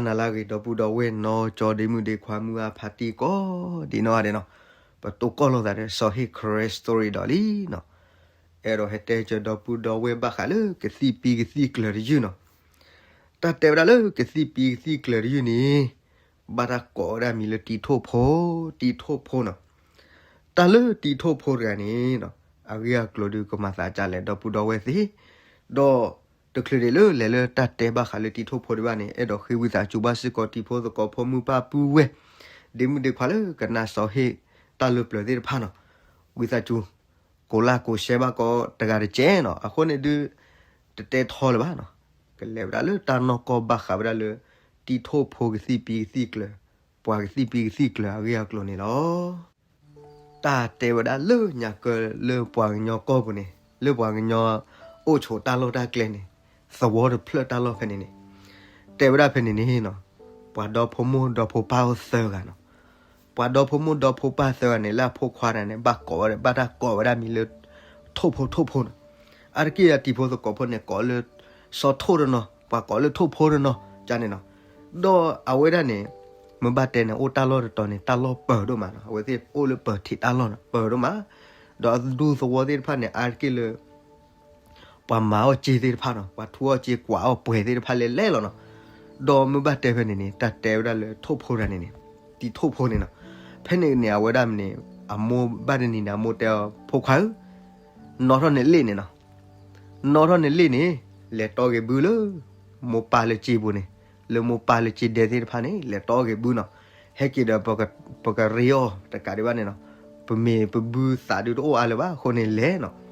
နၤလၢအဂ့ၤ ဒီပုၢ်ဒီဝဲၢ်နီၢ်ကၠီ ဒ့မုၣ်ဒ့ခွါ မုၢ်အါဖးတံၢ်ကိးဒံးနီၢ်ဂၤဒဲးနီၤ, ပတိၢ်ကီၢ်လိာ်သးဒီး စီၤဟ့ၣ် Karen Story ဒီးလံနီၤ. အဲၣ်ဒိးဟဲတဲကၢၤဒီပုၢ်ဒီဝဲၢ်ဘၣ်ဃးလၢကသံၣ်ပံကသံၣ်ကျၢၤတယုၢ်နီၤ. တၢ်တဲဝဲဒၣ်လၢကသံၣ်ပံကသံၣ်ကျၢၤတယုၢ်န့ၣ် ဘၣ်တၢ်ကိးဝဲဒၣ်မံၤလၢတံထိၣ်ဖိ, တံထိၣ်ဖိနီၤ. တၢ်လၢတံထိၣ်ဖိတဂၤန့ၣ်နီၤ, အဂ့ၢ်အကျိၤဒုးကမၤသးဒ်လဲၣ် ဒီပုၢ်ဒီဝဲၢ်သ့ၣ်, ဒီးတချုးဒံးလၢလဲၤလၢတၢ်တဲဘၣ်ဃးလၢတံထိၣ်ဖိဒံးဘၣ်န့ၣ် အဲၣ်ဒိးဃ့ဝံသးစူၤဘၣ်စ့ၢ်ကီး တံၤဖိသကိးဖိ မုၢ်ပၢ်ပုၢ်ဝဲၢ် ဒ့မုၣ်ဒ့ခွါလၢကနၣ်စီၤဟ့ၣ်တၢ်လၢပျၢၤသ့ၣ်တဖၣ်နီၤ, ဝံသးစူၤ ကိးlikeကိးshareဘၣ်ကိး တဂၤတကဲနီၤ. အဃိန့ၣ်ဒုး တတဲထီလၢၤဘၣ်နီၤ, ကလဲၤဝဲဒၣ်လၢတၢ်နီၢ်ကီၢ်ဘၣ်ဃးဝဲဒၣ်လၢ တံထိၣ်ဖိကသံၣ်ပံကသံၣ်ကျၢၤ, ပှၤကသံၣ်ပံကသံၣ်ကျၢၤအဂ့ၢ်အကျိၤန့ၣ်လီၤ. တၢ်တဲဝဲဒၣ်လၢညါကၢၤလၢပှၤကညီကီၢ်ပူၤန့ၣ်, လၢပှၤကညီအိၣ်ဆိးတၢ်လီၢ်တၢ်ကျဲန့ၣ်, သဝီတဖျၢၣ်တၢ်လီၢ်ဖဲန့ၣ်န့ၣ်, တဲဝဲဒၣ်ဖဲန့ၣ်န့ၣ်နီၤ, ပှၤဒီဖိမိၢ်ဒီဖိပၢ်အိၣ်သၢဂၤနီၤ. ပှၤဒီဖိမိၢ်ဒီဖိပၢ်သၢဂၤန့ၣ် လၢအဖိခွါတဂၤန့ၣ် ဘၣ်ကိးဝဲဒၣ်, ဘၣ်တၢ်ကိးဝဲဒၣ်မံၤလၢ ထိၣ်ဖိထိၣ်ဖိနီၤ. အါတက့ၢ်အတံၤဖိသကိးဖိန့ၣ် ကိးလၢ စီၤထိၣ်တနီၤ, ပှၤကိးလၢထိၣ်ဖိတနီၤ ကန့ၣ်နီၤ. ဒီးအဝဲဒၣ်န့ၣ် မ့ၢ်ဘၣ်တဲန့ၣ် အိၣ်တၢ်လီၢ်တတီၤန့ၣ် တၢ်လီၢ်ပၢၤဒိၣ်မးနီၤ, အဝဲသ့ၣ်အိၣ်လၢပၢၤထံးတၢ်လီၢ်နီၤ, ပၢၤဒိၣ်မး. ဒီးအဒူသဝီသ့ၣ်တဖၣ်န့ၣ် အါတက့ၢ်လၢ ပှၤမၤအီၣ်စ့သ့ၣ်တဖၣ်နီၤ, ပှၤထူအီၣ်စ့ကွၢ်အီၣ်ပှဲၤသ့ၣ်တဖၣ်လဲၤလဲၤလီၤနီၤ. ဒီးမ့ၢ်ဘၣ်တဲဖဲန့ၣ်န့ၣ် တၢ်တဲဝဲဒၣ်လၢထိၣ်ဖိတဂၤန့ၣ်န့ၣ်, တံၤထိၣ်ဖိန့ၣ်နီၤ, ဖဲန့ၣ်န့ၣ် အဝဲဒၣ်န့ၣ် အမိၢ်ဘၣ်တနံၤန့ၣ် အမိၢ်တဲအီၤ ဖိခွါဧၢ, နီၣ်ထီၣ်န့ၢ်လ့ၣ်န့ၣ်နီၤ, နီၣ်ထီၣ်န့ၢ်လ့ၣ်န့ၣ် လဲၤတီဂ့ၤဘုလၢ မိၢ်ပၢ်လၢစ့ပူၤန့ၣ်, လၢမိၢ်ပၢ်လၢစ့ဒဲသ့ၣ်တဖၣ်န့ၣ် လဲၤတီဂ့ၤဘုနီၤ. ဟဲက့ၤဒီး ပကရ့အီၣ်တကးဒံးဘၣ်န့ၣ်နီၤ, ပမ့ၢ်ပဘုသးဒုတအိၣ်အါလၢၤဘၣ်အဃိန့ၣ်လဲၤနီၤ.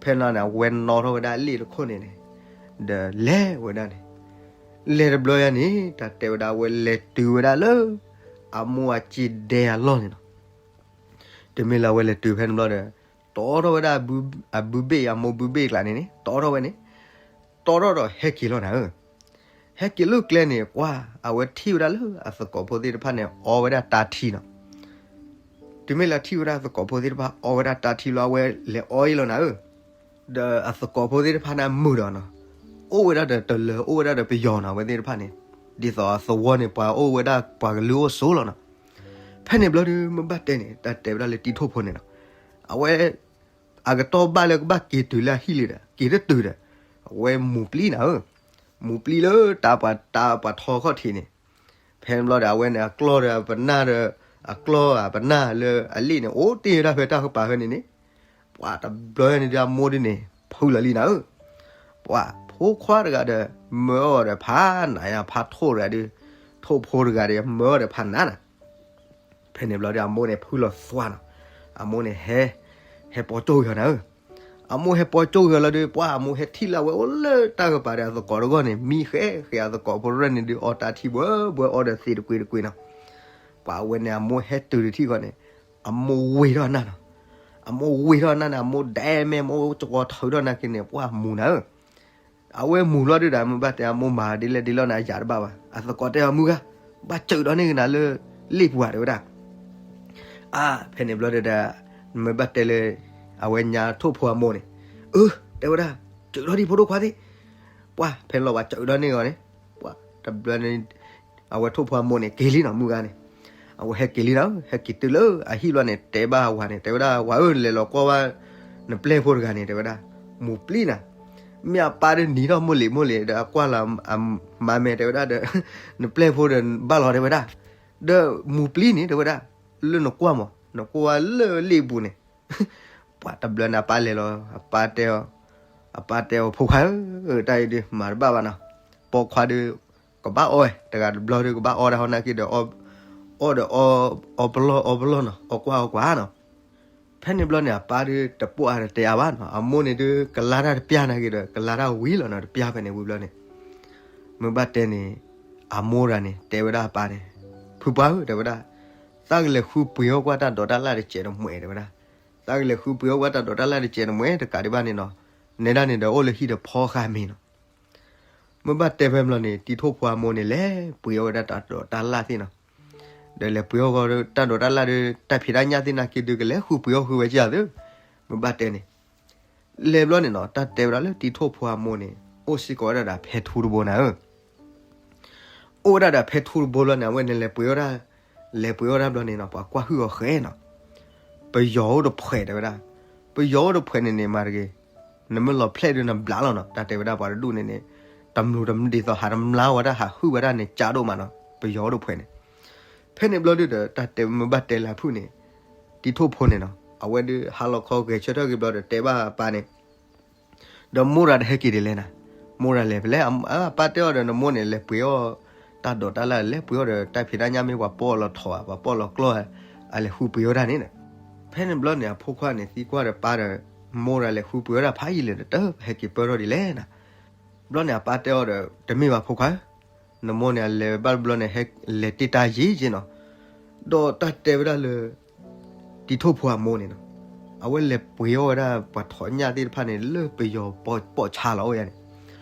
ဖဲန့ၣ်န့ၣ် အဝဲနီၣ်ထီၣ်ဝဲဒၣ်လ့ၣ်တခိၣ်န့ၣ်န့ၣ် ဒီးလဲၤဝဲဒၣ်န့ၣ်, လဲၤတဘျီယါန့ၣ် တၢ်တဲဝဲဒၣ်အဝဲလဲၤတုၤဝဲဒၣ်လၢ အမိၢ်အစ့ဒဲအလီၢ်န့ၣ်နီၤ. တမ့ၢ်လၢအဝဲလဲၤတုၤဖဲန့ၣ်ဘျီဒီး တီထီၣ်ဝဲဒၣ်အဘုဘ့ၣ်, အမိၢ်ဘုဘ့ၣ်ကျါန့ၣ်န့ၣ် တီထီၣ်ဝဲန့ၣ်, တီထီၣ်ဒီးဟဲက့ၤလီၤနၤဧၢ. ဟဲက့ၤလၢကျဲန့ၣ် ကွၢ် အဝဲထံၣ်ဝဲဒၣ်လၢအသကိးဖိသ့ၣ်တဖၣ်န့ၣ် အီဝဲဒၣ်တၢ်ထံနီၤ. တုၤမ့ၢ်လၢထံၣ်ဝဲဒၣ်သကိးဖိသ့ၣ်တဖၣ်အီဝဲဒၣ်တၢ်ထံလီၤ အဝဲလဲၤအီအံၤလီၤနၤဧၢ. ဒီးအသကိးဖိသ့ၣ်တဖၣ်န့ၣ်မုာ်ဒီးနီၤ, အိၣ်ဝဲဒၣ်ဒီးတလၢၤ အိၣ်ဝဲဒၣ်ဒီးပယီၤနီၤ အဝဲသ့ၣ်တဖၣ်န့ၣ်, ဒ်သိးအသဝီန့ၣ် ပှၤအိၣ်ဝဲဒၣ်ပှၤကလုာ်အိၣ်ဆိးလီၤနီၤ. ဖဲန့ၣ်ဘျီဒုး မ့ၢ်ဘၣ်တဲန့ၣ် တၢ်တဲဝဲဒၣ်လၢတံၤထိၣ်ဖိန့ၣ်နီၤ, အဝဲ အကတီၢ်ဘၣ်လၢကဘၣ်က့ၤတုၤလၢအဟံၣ်လံဒီး က့ၤတတုၤဒီး အဝဲမူၤပျံၤနၤဧၢ. မူၤပျံၤလၢတၢ်ပှၤ တၢ်ပှၤထီခီၣ်ထံးန့ၣ်, ဖဲန့ၣ်ဘျီဒီး အဝဲန့ၣ်အကျီၢ်ဒီးအပနၢ်ဒီး အကျီၢ်အပနၢ်လၢအလ့ၣ်န့ၣ် အိၣ်တ့ၢ်ဝဲဒၣ်ဖဲတၢ်ကပၤဖဲန့ၣ်န့ၣ်, ပှၤတဘျီန့ၣ်ဒုး အမိၢ်ဒုးန့ၣ် ဖုလီၤလံနၤဧၢ. ပှၤဖိခွါတဂၤဒီး မၢအီၤဒီးဖးနးယါ ဖးထိၣ်တဂၤဒီး ထိၣ်ဖိတဂၤဒီး မၢအီၤဒီးဖးနးနၤ. ဖဲန့ၣ်ဘျီဒီး အမိၢ်န့ၣ်ဖုလီၤသွါနီၤ, အမိၢ်န့ၣ်ဟဲ, ဟဲပိာ်ကၠိဂ့ၤအီၤနၤဧၢ. အမိၢ်ဟဲပိာ်ကၠိဂ့ၤအီၤလီၤဒီး ပှၤအမိၢ်ဟဲထံၣ်လၢအဝဲအိၣ်လၢတၢ်ကပၤဒီး အသကိးတဂီၢ်န့ၣ် မံဃဲဃဲအသကိးဖိတရၢၣ်န့ၣ်ဒုး အီတၢ်ထံဘှဲဘှဲ အီဒီးသ့ၣ်တကွ့တကွ့နီၤ. ပှၤအဝဲန့ၣ် အမိၢ်ဟဲတုၤတထံၣ်ဃီန့ၣ် အမိၢ်ဝ့ၤထီၣ်အနၢ်နီၤ. အမိၢ်ဝ့ၤထီၣ်အနၢ်န့ၣ် အမိၢ်ဒဲမဲ အမိၢ်စကွီၤထုးထီၣ်နၢ်က့န့ၣ် ပှၤမူၤနၤဧၢ. အဝဲမူၤလီၤဒုးဒီး မ့ၢ်ဘၣ်တဲ အမိၢ်မၤဒ်လဲၣ်ဒ်လဲၣ်န့ၣ် အယၤတဘၣ်ဘၣ်. အသကိးတဲအီၤ မုၢ်ဂၤ, ဘၣ်စုးဒီးန့ၢ်ကနၤလၢလ့ၣ်ပူၤဧါ တဲဝဲဒၣ်. အါ ဖဲန့ၣ်ဘျီဒုးဒီး မ့ၢ်ဘၣ်တဲလၢ အဝဲညါထိၣ်ဖိအမိၢ်န့ၣ်, အၢ တဲဝဲဒၣ်, စုးဒီးဒံးဖိဒိၣ်ခွါသ့ၣ်. ပှၤဖဲန့ၣ်လီၤ ပှၤစုးဒီးန့ၢ်ဂီၤန့ၣ်, ပှၤတဘျီန့ၣ် အဝဲထိၣ်ဖိအမိၢ်န့ၣ် က့ၤလံနီၤ မုၢ်ဂၤန့ၣ်. အဝဲဟဲက့ၤလံနီၤ, ဟဲက့ၤတုၤလၢအဟံၣ်ဘျီန့ၣ် တဲဘၣ်ဝၤန့ၣ် တဲဝဲဒၣ် ဝၤဧၢ လဲၤလီၤကွၢ်ဘၣ် နပျဲၢ်ဖိတဂၤန့ၣ် တဲဝဲဒၣ်, မူၤပျံၤနၤ. မ့ၢ်အပၢ်ဒ်နံၤထီၣ်မိၢ်လံၤမိၢ်လံၤဒီး အကွၢ်လီၤအမါမဲာ် တဲဝဲဒၣ်ဒီး နပျဲၢ်ဖိဒီးဘၣ်လီၤ တဲဝဲဒၣ်, ဒီးမူၤပျံၤန့ၣ် တဲဝဲဒၣ်, လၢနကွၢ်မး နကွၢ်ဝဲလၢလ့ၣ်ပူၤန့ၣ်. ပှၤတဘျီန့ၣ် အပၢ်လဲၤလီၤ အပၢ်တဲအီၤ, အပၢ်တဲအီၤ ဖိခွါဧၢ, တၢ်အံၤဒုးမၤတဘၣ်ဘၣ်နီၤ, ပိာ်ခွါဒုး ကဘၣ်အီဝဲ တဂၤတဘျီဒုး ကဘၣ်အီဒၣ်ဟီနာ်က့ဒီး အီဒီးအီ အီပလီၢ်အီပလီၢ်နီၤ, အီကွၢ်အီကွၢ်နီၤ. ဖဲန့ၣ်ဘျီန့ၣ် အပၢ်ဒုးတပိာ်အါတတဲအါဘၣ်နီၤ, အမိၢ်န့ၣ်ဒုး ကလါတၢ်တပျၢ်နာ်က့ဒီး ကလါတၢ်ဝံၤလီၤနီၤ, တပျၢ်ဖဲန့ၣ်ဝံၤဘျီန့ၣ် မ့ၢ်ဘၣ်တဲန့ၣ် အမိၢ်တဂၤန့ၣ် တဲဝဲဒၣ်အပၢ်န့ၣ်, ဖုပှၢ်ဧၢ တဲဝဲဒၣ်, သးကလဲၤဃုပှ့ၤအီၣ်ကွၢ်တၢ်ဒိးတၢ်လၣ်တစဲးတမှဲး တဲဝဲဒၣ်, သးကလဲၤဃုပှ့ၤအီၣ်ကွၢ်တၢ်ဒိးတၢ်လၣ်တစဲးတမှဲး တကးဒံးဘၣ်န့ၣ်နီၤ, နဲဒၣ်န့ၣ်ဒီးအိၣ်လၢဟံၣ်ဒီးဖီဃာ်မ့ၤနီၤ. မ့ၢ်ဘၣ်တဲဖဲန့ၣ်ဘျီန့ၣ် တံၤထိၣ်ဖိအမိၢ်န့ၣ် လဲၤပှ့ၤအီၣ်ဝဲဒၣ်တၢ်ဒိးတၢ်လၣ်သ့ၣ်နီၤ, ဒီးလဲၤပှ့ၤအီၣ်ဃီတၢ်ဒိးတၢ်လၣ်ဒီး တၢ်ဖံးတၢ်ညၣ်သ့ၣ်နာ်က့ဒုး ကလဲၤဃုပှ့ၤအီၣ်ဃုဝဲကယၤသု, မ့ၢ်ဘၣ်တဲန့ၣ် လဲၤဘျီန့ၣ်နီၤ, တၢ်တဲဝဲဒၣ်လၢတံၤထိၣ်ဖိအမိၢ်န့ၣ် အိၣ်စ့ၢ်ကီးဝဲဒၣ်ဒီးဖဲထူတဘိနၤဧၢ. အိၣ်ဝဲဒၣ်ဒီးဖဲထူတဘိလီၤန့ၣ် အဝဲန့ၣ်လဲၤပှ့ၤဝဲဒၣ်, လဲၤပှ့ၤဝဲဒၣ်ဘျီန့ၣ်နီၤ ပှၤကွၢ်ဟုၣ်အီၤဃဲနီၤ, ပယီၤအိၣ်တဖှဲးတဲဝဲဒၣ်, ပယီၤအိၣ်တဖှဲးန့ၣ်န့ၣ် မၤတဂ့ၤ, နမ့ၢ်လီၤဖျဲၣ်ဒုးနဘျးလီၤနီၤ, တၢ်တဲဝဲဒၣ်ပှၤတဒူၣ်န့ၣ်န့ၣ်, တမျူးတဒ်သိးဟးတမျါဝဲဒၣ် ဟးဟုၣ်ဝဲဒၣ်န့ၣ် ကးဒိၣ်မးနီၤ, ပယီၤအိၣ်တဖှဲးန့ၣ်. ဖဲန့ၣ်ဘျီဒုးဒီး တၢ်တဲမုၢ်ဘၣ်တဲလၢအဖုၣ်န့ၣ်, တံၤထိၣ်ဖိန့ၣ်နီၤ အဝဲဒုးဟါလီၤခီဂဲၤဆၢထၢၣ်က့ၤဘျီဒီး တဲဘၣ်အပၢ်န့ၣ် ဒီးမိၢ်တဂၤဒီးဟဲက့ၤဒ်လဲၣ်နၤ, မိၢ်တဂၤလဲၤဖဲလဲၣ်, အပၢ်တဲအီၤဒီး နမိၢ်န့ၣ် လဲၤပှ့ၤအီၣ်တၢ်ဒိးတၢ်လၢ် လဲၤပှ့ၤအီၣ်ဒီး တၢ်ဖံးတၢ်ညၣ်မ့ၢ်ပှၤပီၣ်လီၤထီၣ်ဧါ ပှၤပီၣ်လီၤကျီၣ်ဧါ, အလဲၤဃုပှ့ၤဝဲဒၣ်န့ၣ်. ဖဲန့ၣ်ဘျီန့ၣ် အဖိခွါန့ၣ် သံကွၢ်ဒီးပၢ်ဒီး, မိၢ်တဂၤလဲၤဃုပှ့ၤဝဲဒၣ်ဖးယံာ်လဲၣ်ဒီး တဟဲက့ၤပၢၢ်ထီၣ်ဒ်လဲၣ်နၤ. ဘျီန့ၣ် အပၢ်တဲအီၤဒီး တမ့ၢ်ဘၣ်ဖိခွါဧၢ, နမိၢ်န့ၣ် အလဲၤဘၣ်တဘျီန့ၣ် ဟဲလဲၤတ့ၢ်တၢ်ယံာ်ယံာ်နီၤ, ဒီးတၢ်တဲဝဲဒၣ်လၢ တံၤထိၣ်ဖိအမိၢ်န့ၣ်နီၤ, အဝဲလဲၤပှ့ၤအီၣ်ဝဲဒၣ်ပှၤထီၣ်ညၣ်သ့ၣ်တဖၣ်န့ၣ် လၢပယီၤပိာ်ဆါလီၤအိၣ်ယါန့ၣ်,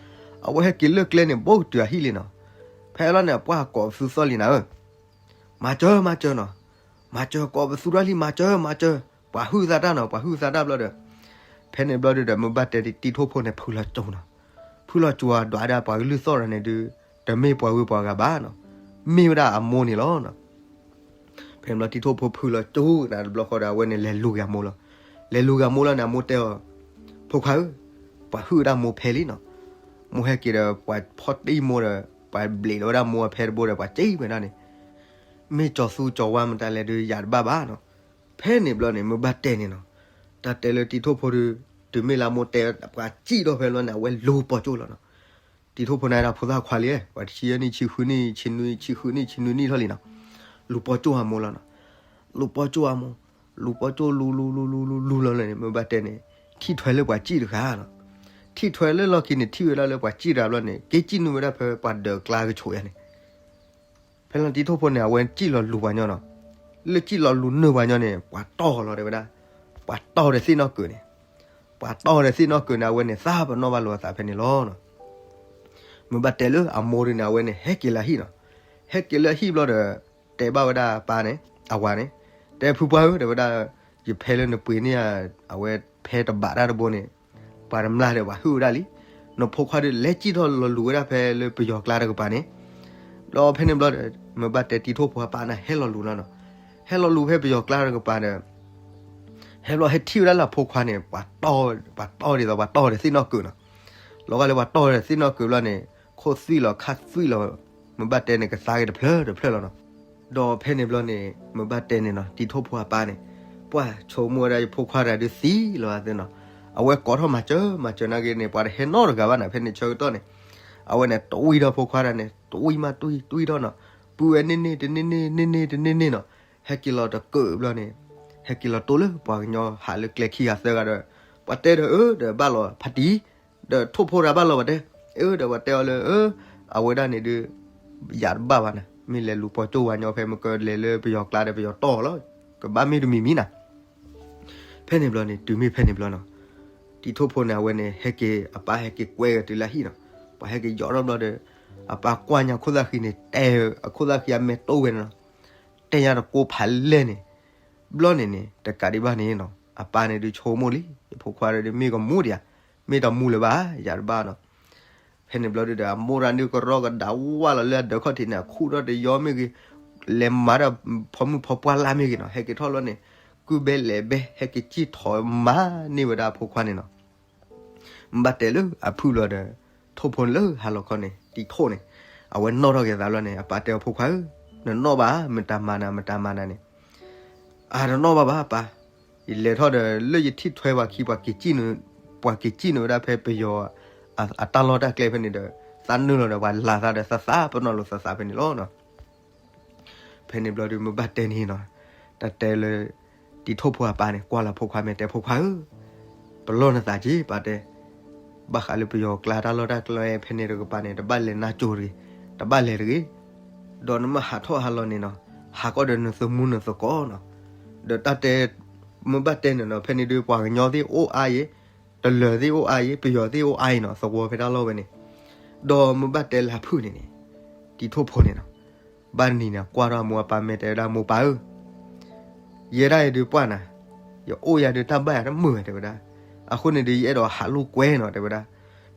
အဝဲဟဲက့ၤလၢကျဲန့ၣ် ဘိကတုၤအဟံၣ်လံနီၤ. ဖဲအလီၢ်န့ၣ် အပှၢ်ကိးပသူသီၣ်လံနၤဧၢ, မၤစၢၤ မၤစၢၤနီၤ, မၤစၢၤ ကိးပသူထီၣ်လံ မၤစၢၤ မၤစၢၤ, ပှၤဟုၣ်သးတၢ်နီၤ ပှၤဟုၣ်သးတၢ်ဘျီဒီး, ဖဲန့ၣ်ဘျီဒုးဒီး မုၢ်ဘၣ်တဲတံၤထိၣ်ဖိန့ၣ် ဖုလီၤကၠိနီၤ, ဖုလီၤကၠိအဒွးဒၣ်ပှၤကလုၢ်သီၣ်တဂၤန့ၣ်ဒုး, တမ့ၢ်ပှၤဂုၤပှၤဂၤဘၣ်နီၤ, မ့ၢ်ဝဲဒၣ်အမိၢ်န့ၣ်လီၤ. ဖဲန့ၣ်ဘျီတံၤထိၣ်ဖိဖုလီၤကၠိနၤတဘျီဃီဒီး အဝဲန့ၣ်လဲၤလူၤက့ၤအမိၢ်လီၤ. လဲၤလူၤက့ၤအမိၢ်လီၤန့ၣ် အမိၢ်တဲအီၤ, ဖိခွါဧၢ, ပှၤဟုၣ်ဝဲဒၣ်မိၢ်ဖဲလံနီၤ, မိၢ်ဟဲက့ၤဒီးပှၤဖီၣ်တံၢ်မိၢ်ဒီး ပှၤဘျံးလီၤဝဲဒၣ်မိၢ်အဖဲတဘိဒီး ပှၤစံၣ်ဝဲဒၣ်န့ၣ်, မ့ၢ်ကၠီၤသူကၠီၤဝါမတၤလဲၣ်ဒုး ယၤတဘၣ်ဘၣ်နီၤ. ဖဲန့ၣ်ဘျီန့ၣ် မုၢ်ဘၣ်တဲန့ၣ်နီၤ, တၢ်တဲလၢတံၤထိၣ်ဖိဒုး, တုၤမ့ၢ်လၢအမိၢ်တဲ ပှၤစံၣ်ထီၣ်ဖဲလီၤန့ၣ် အဝဲလူၤပိာ်ကၠိလီၤနီၤ. တံၤထိၣ်ဖိန့ၣ်ဒၣ်ဖိသၣ်ခွါလံ, ပှၤတဆံယဲၢ်နံၣ် ဆံဃုနံၣ် ဆံနွံ ဆံဃုနံၣ် ဆံနွံနံၣ်ထီၣ်လံနီၤ, လူၤပိာ်ကၠိအမိၢ်လီၤနီၤ. လူၤပိာ်ကၠိအမိၢ်, လူၤပိာ်ကၠိလူၤလူၤလူၤလူၤလူၤလူၤလီၤန့ၣ် မုၢ်ဘၣ်တဲန့ၣ်, ထံၣ်ထွဲလၢပှၤစံၣ်တဂၤနီၤ. ထံၣ်ထွဲလၢလီၢ်ခံန့ၣ် ထံၣ်ဝဲဒၣ်လၢပှၤစံၣ်တဂၤဘျီန့ၣ် က့ၤစံၣ်နုာ်ဝဲဒၣ်ဖဲပှၤဒၢးကျါကဆိးယါန့ၣ် ဖဲလီၤတံၤထိၣ်ဖိန့ၣ် အဝဲစံၣ်လီၤလူၤပှၤညီနီၤ. လၢစံၣ်လီၤလူၤနုာ်ပှၤညီန့ၣ် ပှၤတီၢ်လီၤတဲဝဲဒၣ်, ပှၤတီၢ်ဒီးသ့ၣ်နီၣ်ကုာ်န့ၣ်, ပှၤတီၢ်ဒီးသ့ၣ်နီၣ်ကုာ်န့ၣ် အဝဲန့ၣ်သးပနီၣ်ဘၣ်လိာ်အသးဖဲန့ၣ်လီၤ. မုၢ်ဘၣ်တဲလၢအမိၢ်ဒုးန့ၣ် အဝဲန့ၣ်ဟဲက့ၤလၢဟံၣ်နီၤ. ဟဲက့ၤလၢဟံၣ်ဘျီဒီး တဲဘၣ်ဝဲဒၣ်အပၢ်န့ၣ်, အဝၤန့ၣ်, တဲဖုပှၢ်ဧၢ တဲဝဲဒၣ်, ယဖဲလၢနပှ့ၤန့ၢ်ဧါ, အဝဲဖဲတဘးတၢ်တဘိန့ၣ် ပှၤတမျၢ်ဒီးပှၤဟုၣ်ဝဲဒၣ်လံ. နဖိခွါဒုးလဲၤစံၣ်ထီၣ်လီၤလူၤဝဲဒၣ်ဖဲလၢပယီၤကျါတကပၤန့ၣ်, ဒီးဖဲန့ၣ်ဘျီဒီး မုၢ်ဘၣ်တဲတံၤထိၣ်ဖိအပၢ်န့ၣ် ဟဲလီၤလူၤလီၤနီၤ. ဟဲလီၤလူၤဖဲပယီၤကျါတကပၤဒီး ဟဲဘျီဟဲထံၣ်ဝဲဒၣ်လၢအဖိခွါန့ၣ် ပှၤတီၢ်, ပှၤတီၢ်ဒ်သိးပှၤတီၢ်ဒီးသ့ၣ်နီၣ်ကုာ်နီၤ. လီၤဂာ်လၢပှၤတီၢ်ဒီးသ့ၣ်နီၣ်ကုာ်ဘျီန့ၣ် ခိၣ်သွံၣ်လီၤခါသွံၣ်လီၤ, မုၢ်ဘၣ်တဲန့ၣ် ကသါက့ၤတဖျၢၣ်တဖျၢၣ်လီၤနီၤ. ဒီးဖဲန့ၣ်ဘျီန့ၣ် မုၢ်ဘၣ်တဲန့ၣ်နီၤ တံၤထိၣ်ဖိအပၢ်န့ၣ် ပှၤဆိကမိၣ်ဝဲဒၣ်ယဖိခွါတဂၤဒုးသံလီၤသ့နီၤ. အဝဲကိးထီၣ်မၤစၢၤ မၤစၢၤနာ်က့န့ၣ် ပှၤတဟဲနီတဂၤဘၣ်နီၤ. ဖဲန့ၣ်ဆၢကတီၢ်န့ၣ် အဝဲန့ၣ်တွံၢ်ထီၣ်ဖိခွါတဂၤန့ၣ် တွံၢ်မးတွံၢ် တွံၢ်ထီၣ်နီၤ. ပုၢ်ဝဲန့ၢ်န့ၢ်တန့ၢ်န့ၢ် န့ၢ်န့ၢ်တန့ၢ်န့ၢ်နီၤ. ဟဲက့ၤလီၤတကုးဘျီန့ၣ် ဟဲက့ၤလီၤတိၢ်လၢပှၤကညီဟးလၢကျဲခံဂၤသၢဂၤဒီး ပှၤတဲဒီးအၢ ဒီးဘၣ်လီၤဖးတံၢ် ဒီးထိၣ်ဖိတဂၤဘၣ်လီၤပှၤတဲ, အၢ ဒီးပှၤတဲအီၤလၢ အၢ အဝဲဒၣ်န့ၣ်ဒုး ယၤတဘၣ်ဘၣ်နၤ, မ့ၢ်လဲၤလူၤပိာ်ကၠိဝၤညီဖဲမ့ၢ်ကလဲၤလၢပယီၤကျါဒီးပယီၤတီၢ်လီၤ, ကဘၣ်မ့ၢ်တမံၤမံၤနၤ. ဖဲန့ၣ်ဘျီန့ၣ် တုၤမ့ၢ်ဖဲန့ၣ်ဘျီနီၤ, တံၤထိၣ်ဖိန့ၣ် အဝဲန့ၣ် ဟဲက့ၤ အပၢ်ဟဲက့ၤကွဲက့ၤတုၤလၢဟံၣ်နီၤ. ပှၤဟဲက့ၤယီၤထီၣ်ဘျီဒီး အပၢ်ကွၢ်ညါခိၣ်သၣ်ဃံန့ၣ် တဲအခိၣ်သၣ်ဃံအမဲာ်တိၢ်ဝဲန့ၣ်နီၤ. တဲညါတကိးဖးလဲၢ်န့ၣ် ဘျီန့ၣ်န့ၣ် တကးဒံးဘၣ်န့ၣ်နီၤ အပၢ်န့ၣ်ဒုးဆိကမိၣ်လံ ယဖိခွါဒီးမ့ၢ်ကမူဒံးဧါ, မ့ၢ်တမူလၢၤဘၣ် ယၤတဘၣ်နီၤ. ဖဲန့ၣ်ဘျီဒုးဒီး အမိၢ်တဂၤဒုးကရီကဒါဝါလီၤလၢအဒၢးခီၣ်ထံးန့ၣ် အခူၣ်ထီၣ်တယီမ့ၢ်ဂ့ၤ, လဲၤမၤဒီးဖီမုၣ်ဖီပှၢ်လၢ်မ့ၢ်ဂ့ၤနီၤ, ဟဲက့ၤထီၣ်လီၤန့ၣ် ကုၢ်ဘဲလဲၤဘဲ ဟဲက့ၤစံၣ်ထီၣ်မၤန့ၢ်ဝဲဒၣ်အဖိခွါန့ၣ်နီၤ. မ့ၢ်ဘၣ်တဲလၢအဖုၣ်ဘျီဒီး ထိၣ်ဖိန့ၣ်လၢဟါလီၤခီန့ၣ် တံၤထိၣ်န့ၣ် အဝဲနီၣ်ထီၣ်က့ၤသးဘျီန့ၣ် အပၢ်တဲအီၤ ဖိခွါဧၢ, နနီၣ်ဘၣ် မတၤမၤနၤ မတၤမၤနၤန့ၣ်, အတနီၣ်ဘၣ်ဘၣ်ပၢ်, ယလဲၤထီၣ်ဒီး လၢယထံၣ်ထွဲပှၤခံ ပှၤက့ၤစံၣ်န့ၣ်, ပှၤက့ၤစံၣ်န့ၢ်ဝဲဒၣ်ဖဲပယီၤ အတၢ်လီၢ်တၢ်ကျဲဖဲန့ၣ်ဒီး သးနုာ်လီၤဒီးပှၤလၤသးဒီးသးသးပနီၣ်လိာ်သးသးဖဲန့ၣ်လီၤနီၤ. ဖဲန့ၣ်ဘျီဒုး မ့ၢ်ဘၣ်တဲန့ၣ်နီၤ, တၢ်တဲလၢ တံၤထိၣ်ဖိအပၢ်န့ၣ် ကွၢ်လီၤဖိခွါမဲာ်တဲ ဖိခွါဧၢ, ပလီၢ်နသးက့ၤ ပၢ်တဲ, ဘၣ်ဃးလၢပယီၤကျါတၢ်လီၢ်တၢ်ကျဲဖဲန့ၣ်တကပၤန့ၣ် တဘၣ်လဲၤနါစိၤတဂ့ၤ, တဘၣ်လဲၤတဂ့ၤ, ဒီးနမ့ၢ်ဟးထီၣ်ဟးလီၤန့ၣ်နီၤ, ဟးကီၢ်ဒီးနသမူနသကိးနီၤ, ဒီးတၢ်တဲ မ့ၢ်ဘၣ်တဲန့ၣ်နီၤ ဖဲန့ၣ်ဒုး ပှၤကညီသ့ၣ်အိၣ်အါယဲ, တလၢၤသ့ၣ်အိၣ်အါယဲ, ပယီၤသ့ၣ်အိၣ်အါယဲနီၤ သဝီဖဲတၢ်လီၢ်ဝဲန့ၣ်, ဒီးမ့ၢ်ဘၣ်တဲလၢအဖုၣ်န့ၣ်န့ၣ်, တံၤထိၣ်ဖိန့ၣ်နီၤ ဘၣ်နံၤန့ၣ် ကွၢ်ထီၣ်အမိၢ်အပၢ်မဲာ်တဲဝဲဒၣ် မိၢ်ပၢ်ဧၢ, ယဲဒၣ်အံၤဒုးပှၢ်နၤ, ယအိၣ်ယၤဒုးတၢ်ဘၣ်ယၤတမုာ်ဝဲတဲဝဲဒၣ်, အဃိန့ၣ်ဒုး ယအဲၣ်ဒိးဟးလိာ်ကွဲနီၤ တဲဝဲဒၣ်,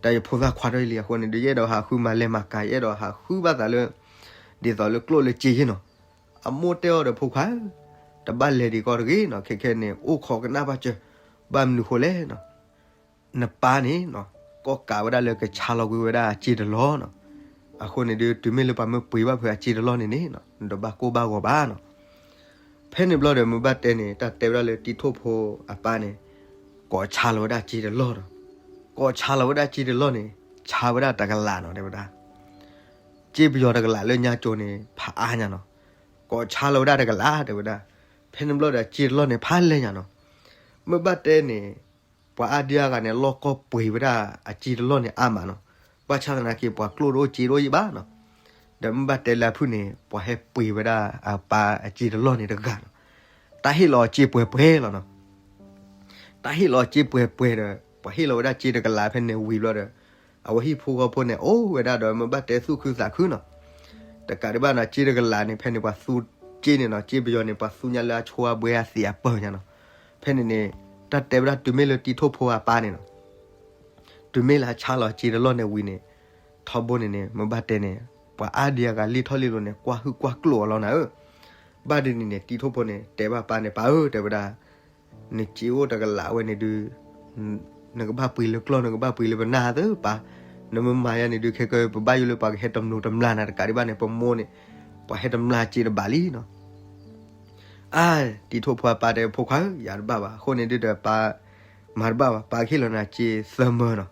တၢ်ယဖိသၣ်ခွါထီၣ်အံၤလံ အဃိန့ၣ်ဒုး ယအဲၣ်ဒိးဟးဃုမၤလဲၤမၤကၤ ယအဲၣ်ဒိးဟးဃုဘၣ်သးလၢ ဒ်သိးလၢကျိၣ်လၢစ့ယ့ၢ်နီၤ. အမိၢ်တဲအီၤဒီး ဖိခွါဧၢ, တဘၣ်လဲၤဒံးကီးတဂ့ၤနီၤ, ခဲခဲန့ၣ် အိၣ်ခိးကနၣ်ဘၣ်စၢၤ, ဘၣ်မနုၤဃိလဲၣ်နီၤ. နပၢ်န့ၣ်နီၤ, ကီၣ်ကးဝဲဒၣ်လၢကဆါလီၤကွံာ်ဝဲဒၣ်အစ့တလီၢ်နီၤ. အဃိန့ၣ်ဒုး တုၤမ့ၢ်လၢပှၤမၢပှ့ၤဘၣ်ဖုးအစ့တလီၢ်န့ၣ်န့ၣ်နီၤ, နတဘၣ်ကိၢ်ဘၣ်ဂီၤဘၣ်နီၤ. ဖဲန့ၣ်ဘျီဒီး မုၢ်ဘၣ်တဲန့ၣ် တၢ်တဲဝဲဒၣ်လၢတံၤထိၣ်ဖိအပၢ်န့ၣ် ကိးဆါလီၤဝဲဒၣ်စ့တလီၢ်နီၤ. ကိးဆါလီၤဝဲဒၣ်စ့တလီၢ်န့ၣ် ဆါဝဲဒၣ်တကလးနီၤ တဲဝဲဒၣ်. စ့ပယီၤတကလးလၢညါကၠိန့ၣ် ဖးအါညါနီၤ. ကိးဆါလီၤဝဲဒၣ်တကလး တဲဝဲဒၣ်. ဖဲန့ၣ်ဘျီဒီး စ့တလီၢ်န့ၣ် ဖးလဲၢ်ညါနီၤ. မုၢ်ဘၣ်တဲန့ၣ် ပှၤအါဒံအါဂၤန့ၣ် လီၢ်ကီၢ်ပှ့ၤဝဲဒၣ်အစ့တလီၢ်န့ၣ်အါမးနီၤ. ဘၣ်ဆၣ်သနာ်က့ ပှၤကျိၣ်တအိၣ်စ့တအိၣ်ယံၤဘၣ်နီၤ. ဒီးမုၢ်ဘၣ်တဲလၢအဖုၣ်န့ၣ် ပှၤဟဲပှ့ၤဝဲဒၣ်အပၢ်အစ့တလီၢ်န့ၣ်တဂၤနီၤ. တၢ်ဟ့ၣ်လီၤအစ့ပှဲၤပှဲၤလီၤနီၤ. တၢ်ဟ့ၣ်လီၤအစ့ပှဲၤပှဲၤဒီး ပှၤဟ့ၣ်လီၤဝဲဒၣ်စ့တကလးဖဲန့ၣ်ဝံၤဘျီဒီး အဝဲဟံၣ်ဖိဃီဖိန့ၣ် အိၣ်ဝဲဒၣ်ဒီး မုၢ်ဘၣ်တဲသူၣ်ခုသးခုနီၤ. တကးဒံးဘၣ်နီၤ စ့တကလးန့ၣ် ဖဲန့ၣ်ပှၤသူစ့န့ၣ်နီၤ, စ့ပယီၤန့ၣ် ပှၤသူညါလၢအဆိအဘှဲအသံးအပၢၢ်ညါနီၤ. ဖဲန့ၣ်န့ၣ် တၢ်တဲဝဲဒၣ်တုၤမ့ၢ်လၢတံၤထိၣ်ဖိအပၢ်န့ၣ်နီၤ, တုၤမ့ၢ်လၢအဆါလီၤစ့တလီၢ်န့ၣ်ဝံၤန့ၣ် ထီဘိန့ၣ်န့ၣ် မုၢ်ဘၣ်တဲန့ၣ် ပှၤအါဒံအါဂၤလံထီၣ်လံလိၤန့ၣ် ကွၢ်ဟုၣ်ကွၢ်ကျိၣ်အီၤလီၤနၤဧၢ. ဘၣ်ဒ်န့ၣ်န့ၣ် တံၤထိၣ်ဖိန့ၣ် တဲဘၣ်ပၢ်န့ၣ် ပၢ်ဧၢ တဲဝဲဒၣ် နစ့အိၣ်တကလးဝဲန့ၣ်ဒုး နကဘၣ်ပှ့ၤလၢကျီၢ် နကဘၣ်ပှ့ၤလၢပနၢ်သၢပၢ်, နမ့ၢ်မၤယၤန့ၣ်ဒုး ခဲကၢ ပဘၣ်ယိၣ်လၢပှၤကဟဲတမျိးတမျာ်နၤ တကးဒံးဘၣ်န့ၣ် ပမိၢ်န့ၣ် ပှၤဟဲတမျာ်စ့တဘၣ်လံနီၤ. အါ, တံၤထိၣ်ဖိအပၢ်တဲ ဖိခွါဧၢ ယၤတဘၣ်ဘၣ်, အဃိန့ၣ်ဒုးဒီးပၢ် မၤတဘၣ်ဘၣ်, ပၢ်ကဟ့ၣ်လီၤနၤစ့သၢမၢနီၤ.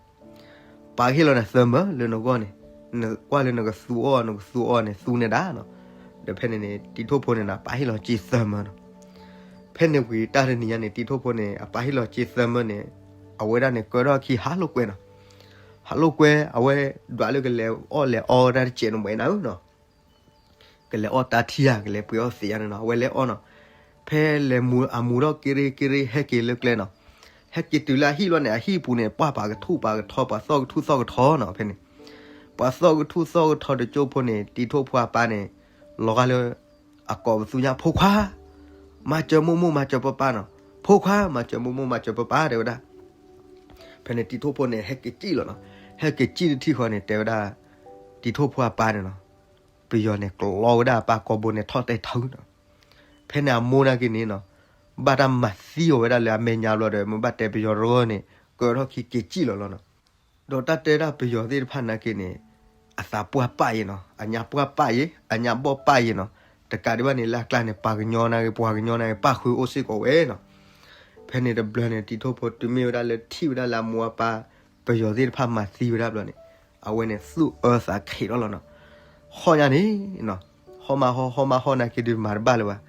ပၢ်ကဟ့ၣ်လီၤနၤသၢမၢလၢနဂီၢ်န့ၣ်, နကွၢ်လၢနကသူအီၤ နကသူအီၤန့ၣ် သူန့ၢ်ဒၣ်နီၤ. ဒီးဖဲန့ၣ်န့ၣ် တံၤထိၣ်ဖိန့ၣ်နီၤ ပၢ်ဟ့ၣ်လီၤစ့သၢမၢနီၤ. ဖဲန့ၣ်ဝံၤတၢ်တနံၤညါန့ၣ် တံၤထိၣ်ဖိန့ၣ် အပၢ်ဟ့ၣ်လီၤစ့သၢမၢန့ၣ် အဝဲဒၣ်န့ၣ် ကၢထီၣ်ခံဟးလိာ်ကွဲနီၤ. ဟးလိာ်ကွဲ အဝဲဒွးလၢကလဲၤအီၣ်လဲၤအီဝဲဒၣ်တစဲးန့ၣ်မ့ၢ်နၤဧၢနီၤ. ကလဲၤအီၣ်တၢ်ထံဧါ ကလဲၤပှ့ၤအီၣ်သံးဧါန့ၣ်နီၤ အဝဲလဲၤအီၣ်နီၤ. ဖဲလဲၤမူၤအမူၤထီၣ်က့ရ့က့ရ့ ဟဲက့ၤလၢကျဲနီၤ. ဟဲက့ၤတုၤလၢအဟံၣ်ဘျီန့ၣ် အဟံၣ်ပူၤန့ၣ် ပှၢ်ပာ်ကထူၣ်ပာ်ကထီ ပှၤသီၣ်ကထူၣ်သီၣ်ကထီနီၤ ဖဲန့ၣ်. ပှၤသီၣ်ကထူၣ်သီၣ်ကထီတကၠိဖိန့ၣ် တံၤထိၣ်ဖိအပၢ်န့ၣ် လီၤဂာ်လၢ အကိးပသူညါ ဖိခွါ, မၤစၢၤမိၢ်မိၢ် မၤစၢၤပၢ်ပၢ်နီၤ, ဖိခွါ မၤစၢၤမိၢ်မိၢ် မၤစၢၤပၢ်ပၢ် တဲဝဲဒၣ်. ဖဲန့ၣ်တံၤထိၣ်ဖိန့ၣ် ဟဲက့ၤစံၣ်လီၤနီၤ. ဟဲက့ၤစံၣ်တထံၣ်ဃီန့ၣ် တဲဝဲဒၣ် တံၤထိၣ်ဖိအပၢ်န့ၣ်နီၤ, ပယီၤန့ၣ် ကျီဝဲဒၣ်အပၢ်ကိာ်ဘိန့ၣ် ထီၣ်တဲထီနီၤ. ဖဲန့ၣ်အမိၢ်နာ်က့န့ၣ်နီၤ, ဘၣ်တၢ်မၤသံအီၤဝဲဒၣ်လၢအမဲာ်ညါဘျီဒီး မ့ၢ်ဘၣ်တဲပယီၤတဂၤန့ၣ် ကၢထီၣ်ခံက့ၤစံၣ်လီၤလီၤနီၤ. ဒီးတၢ်တဲဒၣ်ပယီၤသ့ၣ်တဖၣ်နာ်က့န့ၣ် အသးပှၢ်ပၢ်ယဲနီၤ, အညါပှၢ်ပၢ်ယဲ, အညါဘီၣ်ပၢ်ယဲနီၤ. တကးဒံးဘၣ်န့ၣ် လၢအကျါန့ၣ် ပှၤကညီနာ်က့ ပှၤကညီနာ်က့ ပၣ်ဃုာ်အိၣ်စ့ၢ်ကီးဝဲနီၤ. ဖဲန့ၣ်တဘျီန့ၣ် တံၤထိၣ်ဖိတုၤမ့ၢ်ဝဲဒၣ်လၢထံၣ်ဝဲဒၣ်လၢအမိၢ်အပၢ် ပယီၤသ့ၣ်တဖၣ်မၤသံဝဲဒၣ်ဘျီန့ၣ် အဝဲန့ၣ်သူၣ်အၢသးခံးထီၣ်လီၤနီၤ. ဟီၣ်ညါန့ၣ်နီၤ, ဟီၣ်မးဟီၣ် ဟီၣ်မးဟီၣ်နာ်က့ဒုးမၤတဘၣ်လၢၤဘၣ်.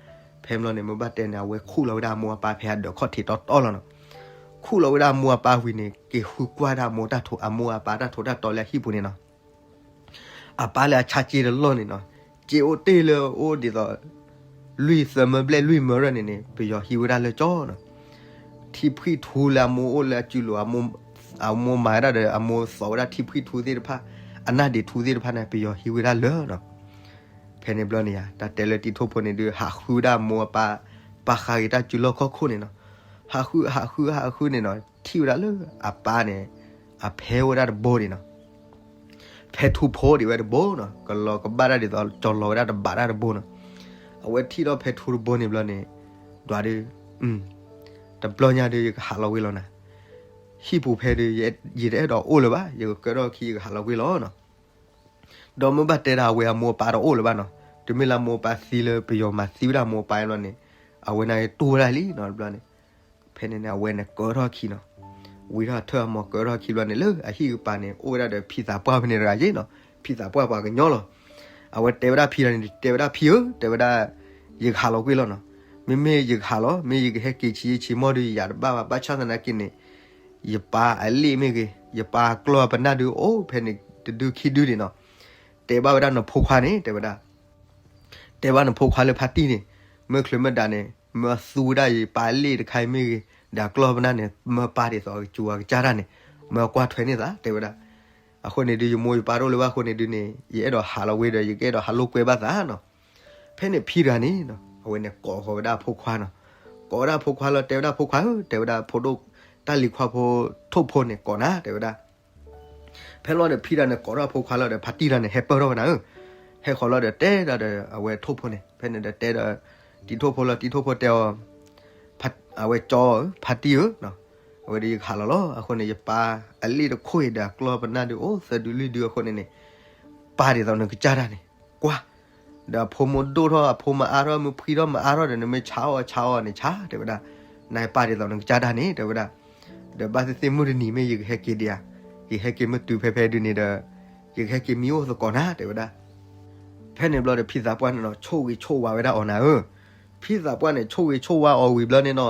ဖဲဘျီန့ၣ် မ့ၢ်ဘၣ်တဲန့ၣ် အဝဲခူၣ်လီၤဝဲဒၣ်အမိၢ်အပၢ်ဖဲအဒၢးခီၣ်ထံးတီတီလီၤနီၤ. ခူၣ်လီၤဝဲဒၣ်အမိၢ်အပၢ်ဝံၤန့ၣ် က့ၤဃုကွၢ်ဒၣ်အမိၢ်တၢ်ထူး အမိၢ်အပၢ်တၢ်ထူးတၢ်တီၤလၢအဟံၣ်ပူၤန့ၣ်နီၤ. အပၢ်လၢအဆါစ့တလီၢ်န့ၣ်နီၤ, စ့အိၣ်တ့ၢ်လၢအိၣ်ဒ်သိး လွံၢ်သၢမၢဘျဲၣ်လွံၢ်မၢရၢၢ်န့ၣ်န့ၣ် ပယီၤဟံးဝဲဒၣ်လၢကၠီနီၤ. ထံဖှံၣ်ထူလၢအမိၢ်အိၣ်လၢအစုလိၤ အမိၢ်မၤဝဲဒၣ်ဒီး အမိၢ်သိးဝဲဒၣ်ထံဖှံၣ်ထူသ့ၣ်တဖၣ် အနၢ်ဒံးထူသ့ၣ်တဖၣ်န့ၣ် ပယီၤဟံးဝဲဒၣ်လၢနီၤ. ဖဲန့ၣ်ဘျီန့ၣ်ယါ တၢ်တဲလၢတံၤထိၣ်ဖိန့ၣ်ဒုး ဟးဃုဝဲဒၣ်အမိၢ်အပၢ် ပာ်ဃာ်က့ၤတၢ်စုလီၢ်ခီၣ်ခိၣ်န့ၣ်နီၤ. ဟးဃု ဟးဃု ဟးဃုန့ၣ်နီၤ ထံၣ်ဝဲဒၣ်လၢအပၢ်န့ၣ် အဖဲဝဲဒၣ်တဘိဒံးနီၤ. ဖဲထူဖိဒံးဝဲတဘိနီၤ, ကလီၤကဘၣ်တၢ်ဒ်သိး ကၠီၤလီၤဝဲဒၣ်တဘးတၢ်တဘိနီၤ. အဝဲထံၣ်ထီၣ်ဖဲထူတဘိန့ၣ်ဘျီန့ၣ် ဒွးဒုး တဘျီညါဒုး ယကဟးလီၤဝ့ၤလီၤနၤ. ဟံၣ်ပူၤဖဲဒုး ယတအဲၣ်ဒိးအိၣ်လၢၤဘၣ်, ယကကၢထီၣ်ခံ ယကဟးလီၤဝ့ၤလီၤနီၤ. ဒီးမ့ၢ်ဘၣ်တဲဒၣ်အဝဲအမိၢ်အပၢ်တအိၣ်လၢၤဘၣ်နီၤ. တုၤမ့ၢ်လၢအမိၢ်အပၢ်သံလၢပယီၤမၤသံဝဲဒၣ်အမိၢ်အပၢ်ဘျီန့ၣ် အဝဲန့ၣ်တူၢ်ဝဲဒၣ်လံနီၤတဘျီန့ၣ်. ဖဲန့ၣ်န့ၣ် အဝဲန့ၣ်ကၢထီၣ်ခံနီၤ. ဝံၤထီၣ်ထၢၣ်အမိၢ်ကၢထီၣ်ခံဘျီန့ၣ် လၢအဟံၣ်ကပၤန့ၣ် အိၣ်ဝဲဒၣ်ဒီးဖံသးပှၢ်ဖဲန့ၣ်တဂၤယ့ၣ်နီၤ. ဖံသးပှၢ်ပှၤကညီလီၤ. အဝဲတဲဝဲဒၣ်ဖံဒီးန့ၣ် တဲဝဲဒၣ်ဖံဧၢ တဲဝဲဒၣ် ယကဟးလီၤကွ့ၢ်လီၤနီၤ. မ့မ့ၢ်ယကဟးလီၤ မ့ၢ်ယကဟဲက့ၤဆံးယဆံးမီၢ်ဒုး ယၤတဘၣ်ဘၣ် ဘၣ်ဆၣ်သနာ်က့န့ၣ် ယပၢ်အလ့ၣ်မ့ၢ်ဂ့ၤ ယပၢ်အကျီၢ်အပနၢ်ဒုးအိၣ်ဖဲန့ၣ်တဒုခံဒုန့ၣ်နီၤ. တဲဘၣ်ဝဲဒၣ်နဖိခွါန့ၣ် တဲဝဲဒၣ် တဲဘၣ်နဖိခွါလၢဖါတံၢ်န့ၣ် မ့ၢ်ချုးမ့ၢ်ဒၣ်န့ၣ် မ့ၢ်သူဝဲဒၣ်ယပၢ်လ့ၣ်တခါအံၤမ့ၢ်ဂ့ၤ ဒီးအကျီၢ်ပနၢ်န့ၣ် မ့ၢ်ပၢ်ဒ်သိးအကစူၤအကစၢ်တၢ်န့ၣ် မ့ၢ်ကွၢ်ထွဲန့ၢ်သး တဲဝဲဒၣ်. အဃိန့ၣ်ဒုး ယမိၢ်ယပၢ်တအိၣ်လၢၤဘၣ်အဃိန့ၣ်ဒုးန့ၣ် ယအဲၣ်ဒိးဟးလီၤဝ့ၤဒီး ယကအဲၣ်ဒိးဟးလိာ်ကွဲဘၣ်သးနီၤ. ဖဲန့ၣ်ဖံတဂၤန့ၣ် အဝဲန့ၣ်ကိးဃီၤဝဲဒၣ်အဖိခွါနီၤ. ကိးဝဲဒၣ်အဖိခွါလီၤ တဲဝဲဒၣ်ဖိခွါဧၢ တဲဝဲဒၣ်ဖိဒိၣ် တၢ်လံၤခွါဖိထိၣ်ဖိန့ၣ်ကိးနၤ တဲဝဲဒၣ်. ဖဲလီၤဒီးဖံတဂၤန့ၣ်ကိးထီၣ်အဖိခွါလီၤဒီး ဖါတံၢ်တဂၤန့ၣ် ဟဲပၢၢ်ထီၣ်ဝဲနၤဧၢ. ဟဲဃီၤလီၤဒီးတဲဒီးအဝဲထိၣ်ဖိန့ၣ်, ဖဲန့ၣ်ဒီးတဲဒီး တံၤထိၣ်ဖိလီၤ. တံၤထိၣ်ဖိတဲအီၤ, အဝဲကၠီဧၢ, ဖါတံၢ်ဧၢ, အဝဲဒီးယကဟးလီၤလီၤ. အဃိန့ၣ် ယပၢ်အလ့ၣ်တခိၣ်အံၤဒီးအကျီၢ်ပနၢ်ဒုးအိၣ်သၢဒုလွံၢ်ဒုအဃိန့ၣ်န့ၣ်, ပၢ်ဒ်သိးနကစၢ်တၢ်န့ၣ်, ကွၢ်, ဒီးအဖိမ့ၢ်ဒိၣ်ထီၣ် အဖိမ့ၢ်အါထီၣ် မ့ၢ်ဖှံထီၣ်မ့ၢ်အါထီၣ်ဒီး နမ့ၢ်ဆါအီၣ်ဆါအီၣ်န့ၣ်ဆါ တဲဝဲဒၣ်, နပၢ်ဒ်သိးနကစၢ်တၢ်န့ၣ် တဲဝဲဒၣ်, ဒီးဘၣ်သ့ၣ်သ့ၣ်မုၢ်တနံၤမ့ၢ်ယကဟဲက့ၤဒံးဧါ, ယဟဲက့ၤမ့ၢ်တုၤဖဲဖဲဒုန့ၣ်ဒီး ယကဟဲက့ၤမံအိၣ်သကိးနၤ တဲဝဲဒၣ်. ဖဲန့ၣ်ဘျီဒီး ဖံသးပှၢ်န့ၣ်နီၤ ဆိၣ်ဂ့ၤဆိၣ်ဝါဝဲဒၣ်အီၤနၤဧၢ, ဖံသးပှၢ်န့ၣ် ဆိၣ်ဂ့ၤဆိၣ်ဝါအီၤဝံၤဘျီန့ၣ်နီၤ,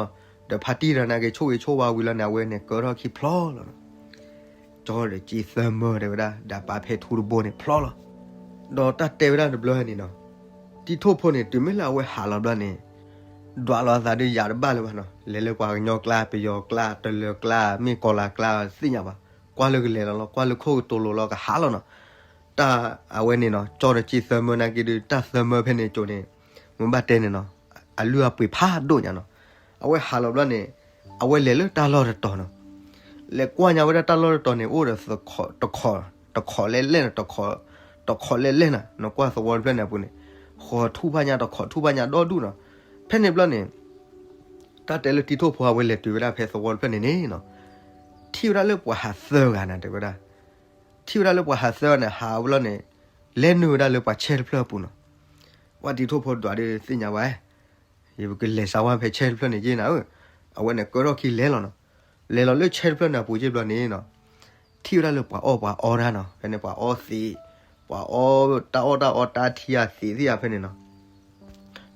ဒီးဖါတံၢ်တဂၤန့ၣ်က့ၤဆိၣ်ဂ့ၤဆိၣ်ဝါဝံၤလီၤန့ၣ် အဝဲန့ၣ်ကၢထီၣ်ခံဖျီလီၤနီၤ. ကၠီဒီးက့ၤသၢမၢတဲဝဲဒၣ် ဒီးပာ်ဖဲထူတဘိန့ၣ်ဖျီလီၤ. ဒီးတၢ်တဲဝဲဒၣ်တဘျီန့ၣ်နီၤ, တံၤထိၣ်ဖိန့ၣ် တုၤမ့ၢ်လၢအဝဲဟးလီၤဘျီန့ၣ်, ဒွးလီၤအသးဒီးယၤတဘၣ်လၢၤဘၣ်နီၤ, လဲၤလၢပှၤကညီကျါ ပယီၤကျါ တလၢၤကျါ မ့ၢ်ကီၤလၤကျါသ့ၣ်ညါဘၣ်, ကွၢ်လၢကလဲၤလီၤလီၤ ကွၢ်လၢခိၣ်ကတိၤလိၤလီၤကဟးလီၤနီၤ. တၢ်အဝဲန့ၣ်နီၤ ကၠီဒီးက့ၤသၢမၢနာ်က့ဒုး တၢ်သၢမၢဖဲန့ၣ်ကၠိန့ၣ်, မ့ၢ်ဘၣ်တဲန့ၣ်နီၤ, အလုၢ်အပှ့ၤဖးဒိၣ်ညါနီၤ. အဝဲဟးလီၤဘျီန့ၣ်, အဝဲလဲၤလၢတၢ်လီၢ်တတီၤနီၤ. လဲၤကွၢ်ညါဝဲဒၣ်တၢ်လီၢ်တတီၤန့ၣ် အိၣ်ဒီးတခိးလဲလဲၣ်နီၤ, တခိးလဲလဲၣ်နီၤ, ကွၢ်သဝီတဖျၢၣ်န့ၣ်အပူၤန့ၣ်, ဃီၤထူၣ်ဖးညါတခိး ထူၣ်ဖးညါဒီဒူၣ်နီၤ. ဖဲန့ၣ်ဘျီန့ၣ် တၢ်တဲလၢတံၤထိၣ်ဖိအဝဲလဲၤတုၤဝဲဒၣ်ဖဲသဝီတဖျၢၣ်န့ၣ်န့ၣ်နီၤ, ထံၣ်ဝဲဒၣ်လၢပှၤဟးသၢဂၤနၤတဲဝဲဒၣ်. ထံၣ်ဝဲဒၣ်လၢပှၤဟးသၢဂၤန့ၣ် ဟးဝဲလီၤန့ၣ်, လဲနုာ်ဝဲဒၣ်လၢပှၤဆဲတဖျၢၣ်အပူၤနီၤ. ပှၤတံၤထိၣ်ဖိဒွးဒီးသ့ၣ်ညါဝဲ, ယကလဲၤစးဝါဖဲဆဲတဖျၢၣ်န့ၣ်ယ့ၢ်နၤဧၢ, အဝဲန့ၣ်ကၢထီၣ်ခံလဲၤလီၤနီၤ. လဲၤလီၤလၢဆဲတဖျၢၣ်န့ၣ်အပူၤယ့ၢ်ဘျီန့ၣ်နီၤ, ထံၣ်ဝဲဒၣ်လၢပှၤအီၣ်ပှၤအီတၢ်နီၤ, ဖဲန့ၣ်ပှၤအီသံး, ပှၤအီတၢ်အီၣ်တၢ်အီတၢ်ထံအသံးသ့ၣ်ယါဖဲန့ၣ်နီၤ.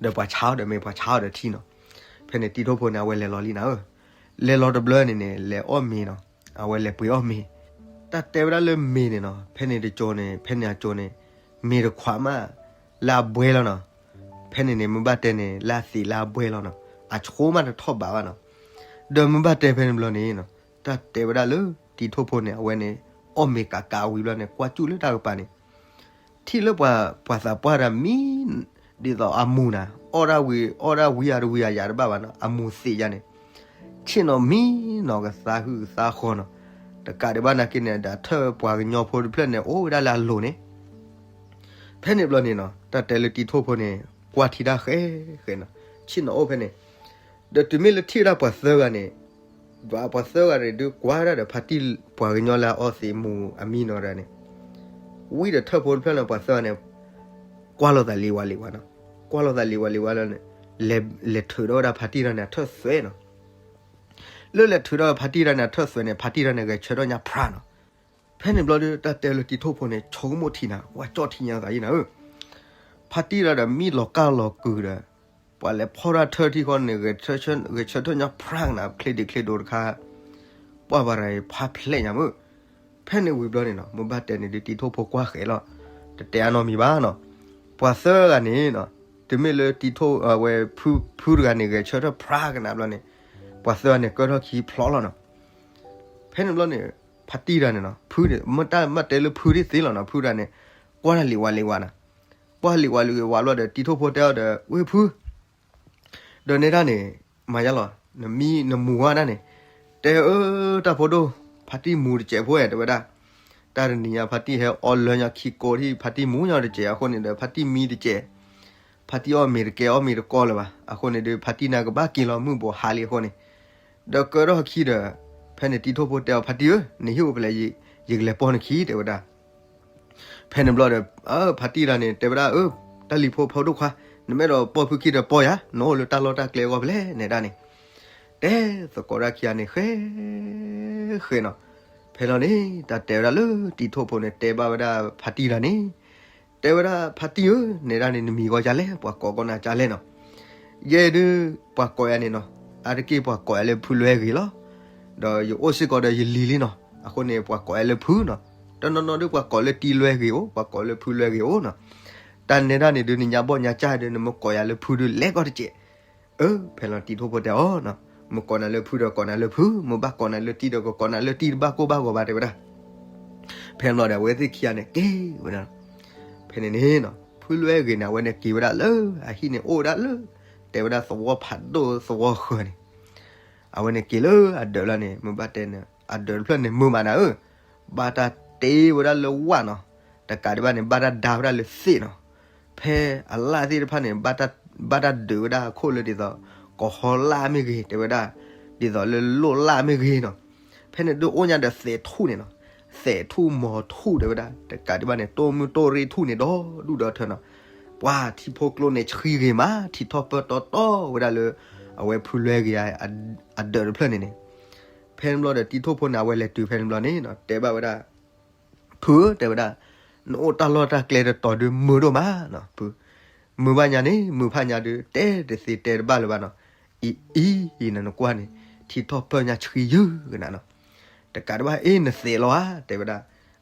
ဒီးပှၤဆါအီၣ်ဒီးမ့ၢ်ပှၤဆါအီၣ်ဒီးထံနီၤ. ဖဲန့ၣ်တံၤထိၣ်ဖိန့ၣ် အဝဲလဲၤလီၤလံနၤဧၢ, လဲၤလီၤတဘျီန့ၣ်န့ၣ် လဲၤအီၣ်မ့ၤနီၤ, အဝဲလဲၤပှ့ၤအီၣ်မ့ၤ. တၢ်တဲဝဲဒၣ်လၢမ့ၤန့ၣ်နီၤ, ဖဲန့ၣ်တကၠိန့ၣ် ဖဲန့ၣ်အကၠိန့ၣ်, မ့ၤတခွးမး လၢအဘှဲလီၤနီၤ. ဖဲန့ၣ်န့ၣ် မ့ၢ်ဘၣ်တဲန့ၣ် လၢအသံးလၢအဘှဲလီၤနီၤ, အဆိမးတထီၣ်ဘးဘၣ်နီၤ. ဒီးမ့ၢ်ဘၣ်တဲဖဲန့ၣ်ဘျီန့ၣ်နီၤ, တၢ်တဲဝဲဒၣ်လၢတံၤထိၣ်ဖိန့ၣ် အဝဲန့ၣ် အီၣ်မ့ၤကးကးဝံၤဘျီန့ၣ် ကွၢ်စူၣ်လၢတၢ်ကပၤန့ၣ် ထံၣ်လၢပှၤ ပှၤသးပှၢ်တဂၤမံ ဒ်သိးအမူၤနၤ, အီၣ်ဒၣ်ဝံၤ အီၣ်ဒၣ်ဝံၤအတဝံၤအယၤတဘၣ်ဘၣ်နီၤ, အမူၤသံးယါန့ၣ်, ဆ့ၣ်နီၤမံနီၤ ကသါဟုၣ်ကသါဃီၤနီၤ. တကးဒံးဘၣ်နာ်က့န့ၣ် ဒီးထၢၣ်ပှၤကညီဖိတဖျၢၣ်န့ၣ် အိၣ်ဝဲဒၣ်လၢအလိၤန့ၣ်. ဖဲန့ၣ်ဘျီန့ၣ်နီၤ တၢ်တဲလၢတံၤထိၣ်ဖိန့ၣ် ကွၢ်ထံတၢ်ဃဲဃဲနီၤ, ဆ့ၣ်နီၤအိၣ်ဖဲန့ၣ်. ဒီးတုၤမ့ၢ်လၢထံၣ်ဝဲဒၣ်ပှၤသၢဂၤန့ၣ်, ဒီးပှၤသၢဂၤန့ၣ်ဒုးကွၢ်ဝဲဒၣ်ဒီးဖါတံၢ်ပှၤကညီလၢအအီသံးမူၤအမံနီၤဒၣ်န့ၣ်, ဝံၤဒီးထၢၣ်ဖိတဖျၢၣ်န့ၣ် ပှၤသၢဂၤန့ၣ် ကွၢ်လိာ်သးလံၤဝးလံၤဝးနီၤ, ကွၢ်လိာ်သးလံၤဝးလံၤဝးလီၤန့ၣ်, လဲၤထုးထီၣ်ဝဲဒၣ်ဖါတံၢ်တဂၤန့ၣ် အထၢၣ်သွဲးနီၤ. လၢလဲၤထုးထီၣ်ဖါတံၢ်တဂၤန့ၣ် အထၢၣ်သွဲးန့ၣ် ဖါတံၢ်တဂၤန့ၣ် ဂဲၤဆၢထၢၣ်ညါဖြါနီၤ. ဖဲန့ၣ်ဘျီဒီး တၢ်တဲလၢတံၤထိၣ်ဖိန့ၣ် ဆိကမိၣ်ထံနၤ, ဝဲကၠီၣ်ထံညါသးယံနၤဧၢ, ဖါတံၢ်တဂၤဒီးမံလီၤကၢ်လီၤကုၤဒီး, ပှၤလဲၤဖီၣ်တၢ်ထၢၣ်ထံဃီန့ၣ် ဂဲၤဆၢထၢၣ်ညါဖြါကနၤ ချ့ဒံးချ့ဒိတခါ, ပှၤဘၣ်ရၤဖးဖျဲးညါမုၢ်. ဖဲန့ၣ်ဝံၤဘျီန့ၣ်နီၤ မ့ၢ်ဘၣ်တဲန့ၣ်ဒုးတံၤထိၣ်ဖိကွၢ်ဃဲးလီၤ, တတဲအါနီတမံၤဘၣ်နီၤ. ပှၤသၢဂၤန့ၣ်နီၤ, တုၤမ့ၢ်လၢတံၤထိၣ်အဝဲဖုတဂၤန့ၣ် ဂဲၤဆၢထၢၣ်ဖြါကနၤဘျီန့ၣ်, ပှၤသၢဂၤန့ၣ် ကၢထီၣ်ခံဖျီလီၤနီၤ. ဖဲန့ၣ်ဘျီန့ၣ် ဖါတံၢ်တဂၤန့ၣ်နီၤ, ဖုန့ၣ် မ့ၢ်တၢ်မ့ၢ်တဲလၢဖုဒ်သ့လီၤနီၤ, ဖုတဂၤန့ၣ် ကွၢ်တၢ်လံၤဝးလံၤဝးနီၤ. ကွၢ်လံၤဝးလံၤဝးဘျီဒီး တံၤထိၣ်ဖိတဲအီၤဒီး ဝ့ၢ်ဖု ဒီးနဲဒၣ်န့ၣ် မၤယါလီၤ, နမံနမူၤဝဲဒၣ်န့ၣ်, တဲအၢ တၢ်ဖိဒိၣ်, ဖါတံၢ်မူၤတစဲးဖိဧါ တဲဝဲဒၣ်. တၢ်တနံၤညါ ဖါတံၢ်ဟဲအီလၢညါခံကိးထံၣ် ဖါတံၢ်မူၤညါတစဲးအဃိန့ၣ်ဒီး ဖါတံၢ်မံတစဲး, ဖါတံၢ်အီၣ်မ့ၤတကဲ အီၣ်မ့ၤတကီလၢၤဘၣ်. အဃိန့ၣ်ဒီး ဖါတံၢ်နၤကဘၣ်က့ၤလီၤမုၢ်ဘိးဟါလံအဃိန့ၣ်, ဒီးကၢထီၣ်ခံဒီး ဖဲန့ၣ်တံၤထိၣ်ဖိတဲအီၤ ဖါတံၢ်ဧၢ, နဟံၣ်အိၣ်ဖဲလဲၣ်, ယကလဲၤပိာ်နခံ တဲဝဲဒၣ်. ဖဲန့ၣ်ဘျီဒီး ဖါတံၢ်တဂၤန့ၣ် တဲဝဲဒၣ် အၢ တၢ်လံၤဖိဖီဒိၣ်ခွါ, နမ့ၢ်အဲၣ်ဒိးပိာ်ဖုခံဒီးပိာ်ယၤ, နအိၣ်လၢတၢ်လီၢ်တၢ်ကျဲအဂီၢ်ဖဲလဲၣ် နဲဒၣ်န့ၣ်. တဲသကိးတၢ်ခံဂၤန့ၣ် ဃဲ ဃဲနီၤ. ဖဲလီၤန့ၣ် တၢ်တဲဝဲဒၣ်လၢတံၤထိၣ်ဖိန့ၣ် တဲဘၣ်ဝဲဒၣ်ဖါတံၢ်တဂၤန့ၣ်, တဲဝဲဒၣ်ဖါတံၢ်ဧၢ, နဲဒၣ်န့ၣ် နမံၤဂီၢ်ကလဲၣ်, ပှၤကိးကီးနၤကလဲၣ်နီၤ. ယဲဒုး ပှၤကိးယၤန့ၣ်နီၤ, အါတက့ၢ်ပှၤကိးယၤလၢဖုလွဲဂ့ၤလီၤ. ဒီးယအိၣ်စ့ၢ်ကီးဒီးယလံၤလံနီၤ, အဃိန့ၣ် ပှၤကိးယၤလၢဖုနီၤ. တနီၤနီၤဒုးပှၤကိးလၢတံၤလွဲဂ့ၤအိၣ်, ပှၤကိးလၢဖုလွဲဂ့ၤအိၣ်နီၤ. တၢ်နဲဒၣ်န့ၣ်ဒုး နညါဘီၣ်ညါကၢ်ဒုး နမ့ၢ်ကိးယၤလၢဖုဒုး လဲၤကီၢ်တစဲး. အၢ ဖဲလီၤတံၤထိၣ်ဖိတဲအီၤနီၤ, မ့ၢ်ကိးနၤလၢဖုဒီးကိးနၤလၢဖု, မ့ၢ်ဘၣ်ကိးနၤလၢတံၤဒီးကကိးနၤလၢတံၤ တဘၣ်ကိၢ်ဘၣ်ဂီၤဘၣ် တဲဝဲဒၣ်. ဖဲန့ၣ်ဘျီဒီး အဝဲသ့ၣ်ခံဂၤန့ၣ်က့ၤဝဲဒၣ်. ဖဲန့ၣ်န့ၣ်နီၤ, ဖုလွဲဂ့ၤန့ၣ် အဝဲန့ၣ်က့ၤဝဲဒၣ်လၢ အဟံၣ်န့ၣ်အိၣ်ဝဲဒၣ်လၢ တဲဝဲဒၣ်သဝီဖးဒိၣ်သဝီဃၢၤန့ၣ်, အဝဲန့ၣ်က့ၤလၢအဒၢးလီၤန့ၣ် မ့ၢ်ဘၣ်တဲန့ၣ် အဒၢးတဖျၢၣ်န့ၣ် မုာ်မးနၤဧၢ, ဘၣ်တၢ်တ့ဝဲဒၣ်လၢဝၣ်နီၤ, တကးဒံးဘၣ်န့ၣ် ဘၣ်တၢ်ဒါဝဲဒၣ်လၢသ့ၣ်နီၤ. ဖဲအလၣ်သ့ၣ်တဖၣ်န့ၣ် ဘၣ်တၢ်ဒုးဝဲဒၣ်အခိၣ်လၢဒ်သိး ကီၤဟီလၣ်မ့ၢ်ဂ့ၤ တဲဝဲဒၣ် ဒ်သိးလၢလိၣ်လၣ်မ့ၢ်ဂ့ၤနီၤ, ဖဲန့ၣ်ဒုးအိၣ်ညါဒီးသဲးထူၣ်န့ၣ်နီၤ, သဲးထူၣ်မီၤထူၣ်တဲဝဲဒၣ် တကးဒံးဘၣ်န့ၣ် တိၢ်မုၢ်တိၢ်ရ့ၣ်ထူၣ်န့ၣ်ဒီဒူၣ်ဒီထၢနီၤ, ပှၤထံဖိကျိန့ၣ်ဆှံဂ့ၤမး ထံထီၣ်ပၢၢ်တီတီဝဲဒၣ်လၢ အဝဲဖုလွဲဂ့ၤ အဒၢးတဖျၢၣ်န့ၣ်န့ၣ်, ဖဲန့ၣ်ဘျီဒီးတံၤထိၣ်ဖိန့ၣ် အဝဲလဲၤတုၤဖဲန့ၣ်ဘျီန့ၣ်နီၤ တဲဘၣ်ဝဲဒၣ် ဖုဧၢ တဲဝဲဒၣ်, နအိၣ်တၢ်လီၢ်တၢ်ကျဲတတီၤဒုးမုာ်ဒိၣ်မးနီၤ, ဖု, မုာ်ဘၣ်ညါန့ၣ် မုာ်ဖးညါဒုး တဲတသ့တဲတဘၣ်လၢၤဘၣ်နီၤ, အံၤအံၤအံၤနကွၢ်န့ၣ် ထံထီၣ်ပၢၢ်ညါဆှံယုၢ်ကနၤနီၤ, တကးဒံးဘၣ်အ့ၣ် နသဲးလီၤဧါ တဲဝဲဒၣ်,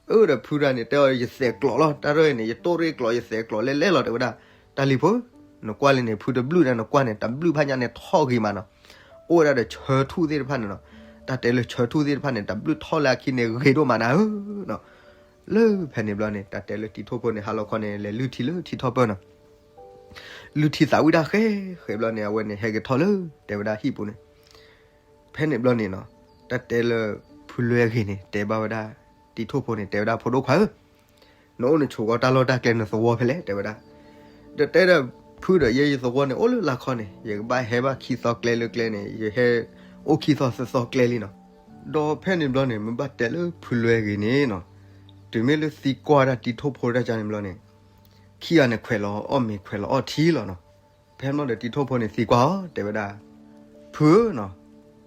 အၢ ဒီးဖုဒၣ်န့ၣ် တဲအီၤ ယသဲးကျိးလီၤ တၢ်ရဲၣ်န့ၣ် ယတိၢ်ရ့ၣ်ကျိး ယသဲးကျိးလဲလဲလီၤ တဲဝဲဒၣ်, တၢ်လံၤဖိ နကွၢ်လံန့ၣ် ဖုတဘျုးန့ၣ် နကွၢ်န့ၣ် တဘျုးဖးညါန့ၣ်ထီၣ်ဂ့ၤမးနီၤ, အိၣ်ဝဲဒၣ်ဒီးဆၢထူၣ်သ့ၣ်တဖၣ်န့ၣ်နီၤ, တၢ်တဲလၢဆၢထူၣ်သ့ၣ်တဖၣ်န့ၣ် တဘျုးထီၣ်လၢအခံန့ၣ်ဂ့ၤဒိၣ်မးနၤဧၢနီၤ, လၢဖဲန့ၣ်ဘျီန့ၣ် တၢ်တဲလၢတံၤထိၣ်ဖိန့ၣ် ဟါလီၤခီန့ၣ် လဲၤလုၢ်ထံလၢထံထီၣ်ပၢၢ်နီၤ, လုၢ်ထံသးဝံၣ်တၢ်ဃဲဃဲဘျီန့ၣ် အဝဲန့ၣ်ဟဲက့ၤထီၣ်လၢ တဲဝဲဒၣ်ဟံၣ်ပူၤန့ၣ်, ဖဲန့ၣ်ဘျီန့ၣ်နီၤ, တၢ်တဲလၢ ဖုလွဲဂ့ၤန့ၣ် တဲဘၣ်ဝဲဒၣ် တံၤထိၣ်ဖိန့ၣ် တဲဝဲဒၣ် ဖိဒိၣ်ခွါဧၢ, နအိၣ်နဆိးကီးတၢ်လီၢ်တၢ်ကျဲနသဝီဖဲလဲၣ် တဲဝဲဒၣ်, ဒီးတဲဒီး ဖုဒီးယဲယသဝီန့ၣ် အိၣ်လၢလၢခီန့ၣ် ယကဘၣ်ဟဲဘၣ်ခံသီကျဲလၢကျဲန့ၣ် ယဟဲအိၣ်ခံသီသၢသီကျဲလံနီၤ, ဒီးဖဲန့ၣ်ဘျီန့ၣ် မ့ၢ်ဘၣ်တဲလၢဖုလွဲဂ့ၤန့ၣ်နီၤ, တုၤမ့ၢ်လၢသံကွၢ်ဒၣ်တံၤထိၣ်ဖိတၢ်ကန့ၣ်ဘျီန့ၣ် ခံဂၤန့ၣ်ခွဲးလီၤအီၣ်မ့ၤခွဲးလီၤအီၣ်ထံလီၤနီၤ, ဖဲန့ၣ်ဘျီဒီးတံၤထိၣ်ဖိန့ၣ်သံကွၢ်အီၤ တဲဝဲဒၣ်, ဖုဧၢနီၤ,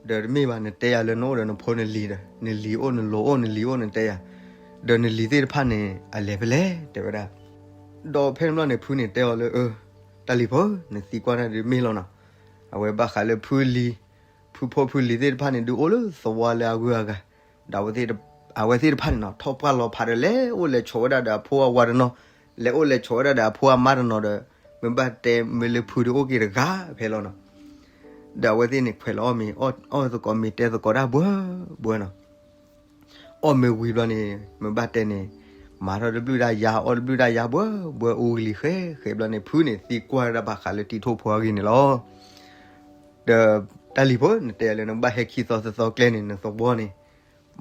ဒီးတမ့ၢ်ဘၣ်နတဲယၤလၢနအိၣ်ဒီးနဖိနလံၤဒီး နလံၤအိၣ်နလိၤအိၣ် နလံၤအိၣ်နတဲယၤ, ဒီးနလံၤသ့ၣ်တဖၣ်န့ၣ် အလဲၤဖဲလဲၣ် တဲဝဲဒၣ်, ဒီးဖဲန့ၣ်ဘျီန့ၣ် ဖုန့ၣ်တဲအီၤလၢ အၢ တၢ်လံၤဖိ နသံကွၢ်တၢ်ဒုးမ့ၢ်လီၤနီၤ, အဝဲဘၣ်ဃးလၢဖုလံၤ ဖုဖိဖုလံၤသ့ၣ်တဖၣ်န့ၣ် ဒုးအိၣ်လၢသဝီလၢအဂုၤအဂၤ, ဒီးအဝဲသ့ၣ်တဖၣ်န့ၣ်နီၤ ထီၣ်ပှၢ်လီၤဖးဒီး လဲၤအိၣ်လဲၤဆိးဝဲဒၣ်ဒီးအဖိအဝၤတနီၤ, လဲၤအိၣ်လဲၤဆိးဝဲဒၣ်ဒီးအဖိအမါတနီၤဒီး မ့ၢ်ဘၣ်တဲမ့ၢ်လၢဖုဒုးအိၣ်က့ၤတဂၤဖဲလီၤနီၤ, ဒီးအဝဲသ့ၣ်န့ၣ်ခွဲးလီၤအီၣ်မ့ၤ အီၣ်သကိးမ့ၤတဲသကိးတၢ်ဘှၢဘှၢနီၤ, အီၣ်မ့ၤဝံၤဘျီန့ၣ် မ့ၢ်ဘၣ်တဲန့ၣ် မၤထီၣ်တဘျုးဒၣ်ယၤ အီၣ်တဘျုးဒၣ်ယၤ ဘှၢဘှၢအူကလံၤဃဲဃဲဘျီန့ၣ် ဖုန့ၣ်သံကွၢ်ဒၣ်ဘၣ်ဃးလၢတံၤထိၣ်ဖိအဂ့ၢ်န့ၣ်လီၤ, ဒီးတၢ်လံၤဖိ နတဲလၢနကဘၣ်ဟဲခံသီသၢသီကျဲန့ၣ် နသဝီန့ၣ်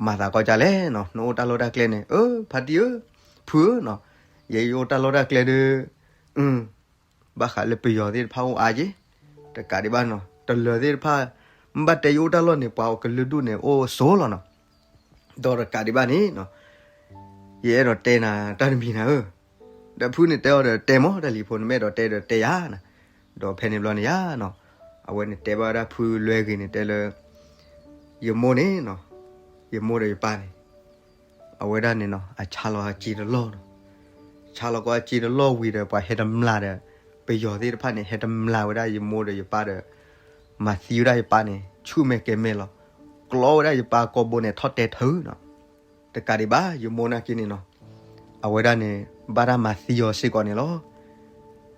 မၤသးကီၢ်ကၢ်လဲၣ်နီၤ, နအိၣ်တၢ်လီၢ်တၢ်ကျဲန့ၣ် အၢ ဖါတံၢ်ဧၢ, ဖုဧၢနီၤ, ယဲယအိၣ်တၢ်လီၢ်တၢ်ကျဲဒီး ဘၣ်ဃးလၢပယီၤသ့ၣ်တဖၣ်အိၣ်အါက့, တကးဒံးဘၣ်နီၤ တလၢၤသ့ၣ်တဖၣ် မ့ၢ်ဘၣ်တဲယအိၣ်တၢ်လီၢ်န့ၣ် ပှၤကလုာ်ဒူၣ်န့ၣ် အိၣ်ဆိးလီၤနီၤ, ဒီးတကးဒံးဘၣ်န့ၣ်နီၤ ယအဲၣ်ဒိးတဲနၤတၢ်တမံၤနၤဧၢ, ဒီးဖုန့ၣ်တဲအီၤဒီး တဲမ့ၢ်တၢ်လံၤဖိ နမ့ၢ်အဲၣ်ဒိးတဲဒီးတဲယၤနၤ, ဒီးဖဲန့ၣ်ဘျီန့ၣ်ယၤနီၤ, အဝဲန့ၣ်တဲဘၣ်ဝဲဒၣ်ဖုလွဲဂ့ၤန့ၣ် တဲလၢ ယမိၢ်န့ၣ်နီၤ, ယမိၢ်ဒီးယပၢ်န့ၣ် အဝဲဒၣ်န့ၣ်နီၤ အဆါလီၤအစ့တလီၢ်နီၤ, ဆါလီၤကီးအစ့တလီၢ်ဝံၤဒီး ပှၤဟဲတမျၢ်ဒီး ပယီၤသ့ၣ်တဖၣ်န့ၣ် ဟဲတမျၢ်ဝဲဒၣ်ယမိၢ်ဒီးယပၢ်ဒီး မၤသံဝဲဒၣ်ယပၢ်န့ၣ် ဆူၣ်မဲာ်ကဲၤမဲာ်လီၤ, ကျီဝဲဒၣ်ယပၢ်ကိာ်ဘိန့ၣ် ထီၣ်တဲထၢနီၤ, တကးဒံးဘၣ် ယမိၢ်နာ်က့န့ၣ်နီၤ, အဝဲဒၣ်န့ၣ် ဘၣ်တၢ်မၤသံအီၤစ့ၢ်ကီးန့ၣ်လီၤ,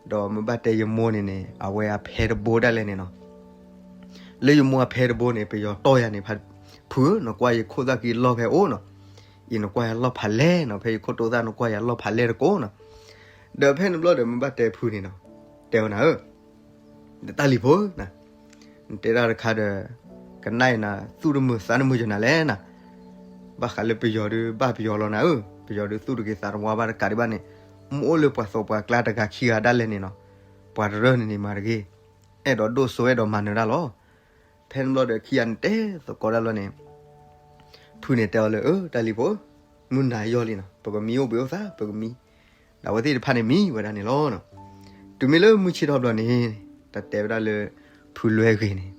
ဒီးမ့ၢ်ဘၣ်တဲယမိၢ်န့ၣ်န့ၣ် အဝဲအဖဲတဘိဒၣ်လဲာ်န့ၣ်နီၤ, လၢယမိၢ်အဖဲတဘိန့ၣ် ပယီၤတီၢ်ယၤန့ၣ် ဖုဧၢ နကွၢ်ယခိၣ်သၣ်ကံလီၢ်ဖဲအိၣ်နီၤ, အံၤနကွၢ်ယၤလီၢ်ဖးလဲၢ်နီၤ, ဖဲယခိၣ်တိသၣ်နကွၢ်ယၤလီၢ်ဖးလဲၢ်တကိးနီၤ, ဒီးဖဲန့ၣ်ဘျီဒီး မ့ၢ်ဘၣ်တဲဖုန့ၣ်နီၤ, တဲဝဲနၤဧၢ ဒီးတၢ်လံၤဖိနၤ, နတဲဒၣ်တခါဒီး ကနၣ်အံၤနၤ သူၣ်တမုာ်သးတမုာ်ကနၤလဲၣ်နၤ, ဘၣ်ဃးလၢပယီၤဒုး ဘၣ်ပယီၤလီၤနၤဧၢ, ပယီၤဒုးသူၣ်တဂ့ၤသးတဝါဘၣ်တကးဒံးဘၣ်န့ၣ်, မ့ၢ်အိၣ်လၢပှၤသိးပှၤကျါတဂၤခံဂၤဒၣ်လဲာ်န့ၣ်နီၤ, ပှၤတရၢၢ်န့ၣ်န့ၣ်မၤတဂ့ၤ, အဲၣ်ဒိးဒိၣ်စိအဲၣ်ဒိးမၤနၢၤတၢ်လီၤ. ဖဲန့ၣ်ဘျီဒီးခံဂၤန့ၣ်တဲသကိးတၢ်လီၤန့ၣ်, ဖုန့ၣ်တဲအီၤလၢ အၢ တၢ်လံၤဖိ, မုၢ်နၤယီၤလံနီၤ, ပကမံအိၣ်ဘှံးအိၣ်သါ ပကမံ, ဒီးအဝဲသ့ၣ်တဖၣ်န့ၣ်မံဝဲဒၣ်န့ၣ်လီၤ. တုၤမ့ၢ်လၢမုၢ်ဆ့ၣ်ထီၣ်ဘျီန့ၣ်, တၢ်တဲဝဲဒၣ်လၢ ဖုလွဲဂ့ၤန့ၣ်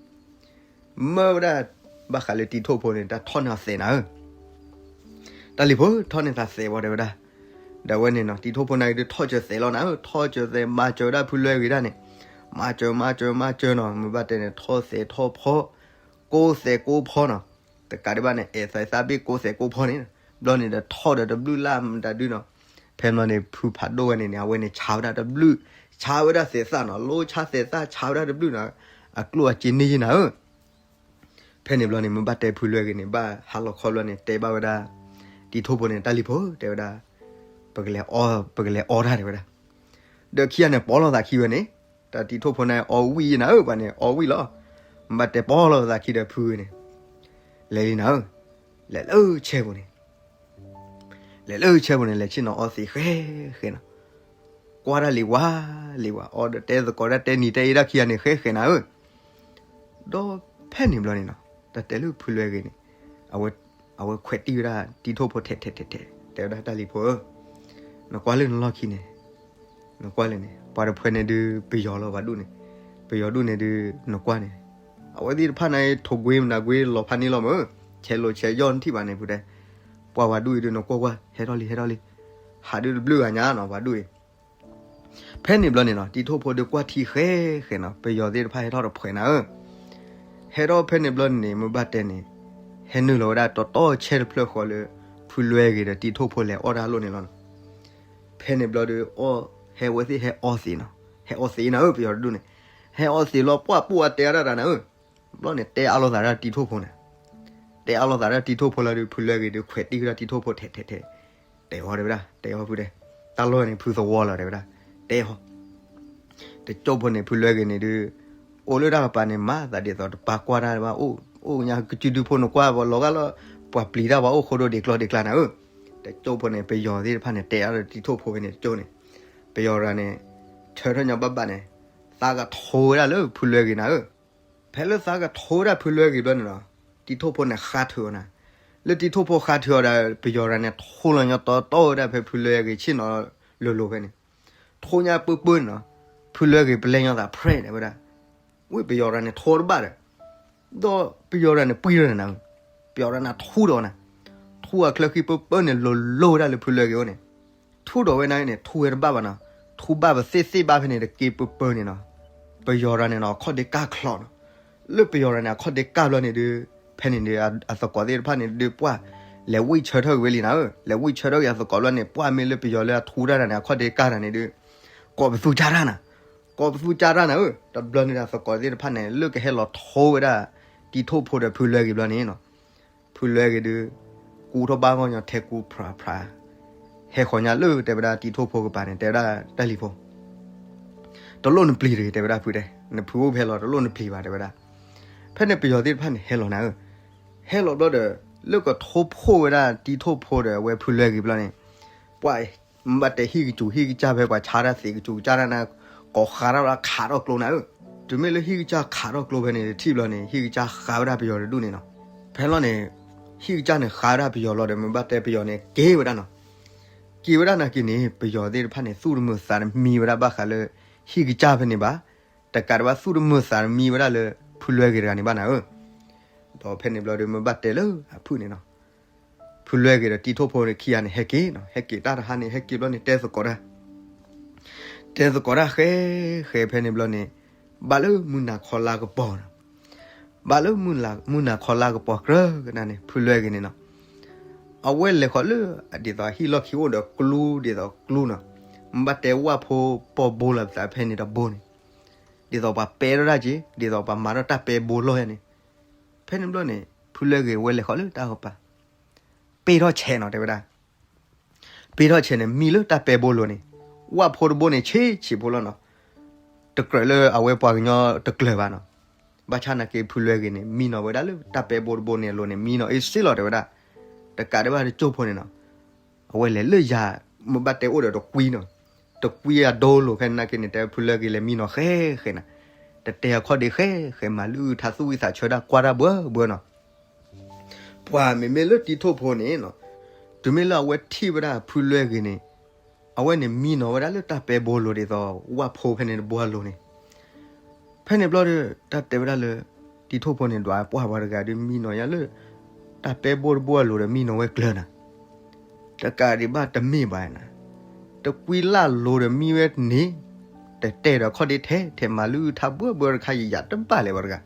မၢဝဲဒၣ် ဘၣ်ဃးလၢတံၤထိၣ်ဖိန့ၣ် တၢ်ထီၣ်န့ၢ်အီၤသဲးနၤဧၢ, တၢ်လံၤဖိ ထီၣ်န့ၢ်သးသဲးဝဲတဲဝဲဒၣ်, ဒီးအဝဲန့ၣ်နီၤ တံၤထိၣ်ဖိန့ၣ်ဒုးထီၣ်စၢၤသဲးလီၤနၤဧၢ, ထီၣ်စၢၤသဲး မၤစၢၤဝဲဒၣ်ဖုလွဲဂ့ၤဒၣ်န့ၣ်, မၤစၢၤ မၤစၢၤ မၤစၢၤနီၤ, မ့ၢ်ဘၣ်တဲန့ၣ် ထီၣ်သဲးထီၣ်ဖီ, ကိးသဲးကိးဖီနီၤ, တကးဒံးဘၣ်န့ၣ် အဲၣ်သးသးဘ့ၣ်ကိးသဲးကိးဖီန့ၣ်, ဘျီန့ၣ်ဒီးထီၣ်ဒီးတဘျုးလၢ်မတၤဒုနီၤ, ဖဲဘျီန့ၣ် ဖုဖးဒိၣ်ဝဲန့ၣ်န့ၣ် အဝဲန့ၣ် ဆါဝဲဒၣ်တဘျုး, ဆါဝဲဒၣ်သဲးသၣ်နီၤ, လိဆါသဲးသၣ် ဆါဝဲဒၣ်တဘျုးနီၤ, အကျိၣ်အစ့န့ၢ်ယံၤနၤဧၢ ဖဲန့ၣ်ဘျီန့ၣ် မ့ၢ်ဘၣ်တဲဖုလွဲဂ့ၤန့ၣ် ဘၣ်ဟါလီၤခီဘျီန့ၣ် တဲဘၣ်ဝဲဒၣ် တံၤထိၣ်ဖိန့ၣ် တၢ်လံၤဖိ တဲဝဲဒၣ်, ပကလဲၤအီ, ပကလဲၤအီတၢ်တဲဝဲဒၣ်, ဒီးခံဂၤန့ၣ် ပိာ်လိာ်သးခံဝဲန့ၣ်, တၢ်တံၤထိၣ်ဖိန့ၣ် အီဝံၣ်ယံၤနၤဧၢ ပှၤန့ၣ် အီဝံၣ်လီၤ, မ့ၢ်ဘၣ်တဲပိာ်လိာ်သးခံဒီးဖုန့ၣ်, လဲၤလံနၤဧၢ, လဲၤလၢဆဲပူၤန့ၣ် လဲၤလၢဆဲပူၤန့ၣ် လဲၤဆ့ၣ်နီၤအီသံးဃဲဃဲနီၤ, ကွၢ်တၢ်လံၤဝါလံၤဝါ အီဒီးတဲသကိးတၢ် တဲနံၤတဲအ့တၢ်ခံဂၤန့ၣ် ဃဲဃဲနၤဧၢ, ဒီးဖဲန့ၣ်ဘျီန့ၣ်နီၤ တၢ်တဲလၢဖုလွဲဂ့ၤန့ၣ် အဝဲခွဲးတံၢ်ဝဲဒၣ်တံၤထိၣ်ဖိထဲးထဲးထဲးထဲး တဲဝဲဒၣ် တၢ်လံၤဖိဧၢ, နကွၢ်လၢနလီၢ်ခံန့ၣ် နကွၢ်လၢန့ၣ် ပှၤတဖုန့ၣ်ဒုး ပယီၤလီၤ ပှၤဒူၣ်န့ၣ်, ပယီၤဒူၣ်န့ၣ်ဒုး နကွၢ်န့ၣ်, အဝဲသ့ၣ်တဖၣ်န့ၣ် ထိးကွ့မနၤကွ့လီၤဖးန့ၢ်လီၤမး, ဆဲးလိာ်ဆဲးယီၢ်နထံၣ်ဘၣ်န့ၣ် ဖုတဲ, ပှၤပှၤဒူၣ်အံၤဒုး နကွၢ်ကွၢ် ဟဲထီၣ်လံ ဟဲထီၣ်လံ, ဟးဒုးတဘျုးဂၤညါနီၤ ပှၤဒူၣ်အံၤ ဖဲန့ၣ်ဘျီန့ၣ်နီၤ တံၤထိၣ်ဖိဒုးကွၢ်ထံဃဲဃဲနီၤ ပယီၤသ့ၣ်တဖၣ်ဟဲထီၣ်တဖှဲးနၤဧၢ, ဟဲထီၣ်ဖဲန့ၣ်ဘျီန့ၣ် မ့ၢ်ဘၣ်တဲန့ၣ်, ဟဲနုာ်လီၤဝဲဒၣ်တီတီဆဲတဖျၢၣ်ဃီလၢ ဖုလွဲဂ့ၤဒီးတံၤထိၣ်ဖိလဲၤအီၣ်တၢ်လိၣ်န့ၣ်လီၤနီၤ, ဖဲန့ၣ်ဘျီဒီး ဟဲဝဲသ့ၣ်ဟဲအီသံးနီၤ, ဟဲအီသံးနၤဧၢ ပယီၤတဒူၣ်န့ၣ်, ဟဲအီသံးလီၤ ပှၢ်ပှၢ်တဲအါဒၣ်တၢ်နၤဧၢ, ဘျီန့ၣ် တဲအါလိာ်သးဒၣ်တံၤထိၣ်ဖိန့ၣ်, တဲအါလိာ်သးဒၣ်တံၤထိၣ်ဖိလီၤဒီး ဖုလွဲဂ့ၤဒီးခွဲးတံၢ်ဝဲဒၣ်တံၤထိၣ်ဖိထဲးထဲးထဲး, တဲအီၤတဲဝဲဒၣ် တဲအီၤဖုတဲ, တၢ်လီၢ်န့ၣ်ဖုသဝီလီၤတဲဝဲဒၣ်, တဲအီၤ တကၠိၢ်ဖိန့ၣ် ဖုလွဲဂ့ၤန့ၣ်ဒုး အိၣ်လၢတၢ်ကပၤန့ၣ် မၤသးဒ်သိးတပာ်ကွၢ်တၢ်ဘၣ် အိၣ် အိၣ်ညါကစုဒုဖိန့ၣ်ကွၢ်ဘၣ်လီၤဂာ်လီၤ, ပှၤပျံၤတၢ်ပှၤအိၣ်ဃိဒိၣ်ဒံးကျီဒံးကျါနၤဧၢ, တကၠိၢ်ဖိန့ၣ် ပယီၤသ့ၣ်တဖၣ်န့ၣ် တဲအါဒီးတံၤထိၣ်ဖိဖဲန့ၣ်တကၠိၢ်န့ၣ်, ပယီၤရၤန့ၣ် ဆၢထၢၣ်ညီဘၣ်ဘၣ်န့ၣ်, သးကထိဝဲဒၣ်လၢဖုလွဲဂ့ၤနၤဧၢ, ဖဲလၢသးကထိဝဲဒၣ်ဖုလွဲဂ့ၤဘျီန့ၣ်လီၤ, တံၤထိၣ်ဖိန့ၣ်ဃါထုးအီၤနၤ, လၢတံၤထိၣ်ဖိဃါထုးအီၤဒီး ပယီၤရၤန့ၣ် ထိလီၤညီတီတီဝဲဒၣ်ဖဲဖုလွဲဂ့ၤဆ့ၣ်နီၤလိၤလိၤဖဲန့ၣ်, ထိညါပၢပၢန့ၣ်လီၤ, ဖုလွဲဂ့ၤပလဲၤညီသးဖြဲၣ်န့ၣ်ဝဲဒၣ်, ဝံၤပယီၤရၤန့ၣ်ထိတဘၣ်ဒီး, ဒီးပယီၤရၤန့ၣ်ပှံၤထီၣ်န့ၣ်နၤ, ပယီၤရၤန့ၣ်ထူဒီးနၤ, ထူအချၢဃံပၢပၢန့ၣ် လိၤလိၤဝဲဒၣ်လၢဖုလွဲဂ့ၤအိၣ်န့ၣ်, ထူဒီးဝဲန့ၣ်န့ၣ် ထူဝဲတဘၣ်ဘၣ်နီၤ, ထူဘၣ်ပသ့ၣ်သ့ၣ်ဘၣ်ဖဲန့ၣ်တက့ၢ်ပၢပၢန့ၣ်နီၤ, ပယီၤရၤန့ၣ်နီၤ အခီၣ်ဒ့ကၢ်ချီနီၤ, လၢပယီၤရၤန့ၣ် အခီၣ်ဒ့ကၢ်ဘျီန့ၣ်ဒုး, ဖဲန့ၣ်ဒုး အသကိးသ့ၣ်တဖၣ်န့ၣ်ဒုးပှၢ်, လဲၤဝံၣ်ဆၢထၢၣ်က့ၤဝဲလံနၤဧၢ, လဲၤဝံၣ်ဆၢထၢၣ်က့ၤအသကိးဘျီန့ၣ် ပှၢ်မ့ၢ်လၢပယီၤလၢအထူတၢ်တၢ်န့ၣ် အခီၣ်ဒ့ကၢ်တၢ်န့ၣ်ဒုး, ကိးပသူကၢ်တၢ်နၤ, ကိးပသူကၢ်တၢ်နၤဧၢ, တဘျီန့ၣ်ဒီးအသကိးသ့ၣ်တဖၣ်န့ၣ် လၢကဟဲလီၤထိဝဲဒၣ်, တံၤထိၣ်ဖိဒီးဖုလွဲဂ့ၤဘျီန့ၣ်နီၤ ဖုလွဲဂ့ၤဒုး, ကူထီၣ်ဘၣ်ဂီၢ်ညီထဲကူဖြးဖြး, ဟဲဃီၤညါလၢတဲဝဲဒၣ်တံၤထိၣ်ဖိကပၤန့ၣ် တဲဝဲဒၣ်တၢ်လံၤဖိ, တလိၣ်နပျံၤတဂ့ၤ တဲဝဲဒၣ်ဖုတဲ, နဖုအိၣ်ဖဲလီၤ တလိၣ်နပျံၤဘၣ် တဲဝဲဒၣ်, ဖဲန့ၣ်ပယီၤသ့ၣ်တဖၣ်န့ၣ် ဟဲလီၤနၤဧၢ, ဟဲလီၤဘျီဒီး, လၢကထိၣ်ဖိဝဲဒၣ်တံၤထိၣ်ဖိဒီးအဝဲဖုလွဲဂ့ၤဘျီန့ၣ်, ပှၤ, မ့ၢ်ဘၣ်တဲဟံၣ်ကစူၤ ဟံၣ်ကစၢ်ဖဲပှၤဆါတၢ်သ့ကစူၤကစၢ်တၢ်န့ၣ်, ကိးဃးထီၣ်ဝဲဒၣ်ခးထီၣ်ကျိနၤဧၢ, တုၤမ့ၢ်လၢဟံၣ်ကစၢ်ခးထီၣ်ကျိဖဲန့ၣ် တထံၣ်ဘျီန့ၣ် ဟံၣ်ကစၢ်ဃါဝဲဒၣ်ပယီၤတဒူၣ်န့ၣ်နီၤ, ဖဲလီၤန့ၣ်, ဟံၣ်ကစၢ်န့ၣ်ဃါဝဲဒၣ်ပယီၤလီၤဒီး မ့ၢ်ဘၣ်တဲပယီၤန့ၣ် က့ၤဝဲဒၣ်နီၤ, က့ၤဝဲဒၣ်နာ်က့န့ၣ် ပယီၤသ့ၣ်တဖၣ်န့ၣ် သူၣ်တမုာ်သးတမံဝဲဒၣ်ဘၣ်ဃးလၢ, ဟံၣ်ကစၢ်ဖဲန့ၣ်ဘၣ်, တကးဒံးဘၣ်သူၣ်တမုာ်သးတမံဝဲဒၣ်လၢ, ဖုလွဲဂ့ၤတဂၤန့ၣ်ဘၣ်နၤဧၢ, ဒီးဖဲန့ၣ်ဘျီဒီးမ့ၢ်ဘၣ်တဲလၢအဖုၣ်န့ၣ်နီၤ ဖုလွဲဂ့ၤဒီးတံၤထိၣ်ဖိန့ၣ်ခံဂၤန့ၣ် ဟဲက့ၤနီၤ ဟဲက့ၤတၢ်တဟါန့ၣ် ဟဲက့ၤဘျီန့ၣ် တဲသကိးတၢ်, တဲသကိးတၢ်ဃဲ, ဃဲဖဲန့ၣ်ဘျီန့ၣ်, ဘၣ်လၢမုၢ်နၤခီလါကပီၤနီၤ, ဘၣ်လၢမုၢ်နၤခီလါကပီၤကြၢးကနၣ်န့ၣ် ဖုလွဲဂ့ၤန့ၣ်နီၤ, အဝဲလဲၤဃီၤလၢ, ဒ်သိးဟံၣ်လီၢ်ခံအိၣ်ဒီးကျူဒ်သိးကျူနီၤ, မ့ၢ်ဘၣ်တဲဝၣ်ဖိပီၢ်ဘိလီၤပသးဖဲန့ၣ်တဘိန့ၣ်, ဒ်သိးပှၤပဲထီၣ်တၢ်က့ၤ ဒ်သိးပှၤမၤထီၣ်တၢ်ပဲဘိလီၢ်ယါန့ၣ်, ဖဲန့ၣ်ဘျီန့ၣ် ဖုလွဲဂ့ၤဝဲလဲၤဃီၤလၢတၢ်ကပၤ ပ့ၢ်ထီၣ်ဆဲးနီၤ တဲဝဲဒၣ်, ပ့ၢ်ထီၣ်ဆဲးန့ၣ် မံလၢတၢ်ပဲဘိလိၤန့ၣ်, ဝၣ်ဖိတဘိန့ၣ် ဆံးဆံးဖိလီၤနီၤ, တကြၢးလၢအဝဲပှၤကညီတကျၢၤဘၣ်နီၤ, ဘၣ်ဆၣ်နာ်က့ဖုလွဲဂ့ၤန့ၣ် မံနီၤဝဲဒၣ်လၢတၢ်ပဲဘိတဘိန့ၣ်အလိၤန့ၣ် မံနီၤအ့စ့လီၤ တဲဝဲဒၣ်, တကးဒံးဘၣ်တကၠိၢ်ဖိန့ၣ်နီၤ, အဝဲလဲၤလၢယၤ, မ့ၢ်ဘၣ်တဲအိၣ်ဒီးတကွံနီၤ, တကွံအဒိလိၤဖဲန့ၣ်နာ်က့န့ၣ် တဲဖုလွဲဂ့ၤလဲၤမံနီၤဃဲဃဲနၤ, တတဲအခီၣ်ဒ့ဃဲဃဲ မၤလုၢ်အုၣ်ထါသူၣ်ဝံသးဆၢတၢ်ကွၢ်တၢ်ဘှီဘှီနီၤ ပှၤမ့မ့ၢ်လၢတံၤထိၣ်ဖိန့ၣ်နီၤ, တုၤမ့ၢ်လၢအဝဲထံၣ်ဝဲဒၣ်ဖုလွဲဂ့ၤန့ၣ်, အဝဲန့ၣ်မံနီၤဝဲဒၣ်လၢတၢ်ပဲဘိလိၤဒ်သိး ဝၣ်ဖိဖဲန့ၣ်တဘိအလိၤန့ၣ်, ဖဲန့ၣ်ဘျီဒီး တၢ်တဲဝဲဒၣ်လၢ တံၤထိၣ်ဖိန့ၣ်ဒွးပှၢ်ပှၤတဂၤဒီးမံနီၤယါလၢ တၢ်ပဲဘိတဘိအလိၤဒီးမံနီၤဝဲကျၢၤနၤ တကးဒံးဘၣ်တမ့ၢ်ဘၣ်နၤ, တကွံလၢ်လိၤဒီးမံဝဲန့ၣ်, တတဲဒီးခီၣ်ဒ့ထဲထဲမၤလုၢ်ထါဘှီဘှီတခါယယၤတဘၣ်လဲၣ် ပှၤတဂၤ,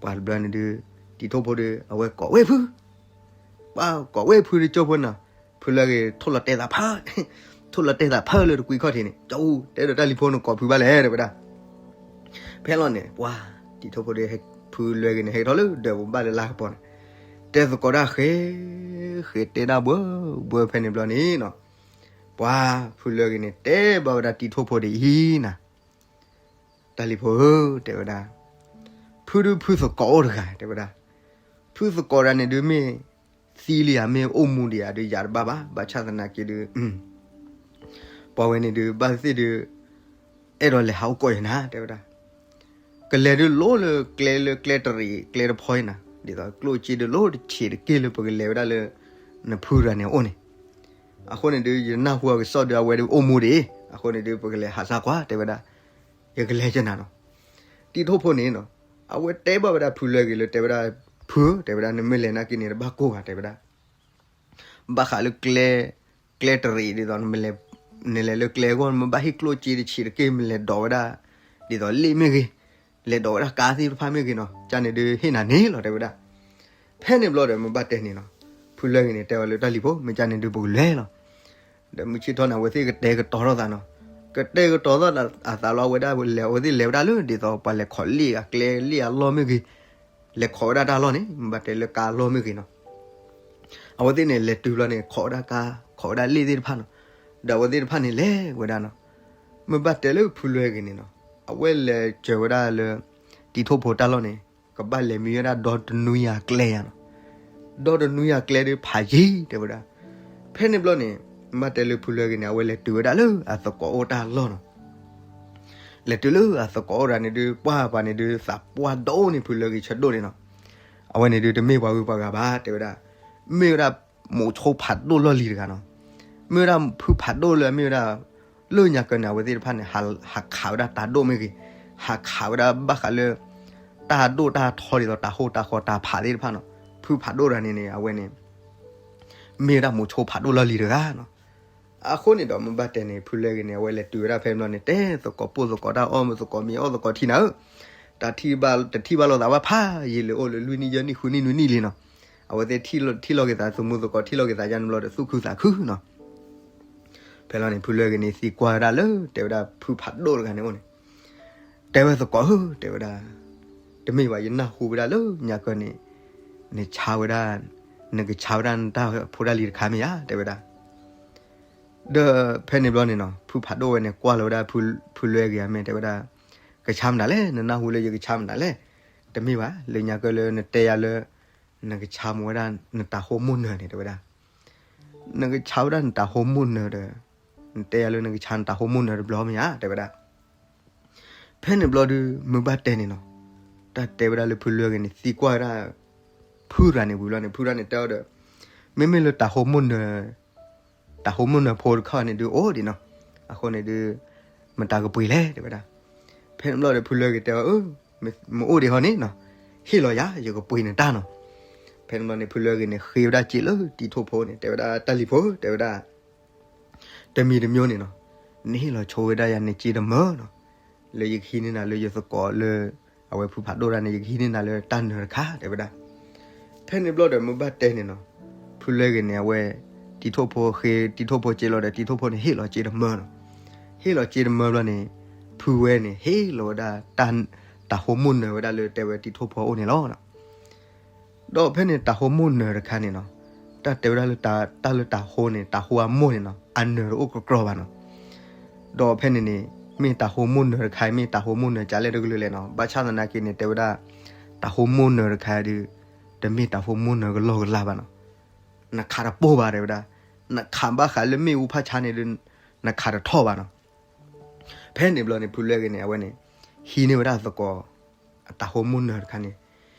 ပှၤတဘျီန့ၣ်ဒုး, တံၤထိၣ်ဖိဒီး အဝဲကိးဝဲၢ်ဖု, ပှၤကိးဝဲၢ်ဖုတကၠိၢ်ဖိနီၤ, ဖုလွဲဂ့ၤထိၣ်လီၤတဲာ်သးဖၢ, ထိၣ်လီၤတဲာ်သးဖၢလၢတကွံခီၣ်ထံးန့ၣ် ကၠီ, တဲဒီးတၢ်လံၤဖိန့ၣ်ကိးဖုဘၣ်လဲၣ် တဲဝဲဒၣ် ဖဲလီၤန့ၣ် ပှၤ, တံၤထိၣ်ဖိဒီး ဖုလွဲဂ့ၤန့ၣ် ဟဲကထီၣ်လၢဒၢးပူၤဘၣ်လၢလါကပီၤန့ၣ်, တဲသကိးတၢ်ဃဲ, ဃဲတဲဒၣ်ဘှီဘှီဖဲန့ၣ်ဘျီန့ၣ်နီၤ, ပှၤ, ဖုလွဲဂ့ၤန့ၣ် တဲဘၣ်ဝဲဒၣ်တံၤထိၣ်ဖိဒ်အံၤနၤ, တၢ်လံၤဖိဧၢ, တဲဝဲဒၣ်, ဖုဒုးဖုသကိးအိၣ်တဂၤ တဲဝဲဒၣ်, ဖုသကိးတဂၤန့ၣ်ဒုးမ့ၢ်သံလံဧါ မ့ၢ်အိၣ်မူဒံးဧါဒုးယၤတဘၣ်ဘၣ်, ဘၣ်ဆၣ်သနာ်က့ဒုး ပှၤဝဲန့ၣ်ဒုး ဘၣ်သ့ၣ်ဒုး အဲၣ်ဒိးလဲၤဟးအိၣ်ကိးယၤနၤ တဲဝဲဒၣ်. ကလဲၤဒုးလိၤလၢကျဲလၢကျဲတရံးကျဲတဖီအံၤနၤ, ဒ်သိးကျိၣ်စ့ဒုးလိၤတဆံးတက့ၢ်လၢပကလဲၤဝဲဒၣ်လၢ နဖုရၤန့ၣ်အအိၣ်န့ၣ်. အဃိန့ၣ်ဒုး ယနၢ်ဟူအကစီၣ်ဒုး အဝဲဒုးအိၣ်မူဒံး, အဃိန့ၣ်ဒုး ပကလဲၤဟးစၢ်ကွၢ် တဲဝဲဒၣ်. ယကလဲၤကနၤနီၤ. တံၤထိၣ်ဖိန့ၣ်နီၤ, အဝဲတဲဘၣ်ဝဲဒၣ်ဖုလွဲဂ့ၤလၢ တဲဝဲဒၣ်, ဖု, တဲဝဲဒၣ်, နမ့ၢ်လဲၤနာ်က့န့ၣ် တဘၣ်ကိၢ်ဘၣ် တဲဝဲဒၣ်. ဘၣ်ဃးလၢကျဲ, ကျဲတရံးဒ်သိး နလဲၤလၢကျဲအဂီၢ် မ့ၢ်ဘၣ်ဟ့ၣ်ကျိၣ်စ့တဆံးတက့ၢ် မ့ၢ်လဲၤဒိးဝဲဒၣ် ဒ်သိးလ့ၣ်မ့ၢ်ဂ့ၤ, လဲၤဒိးဝဲဒၣ်ကါသ့ၣ်တဖၣ်မ့ၢ်ဂ့ၤနီၤ, ကန့ၣ်ဒုးဟ့ၣ်နၤန့ၣ်လီၤ တဲဝဲဒၣ်. ဖဲန့ၣ်ဘျီဒီး မ့ၢ်ဘၣ်တဲန့ၣ်နီၤ, ဖုလွဲဂ့ၤန့ၣ် တဲဝဲလၢတၢ်လံၤဖိ, မ့ၢ်ကန့ၣ်ဒုး ပကလဲၤလီၤ. ဒီးမုၢ်ဆ့ၣ်ထီၣ်န့ၣ် အဝဲသ့ၣ်ကတဲာ်ကတီၤထီၣ်သးနီၤ, ကတဲာ်ကတီၤထီၣ်အသးလီၤ အဝဲဒၣ်လဲၤ အဝဲသ့ၣ်လဲၤဝဲဒၣ်လၢ ဒ်သိးပှၤလဲၤခိးလ့ၣ်အကျဲလ့ၣ်အလီၢ်မ့ၢ်ဂ့ၤ, လဲၤခိးဝဲဒၣ်တၢ်လီၢ်န့ၣ် မ့ၢ်ဘၣ်တဲလၢကါလီၢ်မ့ၢ်ဂ့ၤနီၤ. အဝဲသ့ၣ်န့ၣ် လဲၤတုၤဘျီန့ၣ် ခိးဝဲဒၣ်ကါ, ခိးဝဲဒၣ်လ့ၣ်သ့ၣ်တဖၣ်နီၤ. ဒီးအဝဲသ့ၣ်တဖၣ်န့ၣ်လဲၤဝဲဒၣ်နီၤ. မ့ၢ်ဘၣ်တဲလၢဖုလွဲဂ့ၤန့ၣ်နီၤ, အဝဲလဲၤစၢၤဝဲဒၣ်လၢ တံၤထိၣ်ဖိတၢ်လီၢ်န့ၣ် ကဘၣ်လဲၤမံဝဲဒၣ်ဒီတနွံယၤကျဲယၤနီၤ. ဒီတနွံယၤကျဲဒုးဖးယံၤ တဲဝဲဒၣ်. ဖဲန့ၣ်ဘျီန့ၣ် မ့ၢ်ဘၣ်တဲလၢဖုလွဲဂ့ၤန့ၣ် အဝဲလဲၤတုၤဝဲဒၣ်လၢအသကိးအိၣ်တၢ်လီၢ်နီၤ. လဲၤတုၤလၢအသကိးအိၣ်တၢ်န့ၣ်ဒုး ပှၢ်ပှၤန့ၣ်ဒုး သးပှၢ်ဒိၣ်န့ၢ်ဖုလွဲဂ့ၤဆၢဒိၣ်န့ၣ်နီၤ. အဝဲန့ၣ်ဒုး တမ့ၢ်ပှၤဂုၤပှၤဂၤဘၣ် တဲဝဲဒၣ်, မ့ၢ်ဝဲဒၣ်မိးဆိဖးဒိၣ်လီၢ်လံၤတဂၤနီၤ. မ့ၢ်ဝဲဒၣ်ဖုဖးဒိၣ်လၢအမ့ၢ်ဝဲဒၣ် လၢညါကၢန့ၣ် အဝဲသ့ၣ်တဖၣ်န့ၣ် ဟးခးဝဲဒၣ်တၤဒိၣ်မ့ၢ်ဂ့ၤ, ဟးခးဝဲဒၣ်ဘၣ်ဃးလၢ တၢ်ဒိၣ်တၢ်ထီဒ်သိးတၤဟိၣ်တၤဃီၤတၤဖးသ့ၣ်တဖၣ်နီၤ. ဖုဖးဒိၣ်တဂၤန့ၣ်န့ၣ် အဝဲန့ၣ် မ့ၢ်ဝဲဒၣ်မိးဆိဖးဒိၣ်လီၢ်လံၤတဂၤနီၤ. အဃိန့ၣ်ဒီး မ့ၢ်ဘၣ်တဲန့ၣ် ဖုလွဲဂ့ၤန့ၣ် အဝဲလဲၤတုၤဝဲဒၣ်ဖဲန့ၣ်ဘျီန့ၣ် တဲသကိးပိၢ်သကိးတၢ်အီၣ် သကိးမ့ၤအီၣ်သကိးထံနၤဧၢ, တထံၣ်ဘၣ်လိာ်သးဘၣ်ဖးယံာ်လၢအိၣ်လၢလွံၢ်နံၣ်ယဲၢ်နံၣ်ဃုနံၣ်နွံနံၣ်လံနီၤ. အဝဲသ့ၣ်ထံၣ်လိာ်က့ၤသး သမူသကိးထံၣ်လိာ်က့ၤသးယါန့ၣ်ဘျီဒီး သူၣ်ခုသးခုနီၤ. ဖဲလီၤန့ၣ် ဖုလွဲဂ့ၤန့ၣ် သံကွၢ်ဝဲဒၣ်လၢ တဲဝဲဒၣ်ဖုဖးဒိၣ်တဂၤန့ၣ်အိၣ်န့ၣ်, တဲဝဲသကိးဧၢ တဲဝဲဒၣ်, တမ့ၢ်ဘၣ် ယနၢ်ဟူဝဲဒၣ်လၢညါကၢန့ၣ် နဆါဝဲဒၣ်, နကဆါဝဲဒၣ်နတၢ်ဖိတၢ်လံၤတခါမ့ၢ်ဧါ တဲဝဲဒၣ်. ဒီးဖဲန့ၣ်ဘျီန့ၣ်နီၤ ဖုဖးဒိၣ်ဝဲန့ၣ် ကွၢ်လီၤဝဲဒၣ်ဖုလွဲဂ့ၤအမဲာ် တဲဝဲဒၣ်, ကဆါမနုၤလဲၣ်, နနၢ်ဟူလၢယကဆါမနုၤလဲၣ်. တမ့ၢ်ဘၣ် လၢညါကၢလၢနတဲယၤလၢ နကဆါမူဝဲဒၣ်နတၤဟိမိၢ်နၢၤန့ၣ် တဲဝဲဒၣ်. နကဆါဝဲဒၣ်နတၤဟိမိၢ်နၢၤဒီး နတဲယၤလၢနကဆါနတၤဟိမိၢ်နၢၤတဘျီမ့ၢ်ဧါ တဲဝဲဒၣ်. ဖဲန့ၣ်ဘျီဒုး မ့ၢ်ဘၣ်တဲန့ၣ်နီၤ, တၢ်တဲဝဲဒၣ်လၢဖုလွဲဂ့ၤန့ၣ် သံကွၢ်ဝဲဒၣ် ဖုရၤန့ၣ်ဝံၤဘျီန့ၣ် ဖုရၤန့ၣ်တဲအီၤဒီး, မ့မ့ၢ်လၢတၤဟိမိၢ်နၢၤ, တၤဟိမိၢ်နၢၤဖိတခီန့ၣ်ဒုးအိၣ်ဒံးနီၤ, အဃိန့ၣ်ဒုး မတၤကပှ့ၤလဲၣ် တဲဝဲဒၣ်. ဖဲန့ၣ်ဘျီဒီး ဖုလွဲဂ့ၤတဲအီၤ, အၢ, မအိၣ်ဒံးဟီန့ၣ်နီၤ, ဟ့ၣ်လီၤယၤ ယကပှ့ၤနတၢ်နီၤ. ဖဲန့ၣ်ဘျီန့ၣ် ဖုလွဲဂ့ၤန့ၣ် ဃ့ဝဲဒၣ်စ့လၢတံၤထိၣ်ဖိန့ၣ် တဲဝဲဒၣ် တၢ်လံၤဖိ တဲဝဲဒၣ် တမံၤတမံၤန့ၣ်နီၤ, နဟ့ၣ်လီၤဆိဝဲဒၣ်ယၤန့ၣ်စ့တမၢနီၤ, လၢယကဟံးန့ၢ်နၤလၢယသကိးလၢ အဝဲဖုဖးဒိၣ်တၢ်န့ၣ် ယကဟံးန့ၢ်နၤလၢတၢ်နၢၤတခါ တဲဝဲဒၣ်. ဖဲန့ၣ်ဘျီဒီး မ့ၢ်ဘၣ်တဲန့ၣ်နီၤ, ဖုလွဲဂ့ၤန့ၣ် အဝဲ တံၤထိၣ်ဖိဃ့ တံၤထိၣ်ဖိစ့လီၤဒီး တံၤထိၣ်ဖိန့ၣ် ဟ့ၣ်လီၤစ့တမၢနီၤ. ဟ့ၣ်လီၤစ့တမၢဘျီန့ၣ် ဖုဝဲန့ၣ် ဟ့ၣ်လီၤဝဲဒၣ် တၤဟိမိၢ်နၢၤဝဲဒၣ်လၢတဲဝဲတံၤထိၣ်ဖိအအိၣ်န့ၣ်လီၤ. ဒီးဖဲန့ၣ်တၤဟိမိၢ်နၢၤတခါန့ၣ်နီၤ, တၢ်တဲဝဲဒၣ်လၢတၢ်လၢတၤဟိန့ၣ် တၤဟိအမိၢ်န့ၣ်နီၤ အနၢၤတအိၣ်ကကြီဘၣ်နီၤ. ဒီးဖဲန့ၣ်န့ၣ် မ့ၢ်တၤဟိမိၢ်နၢၤတခါ မ့ၢ်တၤဟိမိၢ်နၢၤကလဲၣ်တကလုာ်လဲၣ်နီၤ, ဘၣ်ဆၣ်သနာ်က့န့ၣ် တဲဝဲဒၣ် တၤဟိမိၢ်နၢၤတခါဒုး တမ့ၢ်တၤဟိမိၢ်နၢၤကလီၢ်ကလးဘၣ်နီၤ. နခးတပိၢ်ဘၣ် တဲဝဲဒၣ်, နခးဘၣ်ဃးလၢမ့ၣ်အူဖးဆါန့ၣ်ဒုး နခးတထီၣ်ဘၣ်နီၤ. ဖဲန့ၣ်ဘျီန့ၣ် ဖုလွဲဂ့ၤန့ၣ် အဝဲန့ၣ် ဟံးန့ၢ်ဝဲဒၣ်သကိး အတၤဟိမိၢ်နၢၤတခါန့ၣ်,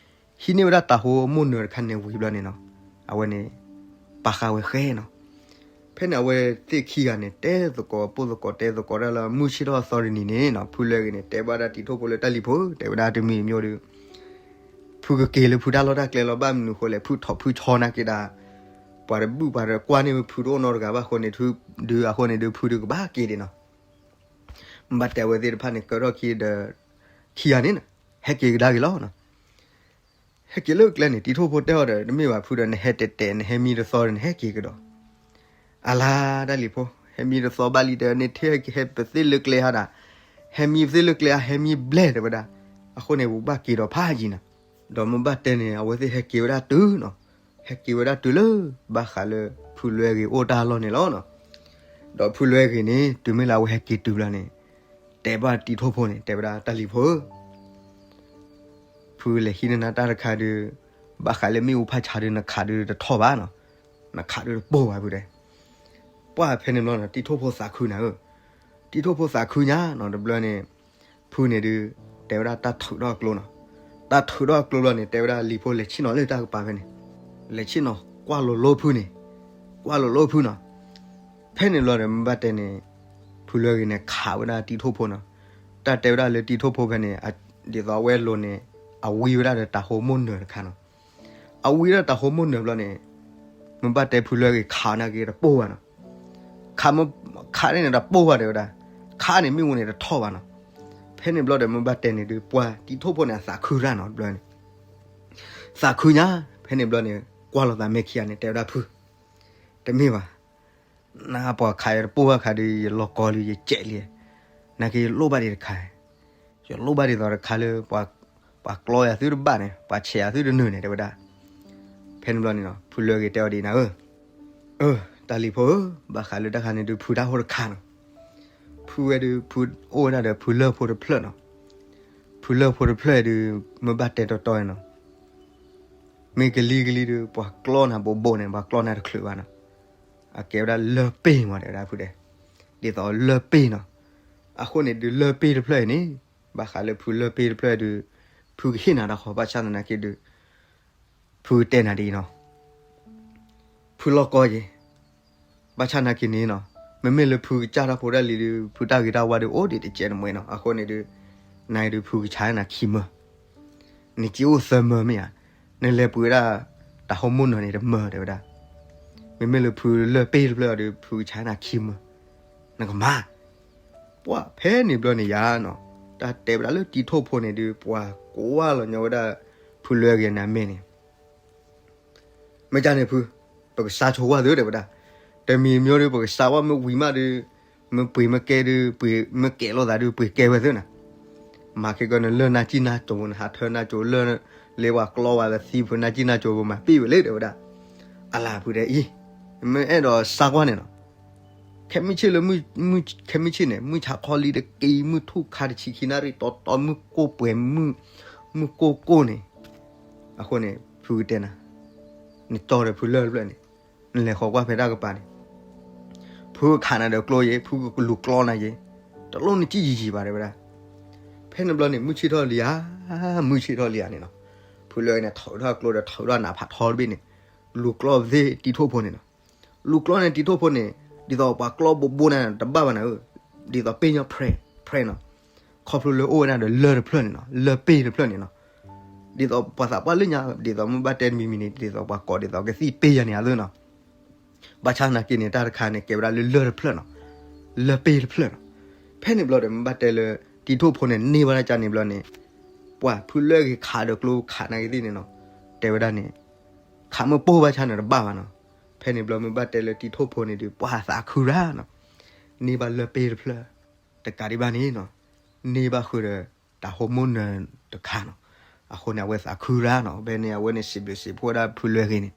ဟံးန့ၢ်ဝဲဒၣ်တၤဟိမိၢ်နၢၤတခါန့ၣ်ဝံၤဘျီန့ၣ်နီၤ, အဝဲန့ၣ် ပာ်ဃာ်ဝဲဃဲနီၤ. ဖဲန့ၣ်အဝဲသ့ၣ်ခံဂၤန့ၣ် တဲသကိးပိၢ်သကိးတဲသကိးတၢ်လၢ မုၢ်ဆ့ၣ်ထီၣ်အသီတနံၤန့ၣ်နီၤ, ဖုလွဲဂ့ၤန့ၣ် တဲဘၣ်ဒၣ်တံၤထိၣ်ဖိလၢတၢ်လံၤဖိ တဲဝဲဒၣ်တမံၤမံၤဒီး ဖုကက့ၤလၢဖုတၢ်လီၢ်တၢ်ကျဲလီၤ, ဘၣ်မနုၤဃိလဲၣ်, ဖုထိးဖုဆီနာ်က့ဒၣ် ပှၤတဘုၣ်ပှၤတကွၢ်န့ၢ်ဝဲဖုတအိၣ်နီတဂၤဘၣ်အဃိန့ၣ်, ဒုးအဃိန့ၣ်ဒုး ဖုဒုးကဘၣ်က့ၤဒံးနီၤ. ဘၣ်တဲဝဲသ့ၣ်တဖၣ်န့ၣ် ကၢထီၣ်ခံဒီး ခံဂၤန့ၣ် ဟဲက့ၤကဒါက့ၤလီၤနီၤ. ဟဲက့ၤလၢကျဲန့ၣ် တံၤထိၣ်ဖိတဲအီၤဒီး တမ့ၢ်ဘၣ်ဖုဒီး နဟဲတဲာ်တဲာ် နဟဲမံတသီဒီး နဟဲက့ၤကဒီး. အလါတၢ်လံၤဖိ, ဟဲမံတသီဘၣ်လံဒီး န့ၣ်ထံၣ်ဟဲပသ့ၣ်လၢကျဲဟါဒၣ်, ဟဲမံပသ့ၣ်လၢကျဲဟါ ဟဲမံဘျဲၣ် တဲဝဲဒၣ်. အဃိန့ၣ် ပဘၣ်က့ၤဒီးဖးယံၤနီၤ. ဒီးမ့ၢ်ဘၣ်တဲန့ၣ် အဝဲသ့ၣ်ဟဲက့ၤဝဲဒၣ်တုၤနီၤ, ဟဲက့ၤဝဲဒၣ်တုၤလၢ ဘၣ်ဃးလၢ ဖုလွဲဂ့ၤအိၣ်တၢ်လီၢ်န့ၣ်လီၤနီၤ. ဒီးဖုလွဲဂ့ၤန့ၣ် တုၤမ့ၢ်လၢအဝဲဟဲက့ၤတုၤဘျီန့ၣ် တဲဘၣ်တံၤထိၣ်ဖိန့ၣ် တဲဝဲဒၣ် တၢ်လံၤဖိဧၢ, ဖုလဲၤဟံးန့ၢ်နၤတၢ်တခါဒုး ဘၣ်ဃးလၢမ့ၣ်အူဖးဆါဒုး နခးဒုးတထီၣ်ဘၣ်နီၤ, နခးဒုးတပိၢ်ဘၣ်ဖုတဲ. ပှၢ်ဖဲန့ၣ်ဘျီနီၤ တံၤထိၣ်ဖိသးခုနၤဧၢ, တံၤထိၣ်ဖိသးခုညါနီၤ တဘျီန့ၣ် ဖုန့ၣ်ဒုး တဲဝဲဒၣ်တၢ်ထုးထီၣ်အကျိနီၤ. တၢ်ထုးထီၣ်အကျိဘျီန့ၣ် တဲဝဲဒၣ်လံၤဖိလဲၤဆ့ၣ်နီၤလၢတၢ်ကပၤဖဲန့ၣ်, လဲၤဆ့ၣ်နီၤ ကွၢ်လိၤလိဖုန့ၣ်, ကွၢ်လိၤလိဖုနီၤ. ဖဲန့ၣ်ဘျီဒီး မ့ၢ်ဘၣ်တဲန့ၣ် ဖုလၢဂ့ၤန့ၣ် ခးဝဲဒၣ်တံၤထိၣ်ဖိနီၤ. တၢ်တဲဝဲဒၣ်လၢတံၤထိၣ်ဖိဖဲန့ၣ် ဒ်သိးအဝဲအလိၤန့ၣ် အဝံဝဲဒၣ်ဒီးတၤဟိမိၣ်နၢၤတခါနီၤ. အဝံဒၣ်တၤဟိမိၣ်နၢၤဘျီန့ၣ် မ့ၢ်ဘၣ်တဲဖုလၢဂ့ၤခးနာ်က့တပိၢ်ဘၣ်နီၤ. ခးမ့ၢ် ခးန့ၣ်တပိၢ်ဘၣ်တဲဝဲဒၣ်, ခးန့ၣ်မ့ၣ်အူန့ၣ်တထီၣ်ဘၣ်နီၤ. ဖဲန့ၣ်ဘျီဒီး မ့ၢ်ဘၣ်တဲန့ၣ်ဒုး ပှၤတံၤထိၣ်ဖိန့ၣ် အသးခုရၣ်နီၤ တဘျီန့ၣ် သးခုညါ. ဖဲန့ၣ်ဘျီန့ၣ် ကွၢ်လိာ်သးမဲာ်ခံဂၤန့ၣ် တဲဝဲဒၣ်ဖု, တမ့ၢ်ဘၣ်, နပှၤခးယတပိၢ်ဘၣ်ခါဒီး ယလီၤကီလံ ယကဲးလံ, နာ်က့ယလိၣ်ဘၣ်ဒံးတခါ, ယလိၣ်ဘၣ်ဒ်သိးတခါလၢ ပှၤကျီယၤသုတဘၣ်န့ၣ် ပှၤဆဲးယၤသုတနုာ်န့ၣ် တဲဝဲဒၣ်. ဖဲန့ၣ်ဘျီန့ၣ်နီၤ ဖုလၢဂ့ၤတဲအီၤဒ်နၤဧၢ, အၢ တၢ်လံၤဖိဧၢ, ဘၣ်ဃးလၢတၢ်ခါန့ၣ်ဒုး ဖုတၢ်အိၣ်တခါနီၤ. ဖုဝဲဒုး ဖုအိၣ်ဝဲဒၣ်ဒီးဖုလၢၢ်ဖိတဖျၢၣ်နီၤ. ဖုလၢၢ်ဖိတဖျၢၣ်ဒုး မ့ၢ်ဘၣ်တဲတီတီနီၤ မ့ၢ်ကလံၤကလံၤဒုး ပှၤကျီနၤဘိးဘိးန့ၣ် ပှၤကျီနၤတချုးဘၣ်နီၤ. အကဲဝဲဒၣ်လၢၢ်ပ့ၢ်မး တဲဝဲဒၣ်ဖုတဲ, ဒ်သိးလၢၢ်ပ့ၢ်နီၤ. အဃိန့ၣ်ဒုး လၢၢ်ပ့ၢ်တဖျၢၣ်အံၤန့ၣ် ဘၣ်ဃးလၢဖုလၢၢ်ပ့ၢ်တဖျၢၣ်ဒုး ဖုကဟ့ၣ်နၤတၢ်ဃီ ဘၣ်ဆၣ်သနာ်က့ဒုး ဖုကတဲနၤဒ်အံၤနီၤ ဖုလီၢ်ကီယဲၤ, ဘၣ်ဆၣ်နာ်က့န့ၣ်နီၤ မ့မ့ၢ်လၢဖုကစၢ်တၢ်ဖိတၢ်လံၤဒုး ဖုတၢ်ဂ့ၤတၢ်ဝါဒုး အိၣ်ဒံးတကဲးတမှဲၤနီၤ. အဃိန့ၣ်ဒုး နၤအံၤဒုး ဖုကဆါနၤခံမၢ, နစ့အိၣ်သၢမၢမ့ၢ်ဧါ, နလဲၤပှ့ၤဝဲဒၣ် တၤဟိမိၣ်နၢၤန့ၣ်တမၢ တဲဝဲဒၣ်. မ့မ့ၢ်လၢဖုလၢၢ်ပ့ၢ်တဖျၢၣ်အံၤဒုး ဖုကဆါနၤခံမၢ, နကမၤ ပှၤဖဲန့ၣ်ဘျီန့ၣ်ယါနီၤ တၢ်တဲဝဲဒၣ်လၢတံၤထိၣ်ဖိန့ၣ်ဒုး ပှၤကွၢ်လီၤညီဝဲဒၣ် ဖုလၢဂ့ၤန့ၣ်အမဲာ်န့ၣ် မ့ၢ်ကန့ၣ်ဖု, ပကစါဆိဝဲသုတဲဝဲဒၣ်, တမံၤမ့ၢ်ဒုး ပကစါဝဲမ့ၢ်ဝံၤမးဒုး, မ့ၢ်ပှ့ၤမ့ၢ်ကဲဒုး ပှ့ၤမ့ၢ်ကဲလိာ်သးဒုး ပှ့ၤကဲဝဲသုနီၤ. မၤခဲကနၤလၢၢ်နၢ်ကံၣ်နၢ်ကၠိ နဟးထၢနၢ်ကၠိလၢ လၢပှၤကျီဝဲသံဖုနၢ်ကံၣ်နၢ်ကၠိ ပမၤပ့ၢ်ဝဲလၢတဲဝဲဒၣ်. အလၤဖုတဲအံၤ, မ့ၢ်အဲၣ်ဒိးစါကွၢ်န့ၣ်နီၤ ခဲမုၢ်ဆ့ၣ်လၢ ခဲမုၢ်ဆ့ၣ်န့ၣ် မုၢ်ဆါခီလံတက့ၢ် မုၢ်ထူၣ်ခါတဆံခံနၣ်ရံၣ်တီတီ မုၢ်ကိၢ်ပှဲၤ မုၢ်ကိၢ်ကိၢ်န့ၣ်, အဃိန့ၣ် ဖုကတဲနၤ, နတီဒီးဖုလၢၢ်တဖျၢၣ်န့ၣ်, နလဲၤဃီၤကွၢ်ဖဲတၢ်ကပၤန့ၣ်, ဖုကခးနၤဒီးကျိယဲၤ ဖုကလူၤကျီနၤယဲၤ, တလိၣ်နစံၣ်ယံာ်ယံာ်ဘၣ်တဲဝဲဒၣ်. ဖဲန့ၣ်ဘျီန့ၣ် မုၢ်ဆ့ၣ်ထီၣ်လံဧါ, မုၢ်ဆ့ၣ်ထီၣ်လံဧါန့ၣ်နီၤ, ဖုလၢဂ့ၤန့ၣ် ထုးထီၣ်ကျိဒီးထုးထီၣ်နးဖးထီတဘ့ၣ်န့ၣ်, လူၤကျီသ့ၣ်တံၤထိၣ်ဖိန့ၣ်နီၤ. လူၤကျီန့ၣ်တံၤထိၣ်ဖိန့ၣ်, ဒ်သိးပှၤကျီဘိးဘိးန့ၣ်တဘၣ်ဘၣ်နၤဧၢ, ဒ်သိးပ့ၣ်ညီ prayer နီၤ, ခီဖျိလၢအိၣ်ဝဲဒၣ်ဒီးလၢၢ်တဖျၢၣ်န့ၣ်နီၤ လၢၢ်ပ့ၢ်တဖျၢၣ်န့ၣ်နီၤ. ဒ်သိးပှၤသးပှၢ်လၢညါ ဒ်သိးမ့ၢ်ဘၣ်တဲတမံၤမံၤန့ၣ် ဒ်သိးပှၤကိးဒ်သိးကသံၣ်ပ့ၢ်ယၤန့ၣ်အသိးနီၤ. ဘၣ်ဆၣ်သနာ်က့န့ၣ် တၢ်တခါန့ၣ် ကဲဝဲဒၣ်လၢလၢၢ်တဖျၢၣ်နီၤ, လၢၢ်ပ့ၢ်တဖျၢၣ်နီၤ. ဖဲန့ၣ်ဘျီဒီး မ့ၢ်ဘၣ်တဲလၢ တံၤထိၣ်ဖိန့ၣ် န့ၢ်ဘၣ်တၢ်ကန့ၣ်ဘျီန့ၣ်, ပှၤဖုလၢဂ့ၤခးဒီးကျိခးနာ်က့သ့ၣ်န့ၣ်နီၤ, တဲဝဲဒၣ်န့ၣ်, ခးမ့ၢ်ပိၢ်ဘၣ်ဆၣ်န့ၣ်တဘၣ်ဘၣ်နီၤ. ဖဲန့ၣ်ဘျီမ့ၢ်ဘၣ်တဲလၢတံၤထိၣ်ဖိန့ၣ်ဒီး ပှၤသးခုရၣ်နီၤ, န့ၢ်ဘၣ်လၢၢ်ပ့ၢ်တဖျၢၣ်, တကးဒံးဘၣ်န့ၣ်နီၤ, န့ၢ်ဘၣ်ဃုာ်ဒီးတၤဟိမိၣ်နၢၤတခါနီၤ. အဃိန့ၣ် အဝဲသးခုရၣ်နီၤ, ဖဲန့ၣ် အဝဲန့ၣ်စံးဘျုးစံးဖှိၣ်ဝဲဒၣ်ဖုလၢဂ့ၤန့ၣ်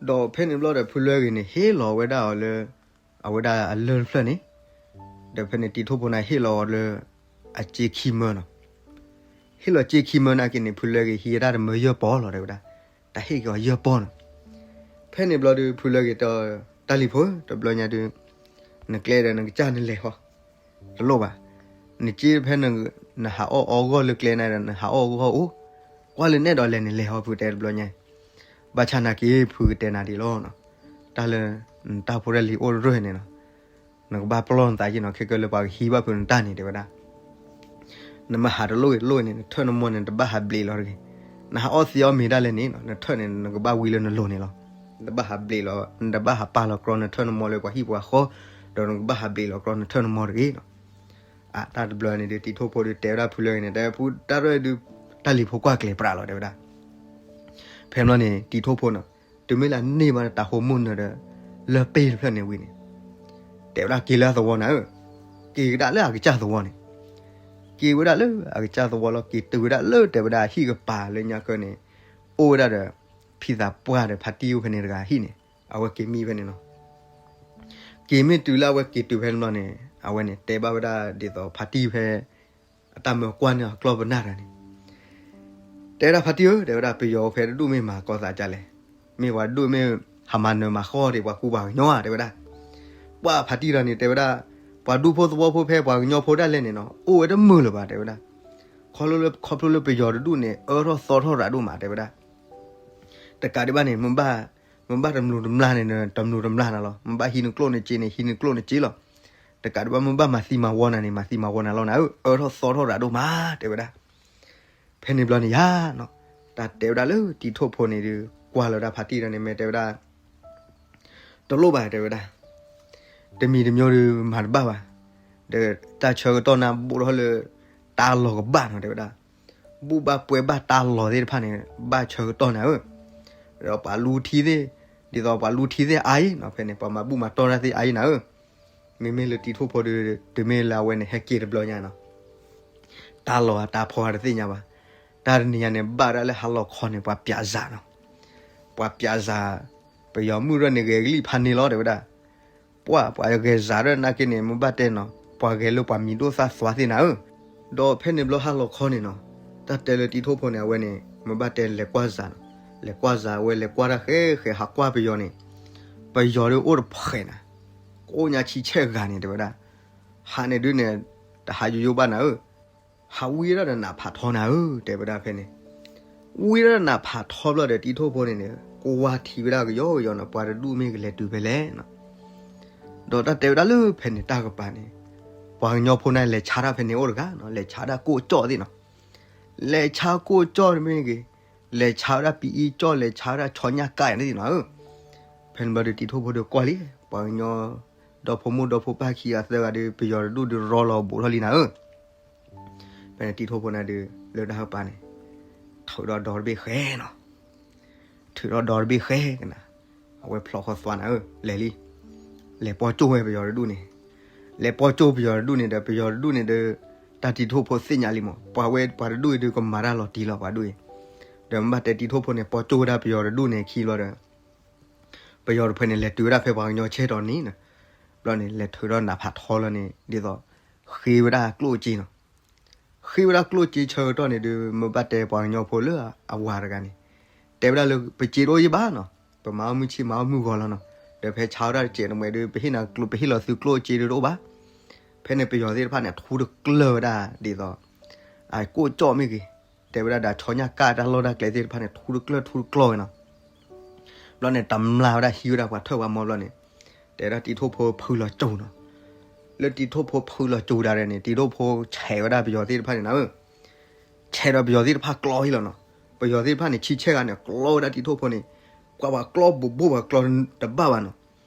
ဒီးဖဲန့ၣ်ဘျီဒီး ဖုလၢဂ့ၤန့ၣ် ဟ့ၣ်လီၤဝဲဒၣ်အီၤလၢ အဝဲဒၣ်အလၢၢ်တဖျၢၣ်န့ၣ်, ဒီးဖဲန့ၣ်တံၤထိၣ်ဖိန့ၣ် ဟ့ၣ်လီၤအီၤလၢ အစ့ခံမၢနီၤ. ဟ့ၣ်လီၤစ့ခံမၢနာ်က့န့ၣ် ဖုလၢဂ့ၤဟံးဝဲဒၣ်တမၢယဲၢ်ပီၢ်လီၤ တဲဝဲဒၣ်, တၢ်ဟ့ၣ်က့ၤအီၤယဲၢ်ပီၢ်နီၤ. ဖဲန့ၣ်ဘျီဒီး ဖုလၢဂ့ၤတဲအီၤ တၢ်လံၤဖိဧၢ, တဘျီညါဒုး နကျဲဒီးနကစၢ်နလဲၤဃီ တလိၣ်ဘၣ်. နစ့ဖဲ နဟးအီၣ်အီဂီၢ်လၢကျဲန့ၣ်ဒီး နဟးအီၣ်အီဂီၢ်အိၣ်, ကွၢ်လၢနဲဒိးလဲၤန့ၣ်လဲၤဟီ ဖုတဲတဘျီညါ. ဘၣ်ဆၣ်နာ်က့ ဖုကတဲနၤဒ်လီၤနီၤ, တၢ်လၢ နတၢ်ဖိတၢ်လံၤအိၣ်ရၢၢ်န့ၣ်နီၤ, နကဘၣ်ပလီၢ်နသးယ့ၣ်နီၤ, ခဲကဲလၢပှၤကဟံးဘၣ်ဖုနတၢ်န့ၣ် တဲဝဲဒၣ်. နမ့ၢ်ဟးတလိၣ်ဂ့ၤတလိၣ်ဂ့ၤန့ၣ် နထၢၣ်နမီၢ်န့ၣ် နတဘၣ်ဟးဘျ့းလီၤတဂ့ၤ. နဟးအီၣ်သံအီၣ်မ့ၤဒၣ်လဲာ်န့ၣ်နီၤ, နထၢၣ်န့ၣ် နကဘၣ်ဝံလၢနလိၤန့ၣ်လီၤ. နတဘၣ်ဟးဘျ့းလီၤ, နတဘၣ်ဟးပာ်လီၤကြီနထၢၣ်နမီၢ်လၢပှၤဟံၣ်ပှၤဃီ, ဒီးနကဘၣ်ဟးဘျ့းလီၤကြီနထၢၣ်နမီၢ်တဂ့ၤနီၤ. အတၢ်တဘျီန့ၣ်ဒုး တံၤထိၣ်ဖိဒုးတဲဝဲဒၣ်ဖုလၢဂ့ၤန့ၣ် တဲဖုတၢ်ရဲၣ်ဒုး တၢ်လံၤဖိကွၢ်ကျဲၤပြးလီၤ တဲဝဲဒၣ်. ဖဲန့ၣ်ဘျီန့ၣ် တံၤထိၣ်ဖိနီၤ, တုၤမ့ၢ်လၢအန့ၢ်ဘၣ်တၤဟိမိၣ်နၢၤဒီး လၢၢ်ပ့ၢ်တဖျၢၣ်န့ၣ်ဝံၤန့ၣ်, တဲဝဲဒၣ်က့ၤလၢအသဝီနၤဧၢ, က့ၤကဒါလၢအကစၢ်သဝီန့ၣ်, က့ၤဝဲဒၣ်လၢအကစၢ်သဝီလီၤ. က့ၤတုၤဝဲဒၣ်လၢတဲဝဲဒၣ်ဟံၣ်ကပၤလၢညါကၢန့ၣ်, အိၣ်ဝဲဒၣ်ဒီး ဖံသးပှၢ်ဒီးဖါတံၢ်အိၣ်ဖဲန့ၣ်တဂၤဟံၣ်န့ၣ်, အဝဲက့ၤမံဖဲန့ၣ်လီၤ. က့ၤမ့ၢ်တုၤလၢအဝဲက့ၤတုၤဖဲန့ၣ်ဘျီန့ၣ် အဝဲန့ၣ် တဲဘၣ်ဝဲဒၣ်ဒ်သိးဖါတံၢ်ဖဲ အတၢ်မၢကွၢ်န့ၢ်အီၤကျီၢ်ပနၢ်တဂၤန့ၣ်, တဲဝဲဒၣ်ဖါတံၢ်ဧၢ, တဲဝဲဒၣ်ပယီၤအိၣ်ဖဲတဒူၣ်မ့ၢ်မၤကီသးဒ်လဲၣ်, မ့ၢ်ပှၤတဒူၣ်မ့ၢ်ဟးမၤနၢၤမၤဃီဒံးပှၤကူပှၤကညီဧါ တဲဝဲဒၣ်. ပှၤဖါတံၢ်တဂၤန့ၣ် တဲဝဲဒၣ်, ပှၤဒူဖိသဝီဖိဖဲပှၤကညီဖိဒၣ်လဲၣ်န့ၣ်နီၤ အိၣ်ဝဲတမုာ်လၢၤဘၣ် တဲဝဲဒၣ်. ခီဖျိလၢ ခီဖျိလၢပယီၤတဒူၣ်န့ၣ် အၢထီၣ်သီထီၣ်ရၤဒိၣ်မး တဲဝဲဒၣ်. တကးဒံးဘၣ်န့ၣ် မ့ၢ်ဘၣ်, မ့ၢ်ဘၣ်တမျိးတမျာ်န့ၣ် တမျိးတမျာ်နၤလီၤ. မ့ၢ်ဘၣ်ဟံးနကျိၣ်နစ့န့ၣ် ဟံးနကျိၣ်နစ့လီၤ. တကးဒံးဘၣ် မ့ၢ်ဘၣ်မၤသံမၤဝီနၤန့ၣ် မၤသံမၤဝီနၤလီၤနၤဧၢ, အၢထီၣ်သီထီၣ်ရၤဒိၣ်မး တဲဝဲဒၣ်. ဖဲန့ၣ်ဘျီန့ၣ်ယါနီၤ, တၢ်တဲဝဲဒၣ်လၢတံၤထိၣ်ဖိန့ၣ်ဒီး ကွၢ်လီၤဒၣ်ဖးတံၢ်ဒီးန့ၣ် မ့ၢ်တဲဝဲဒၣ် တလိၣ်ဘၣ် တဲဝဲဒၣ်. တမံၤတမံၤဒီးမၤတဘၣ်ဘၣ်. ဒီးတၢ်ဆၢကတီၢ်နၤဘူးထီၣ်လၢ တၢ်လီၢ်ကဘၣ်နီၤ တဲဝဲဒၣ်. ဘူၣ်ဘၣ်ပှဲၤဘၣ်တၢ်လီၢ်သ့ၣ်တဖၣ်န့ၣ် ဘၣ်ဆၢကတီၢ်နၤဧၢ. ဒီးပှၤလူထံသ့ၣ်, ဒ်သိးပှၤလူထံသ့ၣ်အါအံၤနီၤ ဖဲန့ၣ် ပှၤမၤဘူၣ်မၤတီၢ်တၢ်သ့ၣ်အါအံၤနၤဧၢ. မ့မ့ၢ်လၢတံၤထိၣ်ဖိဒီး တမ့ၢ်လၢအဝဲန့ၣ် ဟဲက့ၤတဘျီညါနီၤ တၢ်လီၢ်အတၢ်ဖီအတသ့ၣ်ညါဘၣ်. တၢ်တနံၤညါန့ၣ် ဘၣ်ဒၣ်လၢဟါလီၤခီန့ၣ် ပှၤပၠးစၤနီၤ. ပှၤပၠးစၤ, ပယီၤမုၣ်ရဲၣ်န့ၣ် ဂဲၤကလံၣ်ဖးန့ၢ်လီၤ တဲဝဲဒၣ်. ပှၢ် ပှၤဂဲၤစၤရဲၣ်နာ်က့န့ၣ် မ့ၢ်ဘၣ်တဲနီၤ ပှၤဂဲၤလၢပှၤမံၤဒိၣ်သၣ်သွါသ့ၣ်နၤဧၢ. ဒီးဖဲန့ၣ်ဘျီဟါလီၤခီန့ၣ်နီၤ, တၢ်တဲလၢတံၤထိၣ်ဖိန့ၣ် အဝဲန့ၣ် မ့ၢ်ဘၣ်တဲလဲၤကွၢ်စၤနီၤ. လဲၤကွၢ်စၤ အဝဲလဲၤကွၢ်တၢ်ဃဲဃဲ ဟးကွၢ်ပယီၤန့ၣ်, ပယီၤဒီးအိၣ်တဖှဲးနၤ, ကိးညါဆံဆဲၣ်ဂၤန့ၣ် တဲဝဲဒၣ်. ဟးန့ၣ်ဒုးန့ၣ် တဟးယိယိဘၣ်နၤဧၢ. ဟးဝံဒၣ်ဒီးနးဖးထီနၤဧၢ တဲဝဲဒၣ်ဖဲန့ၣ်. ဝံဒၣ်ဒီးနးဖးထီဘျီဒီး တံၤထိၣ်ဖိန့ၣ်န့ၣ် ကွၢ်ထံဝဲဒၣ်ကယီကယီနီၤ ပှၤတဒူၣ်မ့ၢ်ကလဲၤတုၤဖဲလဲၣ်နီၤ. ဒီးတၢ်တဲဝဲဒၣ်လၢဖဲန့ၣ် တၢ်ကပၤန့ၣ် ပှၤကညီဖိန့ၣ် လဲၤဆါတၢ်ဖဲန့ၣ်အိၣ်တဂၤနီၤ, လဲၤဆါဒၣ်ကိၣ်ကၠီၣ်သ့ၣ်နီၤ. လဲၤဆါကိၣ်ကၠီၣ်တမ့ၢ်ဂ့ၤ, လဲၤဆါဝဲဒၣ်ပံအံၣ်ကၠီၣ်, လဲၤဆါဝဲဒၣ်ဆီညၣ်ကၣ်ယၤသ့ၣ်နီၤဧၢ. ဖဲန့ၣ်ဘျီဒီး တံၤထိၣ်ဖိဒီးကွၢ်လံ, ပှၤကညီ ဒီဖိမိၢ်ဒီဖိပၢ်ခံဂၤသၢဂၤဒီး ပယီၤတဒူၣ်ဒီးရီလီၤဘူးထီၣ်လံနၤဧၢ. ဖဲန့ၣ်တံၤထိၣ်ဖိန့ၣ်ဒီး လၢတၢ်ကပၤန့ၣ် ထုးဒီးဒီတဘ့ၣ်ဃဲနီၤ. ထုးဒီးဒီတဘ့ၣ်ဃဲကနၤ, အဝဲဖျိးဃီသွါနၤဧၢ, လဲၤလံ. လဲၤပိာ်ကၠိၣ်ဝဲပယီၤတဒူၣ်န့ၣ်, လဲၤပိာ်ကၠိၣ်ပယီၤတဒူၣ်န့ၣ်ဒီး ပယီၤတဒူၣ်န့ၣ်ဒီး တၢ်တံၤထိၣ်ဖိသ့ၣ်ညါလံမး, ပှၤဝဲပှၤတဒူၣ်အံၤဒီးကမၤတၢ်လီၤတံၢ်လီၤပှၤဒူၣ်အံၤ. ဒီးမ့ၢ်ဘၣ်တဲတံၤထိၣ်ဖိန့ၣ် ပိာ်ကၠိၣ်ဝဲဒၣ်ပယီၤတဒူၣ်န့ၣ်အခံဘျီဒီး ပယီၤတဖုန့ၣ် လဲၤတုၤဝဲဒၣ်ဖဲပှၤကညီဆဲတီၤန့ၣ်နီၤ. ဘျီန့ၣ် လဲၤထုးဒီးနးဖးထီလီၤန့ၣ် ဒ်သိး ဃ့ဝဲဒၣ်ကျိၣ်စ့နီၤ. ဃ့ဝဲဒၣ်ကျိၣ်စ့ဆၢကတီၢ်န့ၣ်ဒီး မ့ၢ်ဘၣ်တဲပှၤကညီဖိလၢအဝၤတဂၤန့ၣ် တဲဝဲဒၣ်လၢ ပစ့တအိၣ်ယံၣ်ဘၣ်နီၤ, ပမၤအီၣ်မုၢ်ဆ့ၣ်မၤအီၣ်မုၢ်ဂီၤလီၤနီၤ. ဒီးဖဲဆါဝဲဒၣ်တစဲးတမှဲးဒီး ပဟ့ၣ်နၤကျိၣ် ပဟ့ၣ်လီၤသုကျိၣ်စ့ဒုးတအိၣ်ဘၣ်. ဖဲန့ၣ်ပယီၤသ့ၣ်တဖၣ်န့ၣ် ထူတကျၢၢ်ဝဲဒၣ်ဒ်သိး အကိၣ်ကၠီၣ်မ့ၢ်ဂ့ၤ, တဲဝဲဒၣ်ဒီးဆီညၣ်ကၣ်တၢ်လီၢ်တၢ်ကျဲသ့ၣ်တဖၣ်န့ၣ် ထူတကျၢၢ်ထူတကျီၢ်ဝဲနီၤ. ဘျီန့ၣ် တမျါဝဲဒၣ်ဟံးဝဲဒၣ်ပှၤထၢၣ်ပှၤမီဘျီန့ၣ် တဲဝဲဒၣ်တံၤထိၣ်ဖိဖုလီၤစိၤနီၤ. လၢတံၤထိၣ်ဖိဖုလီၤစိၤဒၣ်ဒီးန့ၣ် တံၤထိၣ်ဖိဆဲးဝဲဒၣ်ပယီၤသ့ၣ်တဖၣ်န့ၣ်နၤဧၢ. ဆဲးဒီးပယီၤသ့ၣ်တဖၣ်ကျီဟံၣ်လီၤနီၤ. ပယီၤသ့ၣ်တဖၣ်န့ၣ် ဆံဆဲၣ်ဂၤန့ၣ် ကျီဝဲဒၣ်တံၤထိၣ်ဖိန့ၣ် ပှၤ ပှၤကျီဘိးဘိၣ်ပှၤကျီတဘၣ်ဘၣ်နီၤ.